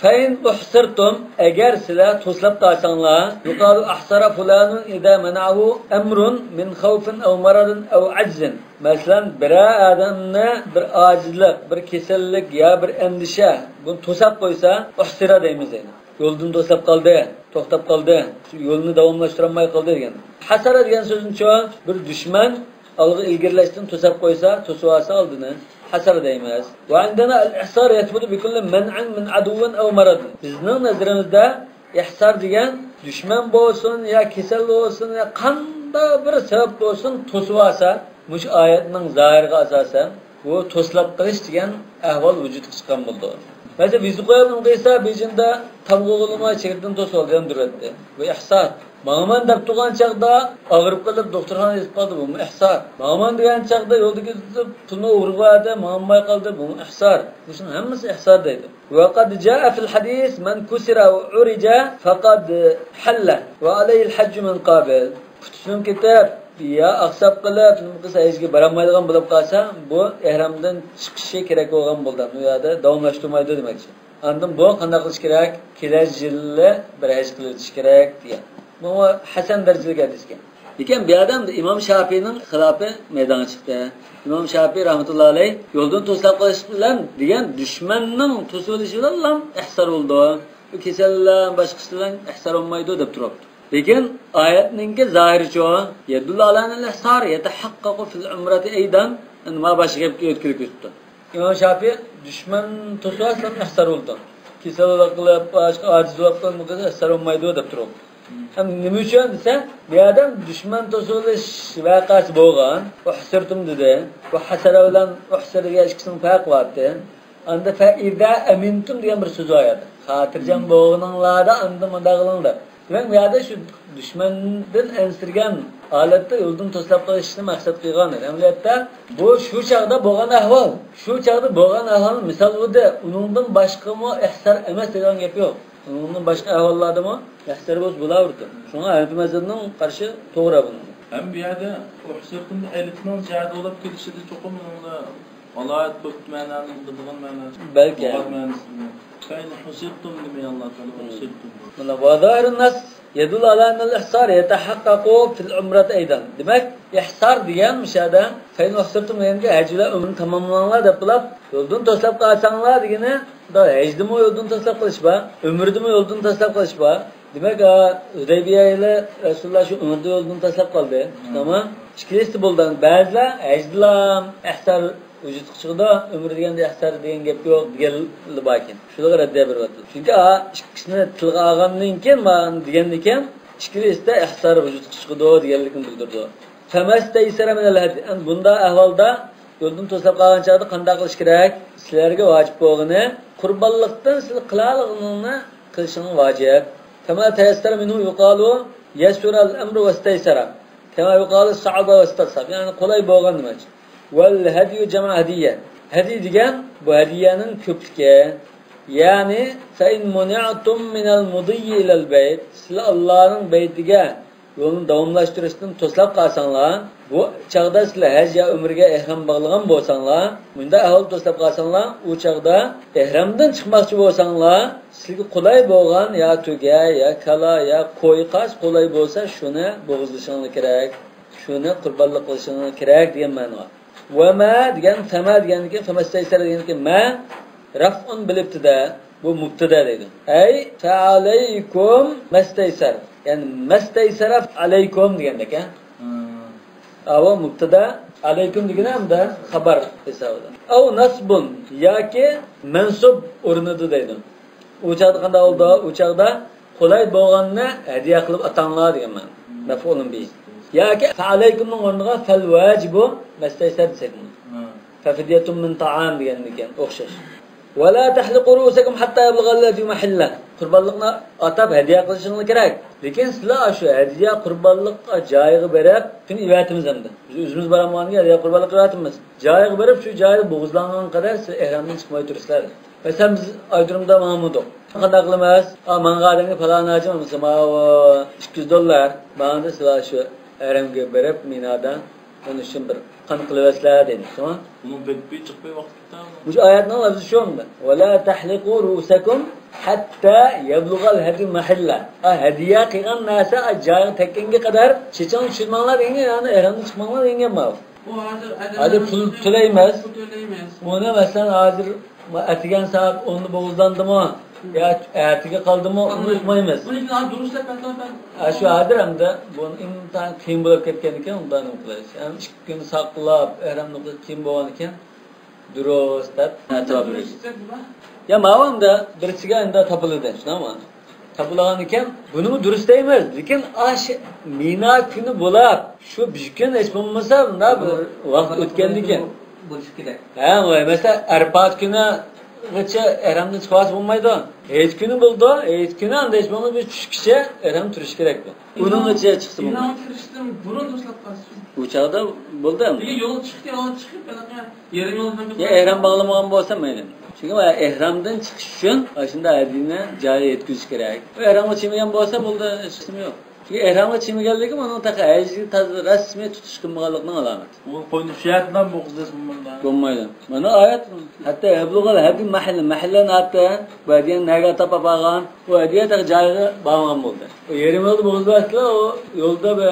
فإن أحصرتم، ئەگەر سىلەر توسلاپ قالساڭلار، يقال أحصر فلان إذا منعه أمر من خوف أو مرض أو عجز. مەسىلەن، بىرەر ئادەمنى بىر ئاجىزلىق، بىر كېسەللىك يا بىر ئەندىشە بۇنى توساپ قويسا، أحصر دەيمىز دەيدۇ. يولدىن توسلاپ قالدى، توختاپ قالدى، شۇ يولنى داۋاملاشتۇرالماي قالدى دېگەن. حصر دېگەن سۆزنىچۇ، بىر دۈشمەن ئالغا ئىلگىرىلەشتىن توساپ قويسا، توسۇۋالسا ئالدىنى، حصر دەيمىز. وعندنا الإحصار يثبت بكل منع من عدو أو مرض. بىزنىڭ نەزىرىمىزدە ئىھسار دېگەن دۈشمەن بولسۇن يا كېسەل بولسۇن يا قانداق بىر سەۋەب بولسۇن توسۇۋالسا، مۇشۇ ئايەتنىڭ زاھىرىغا ئاساسەن، بۇ توسلاپ قېلىش دېگەن ئەھۋال ۋۇجۇدقا چىققان بولىدۇ. مەسىلەن، ۋىزا قويۇپ نېمە قىلسا، بېيجىڭدا تامغا ئۇرۇلماي چېگرىدىن توسۇۋالدى، ياندۇرۇۋەتتى. بۇ ئىھسار. ماڭىمەن دەپ تۇرغان چاغدا ئاغرىپ قېلىپ دوختۇرخانىغا يېتىپ قالدى، بۇمۇ ئىھسار. ماڭىمەن دېگەن چاغدا يولدا كېتىپ پۇلنى ئوغرىغا بەردى، ماڭالماي قالدى، بۇمۇ ئىھسار. مۇشۇنىڭ ھەممىسى ئىھسار دەيدۇ. وقد جاء في الحديث من كسر أو عرج فقد حل وعليه الحج من قبل. پۇتى سۇنۇپ كېتىپ، يا ئاقساپ قېلىپ، نېمە قىلسا ھەجگە بارالمايدىغان بولۇپ قالسا، بۇ ئېھرامدىن چىقىشى كېرەك بولغان بولىدۇ. بۇ يەردە داۋاملاشتۇرمايدۇ دېمەكچى. ئاندىن بۇ قانداق قىلىش كېرەك؟ كېلەر يىلى بىر ھەج قىلىۋېتىش كېرەك دېگەن. بۇ ھەسەن دەرىجىلىك ھەدىس ئىكەن. لېكىن بۇ يەردە ئىمام شاپىينىڭ خىلاپى مەيدانغا چىقتى. ئىمام شاپىي رەھمەتۇللا ئەلەيھ يولدىن توسلاپ قېلىش بىلەن دېگەن دۈشمەننىڭ توسۇۋېلىشى بىلەنلا ئىھسار بولىدۇ. بۇ كېسەل بىلەن باشقىسى بىلەن ئىھسار بولمايدۇ دەپ تۇرۇپتۇ. لېكىن ئايەتنىڭكى زاھىرىچۇ، يەدۇللۇ ئەلا ئەننەل ئىھسار يەتەھەققەقۇ فىل ئۇمرەتى ئەيدەن. ئەمدى مانا باشقا گەپكە ئۆتكىلى كېتىپتۇ. ئىمام شاپىي دۈشمەن توسۇۋالسا ئىھسار بولىدۇ. كېسەل بولۇپ قېلىپ، باشقا ئاجىز بولۇپ قېلىپ، ئىھسار بولمايدۇ دەپ تۇرۇپتۇ. ھەم نېمە ئۈچۈن دېسە، بۇ يەردە دۈشمەن توسۇۋېلىش ۋەقەسى بولغان. ئۇھسىرتۇم دېدى. بۇ ھەسەرە بىلەن ئۇھسىرە دېگەن ئىككىسىنىڭ پەرقى بار ئىدى. ئەمدى فەئىزا ئەمىنتۇم دېگەن بىر سۆز بار ئىدى. خاتىرجەم بولغىنىڭلاردا ئاندىن مۇنداق قىلىڭ دەپ. دېمەك، بۇ يەردە شۇ دۈشمەندىن ئەنسىرىگەن ھالەتتە يولدىن توسلاپ قېلىشنى مەقسەت قىلغان. ئەمەلىيەتتە بۇ شۇ چاغدا بولغان ئەھۋال. شۇ چاغدا بولغان ئەھۋال مىسال بولدى. ئۇنىڭدىن باشقىمۇ ئىھسار ئەمەس دېگەن گەپ يوق. ئۇنىڭدىن باشقا ئەھۋاللاردىمۇ ئىھسار بولسا بولاۋېرىدۇ. شۇڭا ھەنەفىي مەزھەپنىڭ قارىشى توغرا بۇنىڭدا. ھەم بۇ يەردە ئۇھسىرتۇمدا ئەلىپنىڭ جەدە بولۇپ كېلىشىدە چوقۇم ئۇنىڭدا ئالاھىدە تۆت مەنانى بىلدۈرىدىغان مەناسى. بەلكى. لۇغەت مەنىسى بىلەن. فەئىن ئۇھسىرتۇم دېمەي ئاللا تائالا ئۇھسىرتۇم. مانا، ۋە زاھىرۇن نەس يەدۇللۇ ئالا ئەننەل ئىھسار يەتەھەققەقۇ فىل ئۇمرەتى ئەيدەن. دېمەك، ئىھسار دېگەن مۇشۇ يەردە فەئىن ئۇھسىرتۇم دېگەنگە ھەج بىلەن ئۆمرىنى تاماملاڭلار دەپ بولۇپ، يولدىن توسلاپ قالساڭلار دېگىنى، ھەجدىمۇ يولدىن توسلاپ قېلىش بار، ئۆمرىدىمۇ يولدىن توسلاپ قېلىش بار. دېمەك، ھا، ھۇدەيبىيە يىلى رەسۇلۇللا شۇ ئۆمرىدە يولدىن تاشلاپ قالدى. شۇنداقمۇ؟ ئىككىلىسى بولدى. بەزىلەر ھەجدىلا ئىھسار ۋۇجۇدقا چىقىدۇ، ئۆمرە دېگەندە ئىھسار دېگەن گەپ يوق دېگەنلەر باركەن. شۇلارغا رەددىيە بېرىۋاتىدۇ. چۈنكى، ھا، ئىككىسىنى تىلغا ئالغاندىن كېيىن، مانا دېگەندىن كېيىن، ئىككىلىسىدە ئىھسار ۋۇجۇدقا چىقىدۇ دېگەنلىكنى بىلدۈرىدۇ. فەمەستەيسەرە مىنەل ھەدي. ئەمدى بۇنداق ئەھۋالدا يولدىن توسلاپ قالغان چاغدا قانداق قىلىش كېرەك؟ سىلەرگە ۋاجىپ بولغىنى، قۇربانلىقتىن سىلەر قىلالىغىنىڭنى قىلىشىڭ ۋاجىپ. فما تيسر منه يقال يسر الأمر واستيسر. كما يقال صعب واستصعب. يەنى قولاي بولغان دېمەكچى. والهدي جمع هدية. ھەدىي دېگەن بۇ ھەدىيەنىڭ كۆپلۈكى. يەنى فإن منعتم من المضي إلى البيت. سىلەر ئاللانىڭ بەيتىگە يولنى داۋاملاشتۇرۇشتىن توسلاپ قالساڭلار، بۇ چاغدا سىلەر ھەج يا ئۆمرىگە ئېھرام باغلىغان بولساڭلار، مۇنداق ئەھۋالدا توسلاپ قالساڭلار، ئۇ چاغدا ئېھرامدىن چىقماقچى بولساڭلار، سىلەرگە قولاي بولغان يا تۆگە، يا كالا، يا قوي، قايسى قولاي بولسا، شۇنى بوغۇزلىشىڭلار كېرەك، شۇنى قۇربانلىق قىلىشىڭلار كېرەك دېگەن مەنىغا. ۋە ما دېگەن، فما دېگەندىكى، فمەستەيسەرە دېگەندىكى ما رەفئۇن بىل ئىبتىدا. بۇ مۇبتەدا دەيدۇ. ئەي فەئەلەيكۇم مەستەيسەر. يەنى مەستەيسەرە ئەلەيكۇم دېگەندەك، ھە؟ ئاۋۇ مۇبتەدا، ئەلەيكۇم دېگىنى ھەمدە خەۋەر ھېسابىدا. ئەۋ نەسبۇن ياكى مەنسۇب ئورنىدا دەيدۇ. ئۇ چاغدا قانداق بولىدۇ؟ ئۇ چاغدا قولاي بولغاننى ھەدىيە قىلىپ ئاتاڭلار دېگەن مەنە. مەفئۇلۇن بى. ياكى فەئەلەيكۇمنىڭ ئورنىغا فەلۋاجىبۇ مەستەيسەر دېسەك بولىدۇ. فەفىديەتۇن مىن تائام دېگەندىكىن ئوخشاش. ۋەلا تەھلىقۇ رۇئۇسەكۇم ھەتتا يەبلۇغەل ھەديۇ مەھىللە. قۇربانلىقنى ئاتاپ ھەدىيە قىلىشىڭلار كېرەك. لېكىن سىلەر شۇ ھەدىيە قۇربانلىققا جايىغا بېرىپ، شۇنى ئېۋەتىمىز ئەمدى. بىز ئۆزىمىز بارالمىغاندىن كېيىن ھەدىيە قۇربانلىق ئېۋەتىمىز. جايىغا بېرىپ، شۇ جايدا بوغۇزلانغان قەدەر سىلەر ئېھرامدىن چىقماي تۇرىسىلەر. مەسىلەن، بىز ئايرودرومدا ماڭمىدۇق. قانداق قىلىمىز؟ ئا، ماڭغان ئادەمگە پالان ھاجىم، ماۋۇ ئىككى يۈز دوللار. ماڭدى سىلەر شۇ ئەرەمگە بېرىپ، مىنادا ئۇنىڭ ئۈچۈن بىر قان قىلىۋەتسىلەر دەيدۇ. شۇڭا. ئۇنىڭ بېكىپ چىقماي ۋاقىت كېتەمدۇ؟ مۇشۇ ئايەتنىڭ لەپزى شۇ ئەمدى. ۋەلا تەھلىقۇ رۇئۇسەكۇم ھەتتا يەبلۇغەل ھەديۇ مەھىللە. ئا، ھەدىيە قىلغان نەرسە، ئا، جايىغا تەگكەنگە قەدەر چېچىڭنى چۈشۈرمەڭلار دېگەن، يەنى ئېھرامدىن چىقماڭلار دېگەن گەپ ماۋۇ. بۇ ھازىر ھازىر پۇل تۆلەيمىز. پۇل تۆلەيمىز. ئۇنى مەسىلەن، ھازىر ئەتىگەن سائەت ئوندا بوغۇزلاندىمۇ يا ئەتىگە قالدىمۇ، ئۇنى ئۇقمايمىز. بۇنى دۇرۇس دەپ مەن، مەن ھە، شۇ ھازىر ئەمدى بۇ ئىنتايىن قىيىن بولۇپ كەتكەندىكىن، ئۇنداق نېمە قىلايلى؟ ھەم ئىككى كۈن ساقلاپ، ئېھرامنى قىلىپ كېيىن بولغاندىكىن، دۇرۇس دەپ ئەتىۋار بېرىش. يا ماۋۇ ئەمدى بىرسىگە ئەمدى تاپىلىدى، شۇنداقمۇ؟ تاپىلغاندىكىن بۇنىمۇ دۇرۇس دەيمىز، لېكىن ئاش مىنا كۈنى بولاپ، شۇ بىر كۈن ھېچ بولمىسا، مۇنداق بىر ۋاقىت ئۆتكەندىكىن. بولۇشى كېرەك. ھە، مەسىلەن، ئەرپات كۈنىغىچە ئېھرامدىن چىقىۋالسا بولمايدۇ. ھېيت كۈنى بولىدۇ، ھېيت كۈنى ئەمدى ھېچ بولمىسا بىر چۈشكىچە ئېھرام تۇرۇشى كېرەك بۇ. ئۇنىڭغىچە چىقسا بولمايدۇ. ئىمام كىرىشتىن بۇرۇن توسلاپ قالسۇن. ئۇ چاغدا بولدى ئەمدى. لېكىن يولغا چىقتى، يولغا چىقىپ، ھېلىقى يېرىم يولدىن يا ئېھرام باغلىمىغان بولسا مەيلى. چۈنكى ئېھرامدىن چىقىش ئۈچۈن ئاشۇنداق ھەدىيىنى جايىغا يەتكۈزۈش كېرەك. ئۇ ئېھرامغا چىدىمىگەن بولسا بولدى، ھېچ قىسمى يوق. چۈنكى ئېھرامغا چىدىمىگەنلىكى ئۇنىڭ تېخى ھەجنى تازا رەسمىي تۇتۇش قىلمىغانلىقىنىڭ ئالامىتى. ئۇ قوينى شۇ يەردىن بوغۇزلىسا بولمايدۇ. بولمايدۇ. مانا ئايەت، ھەتتا يەبلۇغەل ھەديۇ مەھىللە، مەھىللەنى ھەتتا بۇ ھەدىيەنى نەگە تاپاپ ئالغان، ئۇ ھەدىيە تېخى جايىغا بارمىغان بولدى. ئۇ يېرىم يولدا بوغۇزلاۋەتتىلا، ئۇ يولدا بىر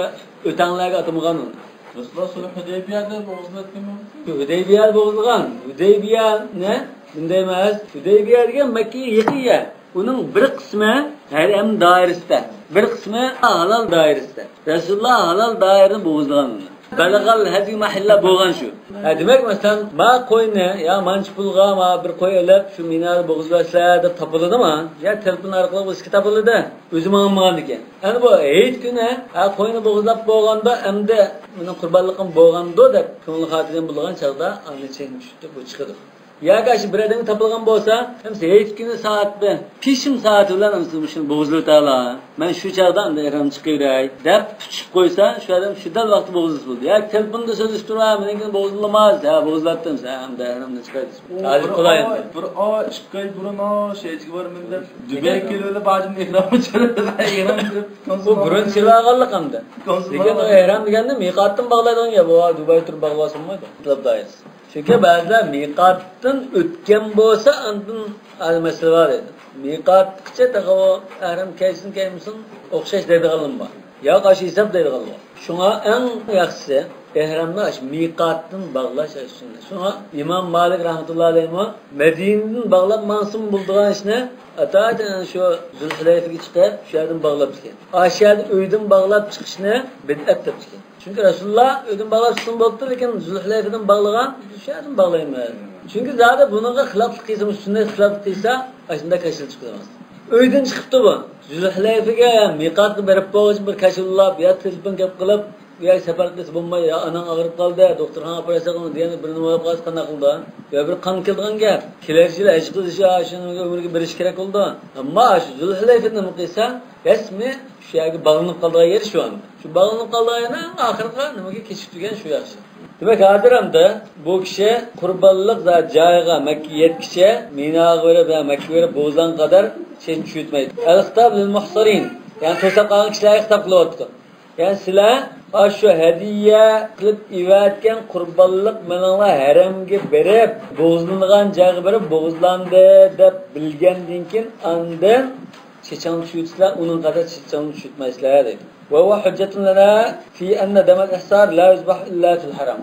ئۆتەڭلەرگە ئاتىمىغان ئۇنى. رەسۇلۇللا سۇلھ ھۇدەيبىيەدە بوغۇزلىۋەتكەنمۇ؟ ھۇدەيبىيەدە بوغۇزلىغان. ھۇدەيبىيە نە؟ بۇنداق ئەمەس. ھۇدەيبىيە دېگەن مەككىگە يېقىن يەر. ئۇنىڭ بىر قىسمى ھەرەم دائىرىسىدە، بىر قىسمى ھالال دائىرىسىدە. رەسۇلۇللا ھالال دائىرىنى بوغۇزلىغان ئۇنى. بەلىغەل ھەديۇ مەھىللە بولغان شۇ. ھە، دېمەك، مەسىلەن، ما قوينى يا مانچە پۇلغا ما بىر قوي ئېلىپ، شۇ مىنادا بوغۇزلىۋەتسىلە دەپ تاپىلىدىما؟ يا تېلېفون ئارقىلىق بىزگە تاپىلىدى. ئۆزى ماڭا ماڭغاندىكىن. ئەنە بۇ ھېيت كۈنى، ھە، قوينى بوغۇزلاپ بولغاندا، ئەمدى مېنىڭ قۇربانلىقىم بولغاندۇ دەپ كۆڭلى خاتىرجەم بولىدىغان چاغدا ئاندىن چېيىن چۈشتى، بۇ چىقىدۇ. ياكى ئاشۇ بىر ئادەمگە تاپىلغان بولسا، ھەم ھېيت كۈنى سائەت بىر، پېشىم سائىتى بىلەن ئەمدى مۇشۇنى بوغۇزلىۋېتەيلى. مەن شۇ چاغدا ئەمدى ئېرىم چىقىۋېرەي دەپ تۇتۇشۇپ قويسا، شۇ ئادەم شۇ دەل ۋاقتىدا بوغۇزلىسا بولدى. ياكى تېلېفوندا سۆزلىشىپ تۇرۇپ، ھە، مېنىڭكىنى بوغۇزلىماس، ھە، بوغۇزلاتتىم، ھە، ئەمدى ئېرىمدىن چىقاي دېسە. ھازىر قولايلىقى. بىر ئاي، ئىككى ئاي بۇرۇن، ھە، شۇ ھەجگە بارىمەن دەپ، دۇبەيگە كېلىۋېلىپ، ھاجىم ئېھرامنى چىقىرىپ، ئېھرام كىرىپ، ئۇ بۇرۇن سېلىۋالغانلىق ئەمدى. لېكىن ئۇ ئېھرام دېگەندە مىقاتتىن باغلايدىغان گەپ، ئۇ دۇبايدا تۇرۇپ باغلىۋالسا بولمايدۇ. مەتلەپ دائىرىسى. چۈنكى بەزىلەر مىقاتتىن ئۆتكەن بولسا، ئاندىن ھازىر مەسىلە بار دەيدۇ. مىقاتقىچە تېخى ئۇ ئەھرام كەيسۇن كەيمىسۇن ئوخشاش دەيدىغانلىرىمۇ بار. ياق، ئاشۇ ھېساب دەيدىغانلار بار. شۇڭا ئەڭ ياخشىسى ئېھرامنى ئاشۇ مىقاتتىن باغلاش ئاشۇ سۈننەت. شۇڭا ئىمام مالىك رەھمەتۇللا ئەلەيھىمۇ مەدىنىدىن باغلاپ ماڭسىمۇ بولىدىغان ئىشنى ئاتايىن شۇ زۇلھۇلەيفىگە چىقىپ، شۇ يەردىن باغلاپتىكەن. ئاشۇ يەردە ئۆيدىن باغلاپ چىقىشنى بىدئەت دەپتىكەن. چۈنكى رەسۇلۇللا ئۆيدىن باغلاپ چىقسىمۇ بوپتۇ، لېكىن زۇلھۇلەيفىدىن باغلىغان، شۇ يەردىن باغلايمەن. چۈنكى زادى بۇنىڭغا خىلاپلىق قىلسا، سۈننەتكە خىلاپلىق قىلسا، ئاشۇنداق كاشىلا چىقىدۇ. ئۆيدىن چىقىپتۇ بۇ. زۇلھۇلەيفىگە مىقاتقا بېرىپ بولغۇچە بىر كاشىلا ئۇلاپ، يا تېلېفون گەپ قىلىپ، يا سەپەر قىلسا بولماي، يا ئاناڭ ئاغرىپ قالدى، دوختۇرخانىغا ئاپىرىساق دېگەن بىر نېمە بولۇپ قالسا قانداق قىلىدۇ؟ يا بىر قان كېلىدىغان گەپ. كېلەر يىلى ھەج قىلىش، شۇنىڭ ئۆمرىگە بېرىش كېرەك بولىدۇ. ئەمما شۇ زۇلھۇلەيفە نېمە قىلسا، رەسمىي شۇ يەرگە باغلىنىپ قالىدىغان يېرى شۇ ئەمدى. شۇ باغلىنىپ قالىدىغان يەرنىڭ ئاخىرقى نېمىگە كېچىكىپ تۇرگەن شۇ ياخشى. دېمەك، ھازىر ئەمدى بۇ كىشى قۇربانلىق زا-، جايىغا مەككە يەتكىچە، مىناغا بېرىپ، ھە، مەككە بېرىپ بوغۇزلانغان قەدەر چېچىنى چۈشۈرتمەيدۇ. ئەل خىتاب لىل مۇھسىرىن، يەنى توساپ قالغان كىشىلەرگە خىتاب قىلىۋاتىدۇ. يەنى سىلەر ئاشۇ ھەدىيە قىلىپ ئېۋەتكەن قۇربانلىق مېلىڭلار ھەرەمگە بېرىپ، بوغۇزلىنىدىغان جايغا بېرىپ بوغۇزلاندى دەپ بىلگەندىن كېيىن، ئاندىن چېچىڭنى چۈشۈرتىسىلەر، ئۇنىڭ قەدەر چېچىڭنى چۈشۈرتمەيسىلەر دەيدۇ. وهو حجة لنا في أن دم الإحصار لا يذبح إلا في الحرم.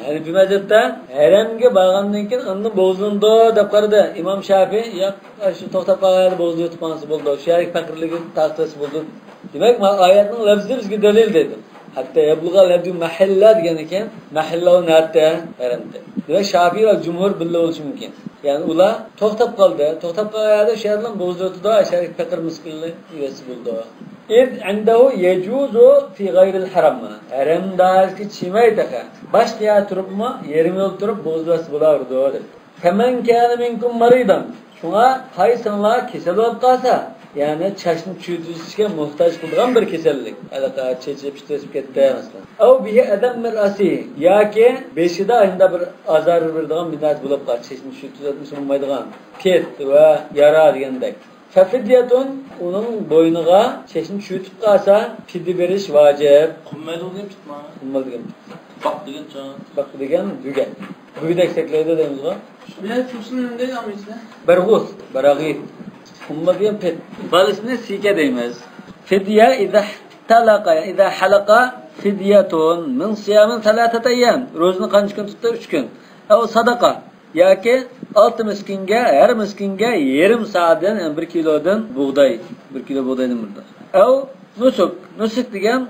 ھەنىفىي مەزھەپتە ھەرەمگە بارغاندىن كېيىن ئاندىن بوغۇزلىنىدۇ دەپ قارىدى. ئىمام شافىئى، ياق، شۇ توختاپ قالغان يەردە بوغۇزلىۋېتىپ قالسا بولىدۇ، شۇ يەرگە پەقىرلىككە تارتىۋەتسە بولىدۇ. دېمەك، مانا ئايەتنىڭ لەپزى بىزگە دەلىل دەيدۇ. ھەتتا يەبلۇغەل ھەديۇ مەھەللە دېگەندىن كېيىن، مەھەللە ئۇ نەدە؟ ھەرەمدە. دېمەك، شافىئى ۋە جۇمھۇر بىللە بولۇشى مۇمكىن. يەنى ئۇلار توختاپ قالدى. توختاپ قالغان يەردە شۇ يەردىن بوغۇزلىۋېتىدۇ، شۇ يەرگە پەقىر مىسكىنلار يېسە بولىدۇ. إذ عنده يجوز في غير الحرم. ھەرەم دائىرىسىگە چىقماي تېخى. باشقا يەردە تۇرۇپمۇ، يېرىم يول تۇرۇپ بوغۇزلىۋەتسە بولاۋېرىدۇ، دەيدۇ. فمن كان منكم مريضا. شۇڭا قايسىڭلار كېسەل بولۇپ قالسا، يەنى چاچنى چۈشۈرتۈشكە موھتاج قىلىدىغان بىر كېسەللىك، ھېلىقى چېچى پىتىرىشىپ كەتتى، مەسىلەن. أو به أذى من رأسه، ياكى بېشىدا شۇنداق بىر ئازار بېرىدىغان بىر نەرسە بولۇپ قالسا، چېچىنى چۈشۈرتۈۋەتمىسە بولمايدىغان، پىت ۋە يارا دېگەندەك. ففدية، ئۇنىڭ بوينىغا چېچىنى چۈشۈرتۈپ قالسا، پىدىيە بېرىش ۋاجىپ. قۇممەيدۇ دېگەن پىتما؟ قۇممەيدۇ دېگەن پىت. باق دېگەن چاڭ. باق دېگەن بۈگە. بۈگىدەك سەكلەيدۇ دەيمىزغۇ. بۇ يەر تۇرسۇن نېمە دەيدۇ ئىنگلىزچە؟ بەرغۇس، بەراغىس. قۇممەيدۇ دېگەن پىت. بالىسىنى سىكە دەيمىز. فدية إذا احتلق، إذا حلق فدية من صيام ثلاثة أيام. روزىنى قانچە كۈن تۇتتى؟ ئۈچ كۈن. أو صدقة. ياكى ئالتە مىسكىنگە، ھەر مىسكىنگە يېرىم سادىن، يەنى بىر كىلودىن بۇغداي، بىر كىلو بۇغدايدىن بولىدۇ. ئەۋ نۇسۇك، نۇسۇك دېگەن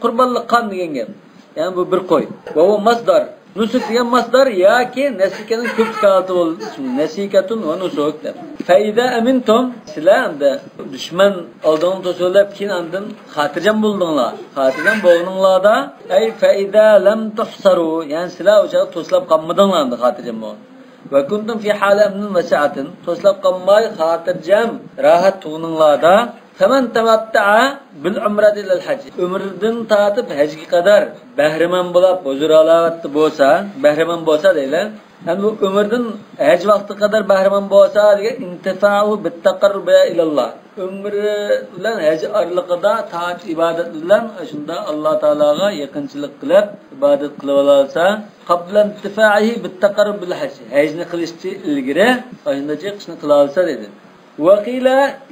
قۇربانلىق قان دېگەن گەپ. يەنى بۇ بىر قوي. ۋە ھۇۋە مەسدەر. نۇسۇك دېگەن مەسدەر ياكى نەسىكەنىڭ كۆپلۈك ھالىتى بولىدۇ. نەسىكەتۇن ۋە نۇسۇك دەپ. فەئىزا ئەمىنتۇم، سىلەر ئەمدى دۈشمەن ئالدىڭلارنى توسۇۋېلىپ، كېيىن ئاندىن خاتىرجەم بولدۇڭلار. خاتىرجەم بولغىنىڭلاردا، ئەي فەئىزا لەم تۇھسەرۇ، يەنى سىلەر ئۇ چاغدا توسلاپ قالمىدىڭلار ئەمدى خاتىرجەم بولۇپ. ۋە كۇنتۇم فى ھالى ئەمنىن ۋە سەئەتىن، توسلاپ قالماي خاتىرجەم، راھەت تۇرغىنىڭلاردا، فەمەن تەمەتتەئە بىل ئۇمرەتى ئىلەل ھەج، ئۆمرىدىن تارتىپ ھەجگە قەدەر بەھرىمەن بولاپ، ھۇزۇر ھالاۋەتتە بولسا، بەھرىمەن بولسا دەيلى. ھەم بۇ ئۆمرىدىن ھەج ۋاقتىغا قەدەر بەھرىمەن بولسا دېگەن، ئىنتىفائۇ بىتتەقەررۇبى ئىلەللا. ئۆمرى بىلەن ھەج ئارىلىقىدا تائەت ئىبادەت بىلەن شۇنداق ئاللا تائالاغا يېقىنچىلىق قىلىپ ئىبادەت قىلىۋالالىسا، قابلە ئىنتىفائىھى بىتتەقەررۇب بىل ھەج، ھەجنى قىلىشتىن ئىلگىرى ئاشۇنداق قىلىشنى قىلالىسا دېدى. وقيل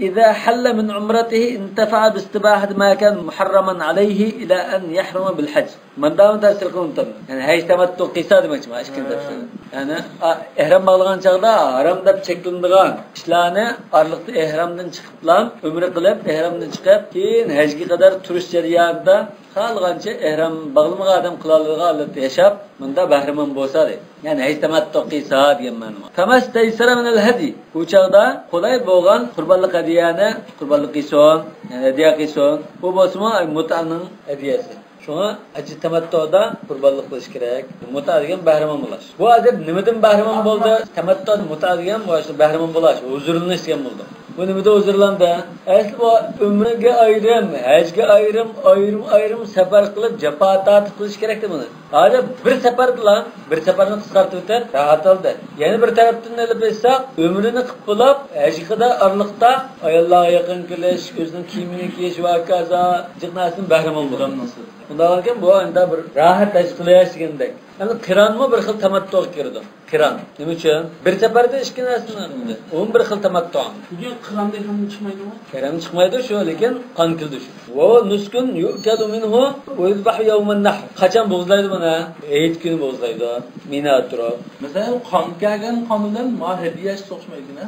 إذا حل من عمرته انتفع باستباحة ما كان محرما عليه إلى أن يحرم بالحج. مانداقمۇ تەپسىر قىلىنىپتۇ. يەنى ھەج تەمەتتۇ قىلسا دېمەكچىمەن، ئىككىنچى تەپسىر. يەنى ئا، ئېھرام باغلىغان چاغدا ھارام دەپ چەكلىنىدىغان ئىشلارنى ئارىلىقتا ئېھرامدىن چىقىپلا، ئۆمرە قىلىپ، ئېھرامدىن چىقىپ، كېيىن ھەجگە قەدەر تۇرۇش جەريانىدا خالىغانچە ئېھرام باغلىمىغان ئادەم قىلالىدىغان ھالەتتە ياشاپ، مۇندا بەھرىمەن بولسا دەيدۇ. يەنى ھەج تەمەتتۇ قىلسا دېگەن مەنىمۇ. فما استيسر من الهدي. ئۇ چاغدا قولاي بولغان قۇربانلىق ھەدىيەنى قۇربانلىق قىلسۇن، يەنى ھەدىيە قىلسۇن. ئۇ بولسىمۇ مۇتئانىڭ ھەدىيەسى. شۇڭا ھەج تەمەتتۇدا قۇربانلىق قىلىش كېرەك. مۇتئا دېگەن بەھرىمەن بولاش. بۇ ھازىر نېمىدىن بەھرىمەن بولدى؟ تەمەتتۇ، مۇتئا دېگەن بۇ بەھرىمەن بولاش، ھۇزۇرلىنىش دېگەن بولىدۇ. بۇ نېمىدە ھۇزۇرلاندى؟ ئەسلى بۇ ئۆمرىگە ئايرىم، ھەجگە ئايرىم، ئايرىم ئايرىم سەپەر قىلىپ، جاپا تارتىپ قىلىش كېرەكتى بۇنى. ھازىر بىر سەپەردىلا، بىر سەپەرنى قىسقارتىۋېتىپ، راھەت ئالدى. يەنە بىر تەرەپتىن ئېلىپ ئېيتساق، ئۆمرىنى قىلىپ بولۇپ، ھەجگە قەدەر ئارىلىقتا ئاياللارغا يېقىن كېلىش، ئۆزىنىڭ كىيىمىنى كىيىش ۋە ھاكازا جىق نەرسىدىن بەھرىمەن بولىدۇ. بۇنداق ئىكەن، بۇ ئەمدى بىر راھەت ھەج قىلىش دېگەندەك. ئەمدى قىرانمۇ بىر خىل تەمەتتۇغا كىرىدۇ. قىران. نېمە ئۈچۈن؟ بىر سەپەردە ئىككى نەرسىنى ئالدى. ئۇمۇ بىر خىل تەمەتتۇ. بۈگۈن قىران دېگەن چىقمايدۇ. قىران چىقمايدۇ شۇ، لېكىن قان كېلىدۇ شۇ. ۋە نۇسكۇن يؤكل منه ويذبح يوم النحر. قاچان بوغۇزلايدۇ بۇنى؟ ھېيت كۈنى بوغۇزلايدۇ. مىنادا تۇرۇپ. مەسىلەن، قان كەلگەن قان بىلەن ما ھەدىيە ھېچ ئوخشىمايدۇ.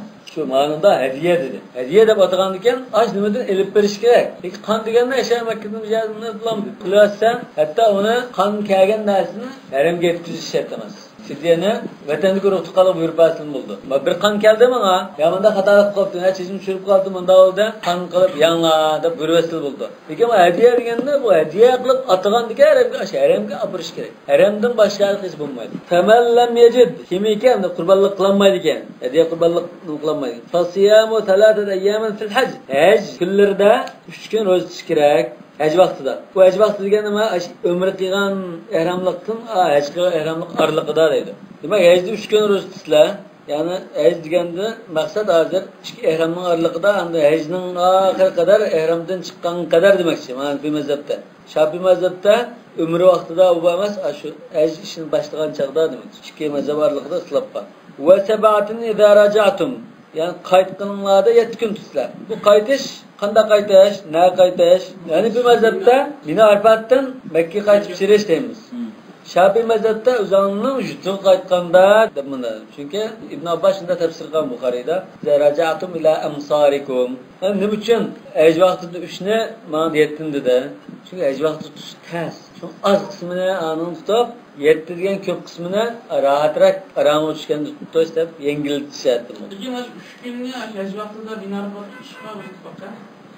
مانىدا ھەدىيە دېدى. ھەدىيە دەپ ئاتىغاندىكىن، ئاش نېمىدىن ئېلىپ بېرىش كېرەك؟ لېكىن قان دېگەندە ئەشە مەككىدىن بىر يەردىن بۇلام قىلىۋەتسە، ھەتتا ئۇنى قان كەلگەن نەرسىنى ھەرەمگە يەتكۈزۈش شەرت ئەمەس. فىدىيەنى ۋەتەندىكى ئۇرۇق تۇغقانلارغا بۇيرۇپ بەرسىلا بولىدۇ. ما بىر قان كەلدى ماڭا، يا مۇنداق خاتالىق قىلىپتۇ، يا چېچىم چۈشۈرۈپ قالدى، مۇنداق بولدى، قان قىلىپ يەڭلار دەپ بۇيرۇۋەتسىلا بولىدۇ. لېكىن بۇ ھەدىيە دېگەندە، بۇ ھەدىيە قىلىپ ئاتىغاندىكىن ھەرەمگە، ئاشۇ ھەرەمگە ئاپىرىش كېرەك. ھەرەمدىن باشقا ھەرقايسى بولمايدۇ. فمن لم يجد، كىم ئىكەن قۇربانلىق قىلالمايدىكەن، ھەدىيە قۇربانلىق قىلالمايدىكەن. فصيام ثلاثة أيام في الحج. ھەج كۈنلىرىدە ئۈچ كۈن روزا تۇتۇش كېرەك. ھەج ۋاقتىدا. بۇ ھەج ۋاقتى دېگەن نېمە؟ ئاش-، ئۆمرە قىلغان ئەھراملىقتىن، ئا، ھەج قىلغان ئەھراملىق ئارىلىقىدا دەيدۇ. دېمەك، ھەجدە ئۈچ كۈن روزا تۇتسىلا، يەنى ھەج دېگەندە مەقسەت ھازىر ئىككى ئەھرامنىڭ ئارىلىقىدا، ئەمدى ھەجنىڭ ئاخىرى قەدەر، ئەھرامدىن چىققان قەدەر دېمەكچى، مانا بۇ مەزھەپتە. شاپىي مەزھەپتە ئۆمرە ۋاقتىدا ئۇ ئەمەس، ئاشۇ ھەج ئىشىنى باشلىغان چاغدا دېمەكچى. ئىككى مەزھەپ ئارىلىقىدا ئىختىلاپ بار. ۋە سەبئەتىن ئىزا راجەئتۇم. يەنى قايتقىنىڭلاردا يەتتە كۈن تۇتسىلا. بۇ قايتىش، قانداق قايتىش، نەگە قايتىش؟ يەنى بۇ مەزھەپتە مىنا ئارىپاتتىن مەككىگە قايتىپ چىرىش دەيمىز. شاپىي مەزھەپتە ئۆزۈڭنىڭ يۇرتىغا قايتقاندا دەپ مۇنداق. چۈنكى ئىبن ئابباس شۇنداق تەپسىر قىلغان بۇخارىيدا، ئىزا راجەئتۇم ئىلا ئەمسارىكۇم. يەنى نېمە ئۈچۈن ھەج ۋاقتىدا ئۈچنى، مانا يەتتىنى دېدى؟ چۈنكى ھەج ۋاقتىدا تۇتۇش تەس. شۇ ئاز قىسمىنى ئانىڭ تۇتۇپ، يەتتە دېگەن كۆپ قىسمىنى راھەترەك، ئارامىغا چۈشكەندە تۇتۇش دەپ يەڭگىللىتىش شەرتىمۇ. لېكىن ئاشۇ ئۈچ كۈننى ئاشۇ ھەج ۋاقتىدا بىنا قىلىپ تۇتۇشقا بىر ئىتتىپاق.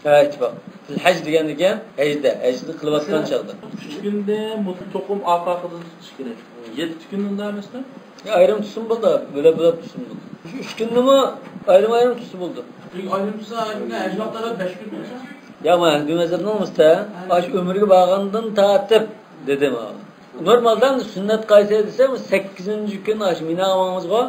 ھە، ئىتتىپاق. فىل ھەج دېگەندىكىن ھەجدە، ھەجنى قىلىۋاتقان چاغدا. ئۈچ كۈندە مۇتلەق توقۇم ئارقا-ئارقىدىن تۇتۇش كېرەك. يەتتە كۈن ئۇنداق ئەمەستە؟ يا، ئايرىم تۇتسىمۇ بولىدۇ، بۆلەپ-بۆلەپ تۇتسىمۇ بولىدۇ. شۇ ئۈچ كۈننىمۇ ئايرىم-ئايرىم تۇتسا بولىدۇ. ئايرىم تۇتسا، ھەج ۋاقتىدا بەش كۈن تۇتسا؟ يا، مانا ھەنەفىي مەزھەپنىڭ ئۇستى، ئاشۇ ئۆمرىگە بارغاندىن تارتىپ دېدى مانا. نورمالدا سۈننەت قايسى دېسە، سەككىزىنچى كۈن ئاشۇ مىناغا ماڭىمىزغۇ،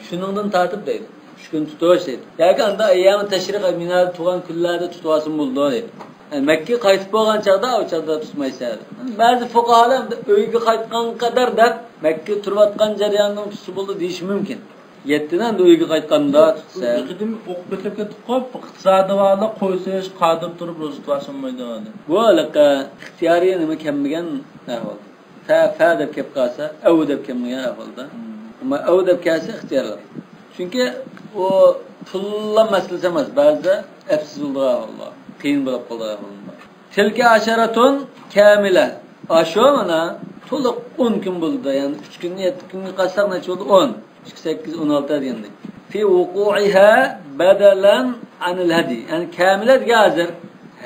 شۇنىڭدىن تارتىپ دەيدۇ. ئۈچ كۈن تۇتۇش دەيدۇ. ياكى ئاندا ئەييامى تەشرىق، مىنادا تۇرغان كۈنلەردە تۇتۇۋالسىمۇ بولىدۇ دەيدۇ. يەنى مەككىگە قايتىپ بولغان چاغدا ئۇ چاغدا تۇتمايسەن. بەزى فۇقاھالار ئۆيگە قايتقان قەدەر دەپ، مەككىدە تۇرۇۋاتقان جەرياندا تۇتسا بولىدۇ دېيىشى مۇمكىن. يەتتىنى ئەمدى ئۆيگە قايتقاندا تۇتسا. بىر قېتىم ئوقۇپ كېتىپ كەتتۇققۇ، ئىقتىسادى بارلار قويسا ھېچ قادىر تۇرۇپ روزا تۇتۇۋالسا بولمايدۇ دېدى. بۇ ھېلىقى ئىختىيارىي نېمە كەلمىگەن ئەھۋال. فە، فە دەپ كەپ قالسا، ئەۋ دەپ كەلمىگەن ئەھۋالدا. ئەمما ئەۋ دەپ كەلسە ئىختىيارلىق. چۈنكى ئۇ پۇللا مەسىلىسى ئەمەس، بەزىدە ئەپسىز بولىدىغان ئەھۋال بار، قىيىن بولۇپ قالىدىغان ئەھۋال بار. تىلكە ئەشەرەتۇن كامىلە. ئاشۇ مانا تولۇق ئون كۈن بولىدۇ، يەنى ئۈچ كۈننى يەتتە كۈنگە قالساق نەچچە بولدى؟ ئون. ئىككى، سەككىز، ئون ئالتە دېگەندەك. في وقوعها بدلا عن الهدي. يەنى كامىلە دېگەن ھازىر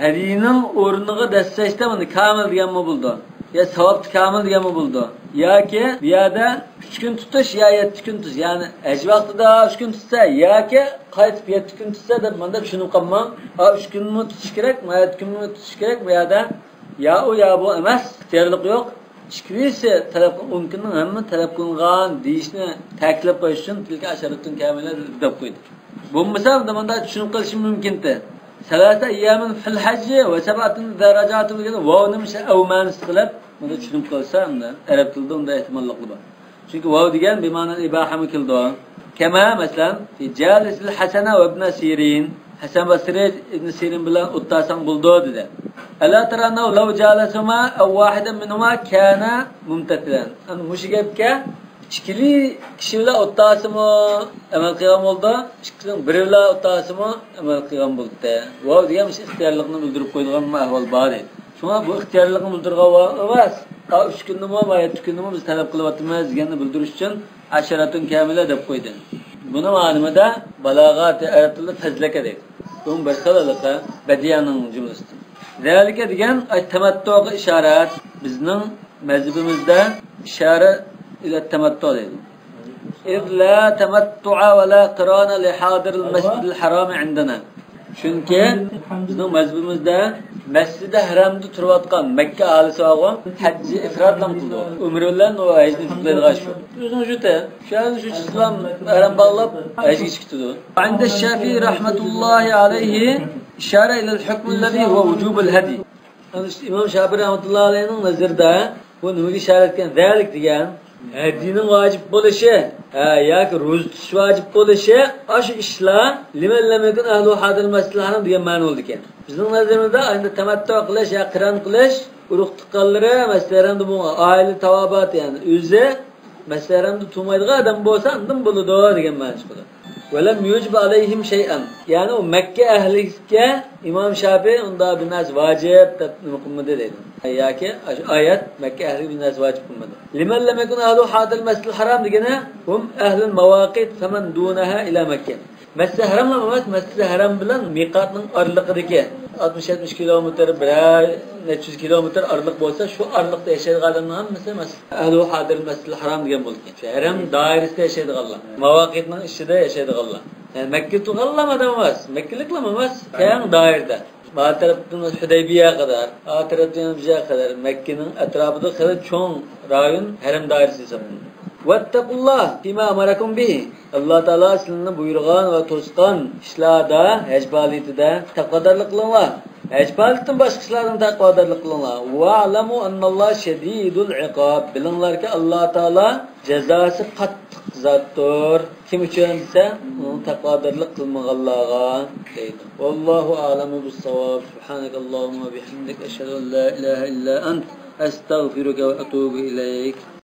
ھەدىينىڭ ئورنىغا دەسسەشتە مانا كامىل دېگەنمۇ بولىدۇ. يا ساۋابتا كامىل دېگەنمۇ بولىدۇ. ياكى بۇ يەردە ئۈچ كۈن تۇتۇش يا يەتتە كۈن تۇتۇش. يەنى ھەج ۋاقتىدا ئۈچ كۈن تۇتسا ياكى قايتىپ يەتتە كۈن تۇتسا دەپ مانا چۈشىنىپ قالماڭ. ئا، ئۈچ كۈنمۇ تۇتۇش كېرەك، ما يەتتە كۈنمۇ تۇتۇش كېرەك بۇ يەردە. يا ئۇ يا بۇ ئەمەس، ئىختىيارلىق يوق. ئىككىلىسى تەلەپ قىل-، ئون كۈننىڭ ھەممە تەلەپ قىلىنغان دېيىشنى تەكىتلەپ قويۇش ئۈچۈن تىلكە ئەشەرەتۇن كامىلە دەپ قويدى. بولمىسا مۇنداق چۈشىنىپ قېلىشى مۇمكىنتى. سەلاسە ئەييامىن فىل ھەججى ۋە سەبئەتىن ئىزا راجەئتۇم دېگەندە ۋاۋنى مۇشۇ ئەۋ مەنىسى قىلىپ، بۇنى چۈشىنىپ قالسا، ئەمدى ئەرەب تىلىدا ئۇنداق ئېھتىماللىقلا بار. چۈنكى ۋاۋ دېگەن بىمەنەل ئىباھەمۇ كېلىدۇ. كما، مەسىلەن، في جالس الحسن وابن سيرين، ھەسەن بەسرى ئىبن سىرىن بىلەن ئولتۇرساڭ بولىدۇ، دېدى. ألا ترى أنه لو جالسهما أو واحدا منهما كان ممتثلا. ئەنە مۇشۇ گەپكە ئىككىلى كىشى بىلەن ئولتۇرسىمۇ ئەمەل قىلغان بولىدۇ، ئىككىسىنىڭ بىرى بىلەن ئولتۇرسىمۇ ئەمەل قىلغان بولىدۇ. ۋاۋ دېگەن مۇشۇ ئىختىيارلىقنى بىلدۈرۈپ قويىدىغان ئەھۋال بار ئىدى. شۇڭا بۇ ئىختىيارلىقنى بىلدۈرىدىغان ۋاۋ ئەمەس. ئا، ئۈچ كۈندىمۇ ۋە يەتتە كۈندىمۇ بىز تەلەپ قىلىۋاتىمىز دېگەننى بىلدۈرۈش ئۈچۈن عشرة كاملة دەپ قويدى. بۇنىڭ ئالىمىدە بالاغەت ئەرەب تىلىدا فەزلەكە دەيدۇ. بۇمۇ بىر خىل ھېلىقى بەدىئەنىڭ جۈملىسىدىن. زالىكە دېگەن ئاي تەمەتتۇغا ئىشارەت. بىزنىڭ مەزھىپىمىزدە ئىشارە ئىلە تەمەتتۇ دەيدۇ. إذ لا تمتع ولا قران لحاضر المسجد الحرام عندنا. چۈنكى بىزنىڭ مەزھىپىمىزدە مەسجىدى ھەرامدا تۇرۇۋاتقان مەككە ئاھالىسى بارغۇ، ھەججى ئىفراد بىلەن قىلىدۇ. ئۆمرە بىلەن ئۇ ھەجنى قىلىدىغان شۇ. ئۆزىنىڭ شۇ تە-، شۇ يەرنى شۇ ئىسلام ھەرام باغلاپ ھەجگە چىقىدۇ. عند الشافعي رحمة الله عليه إشارة إلى الحكم الذي هو وجوب الهدي. ئەنە شۇ ئىمام شاپىئى رەھمەتۇللا ئەلەيھىنىڭ نەزىرىدە بۇ نېمىگە ئىشارە ئەتكەن؟ زالىك دېگەن ھەدينىڭ ۋاجىپ بولۇشى، ھە، ياكى روزا تۇتۇش ۋاجىپ بولۇشى، ئاشۇ ئىشلار لمن لم يكن أهله حاضر المسجد الحرام دېگەن مەنە بولىدىكەن. بىزنىڭ نەزىرىمىزدە ئەمدى تەمەتتۇ قىلىش يا قىران قىلىش، ئۇرۇق تۇغقانلىرى، مەسىلەن، بۇ ئائىلە تاۋابىئاتى، يەنى ئۆزى مەسىلەن، ھەرەمدە تۇرمايدىغان ئادەم بولسا، ئاندىن بولىدۇ دېگەن مەنە چىقىدۇ. ولم يوجب عليهم شيئا. يەنى ئۇ مەككە ئەھلىگە ئىمام شافىئى ئۇنداق بىر نەرسە ۋاجىپ دەپ نېمە قىلمىدى دەيدۇ. ياكى ئاشۇ ئايەت مەككە ئەھلىگە بىر نەرسە ۋاجىپ قىلمىدى. لمن لم يكن أهله حاضر المسجد الحرام دېگىنى، هم أهل المواقيت فمن دونها إلى مكة. مەسجىدى ھەرام ئەمەس، مەسجىدى ھەرام بىلەن مىقاتنىڭ ئارىلىقىدىكى ئاتمىش يەتمىش كىلومېتىر، بىرەر نەچچە يۈز كىلومېتىر ئارىلىق بولسا، شۇ ئارىلىقتا ياشايدىغان ئادەمنىڭ ھەممىسى مەسجىد. أهله حاضر المسجد الحرام دېگەن بولىدىكەن. شۇ ھەرەم دائىرىسىدە ياشايدىغانلار. ماۋاقىتنىڭ ئىچىدە ياشايدىغانلار. يەنى مەككە تۇرغانلارمۇ ئادەم ئەمەس. مەككىلىكلەرمۇ ئەمەس. كەڭ دائىرىدە. ئا تەرەپتىن ھۇدەيبىيە قەدەر، ئا تەرەپتىن بىزگە قەدەر مەككىنىڭ ئەتراپىدا خېلى چوڭ رايون ھەرەم دائىرىسى ھېسابلىنىدۇ. واتقوا الله فيما أمركم به. ئاللا تائالا سىلەرنى بۇيرۇغان ۋە توسقان ئىشلاردا، ھەج پائالىيىتىدە تەقۋادارلىق قىلىڭلار. ھەج پائالىيىتىدىن باشقا ئىشلاردىن تەقۋادارلىق قىلىڭلار. واعلموا أن الله شديد العقاب. بىلىڭلاركى، ئاللا تائالا جازاسى قاتتىق زاتتۇر. كىم ئۈچۈن دېسە، ئۇنىڭ تەقۋادارلىق قىلمىغانلارغا دەيدۇ. والله أعلم بالصواب. سبحانك اللهم وبحمدك، أشهد أن لا إله إلا أنت، أستغفرك وأتوب إليك.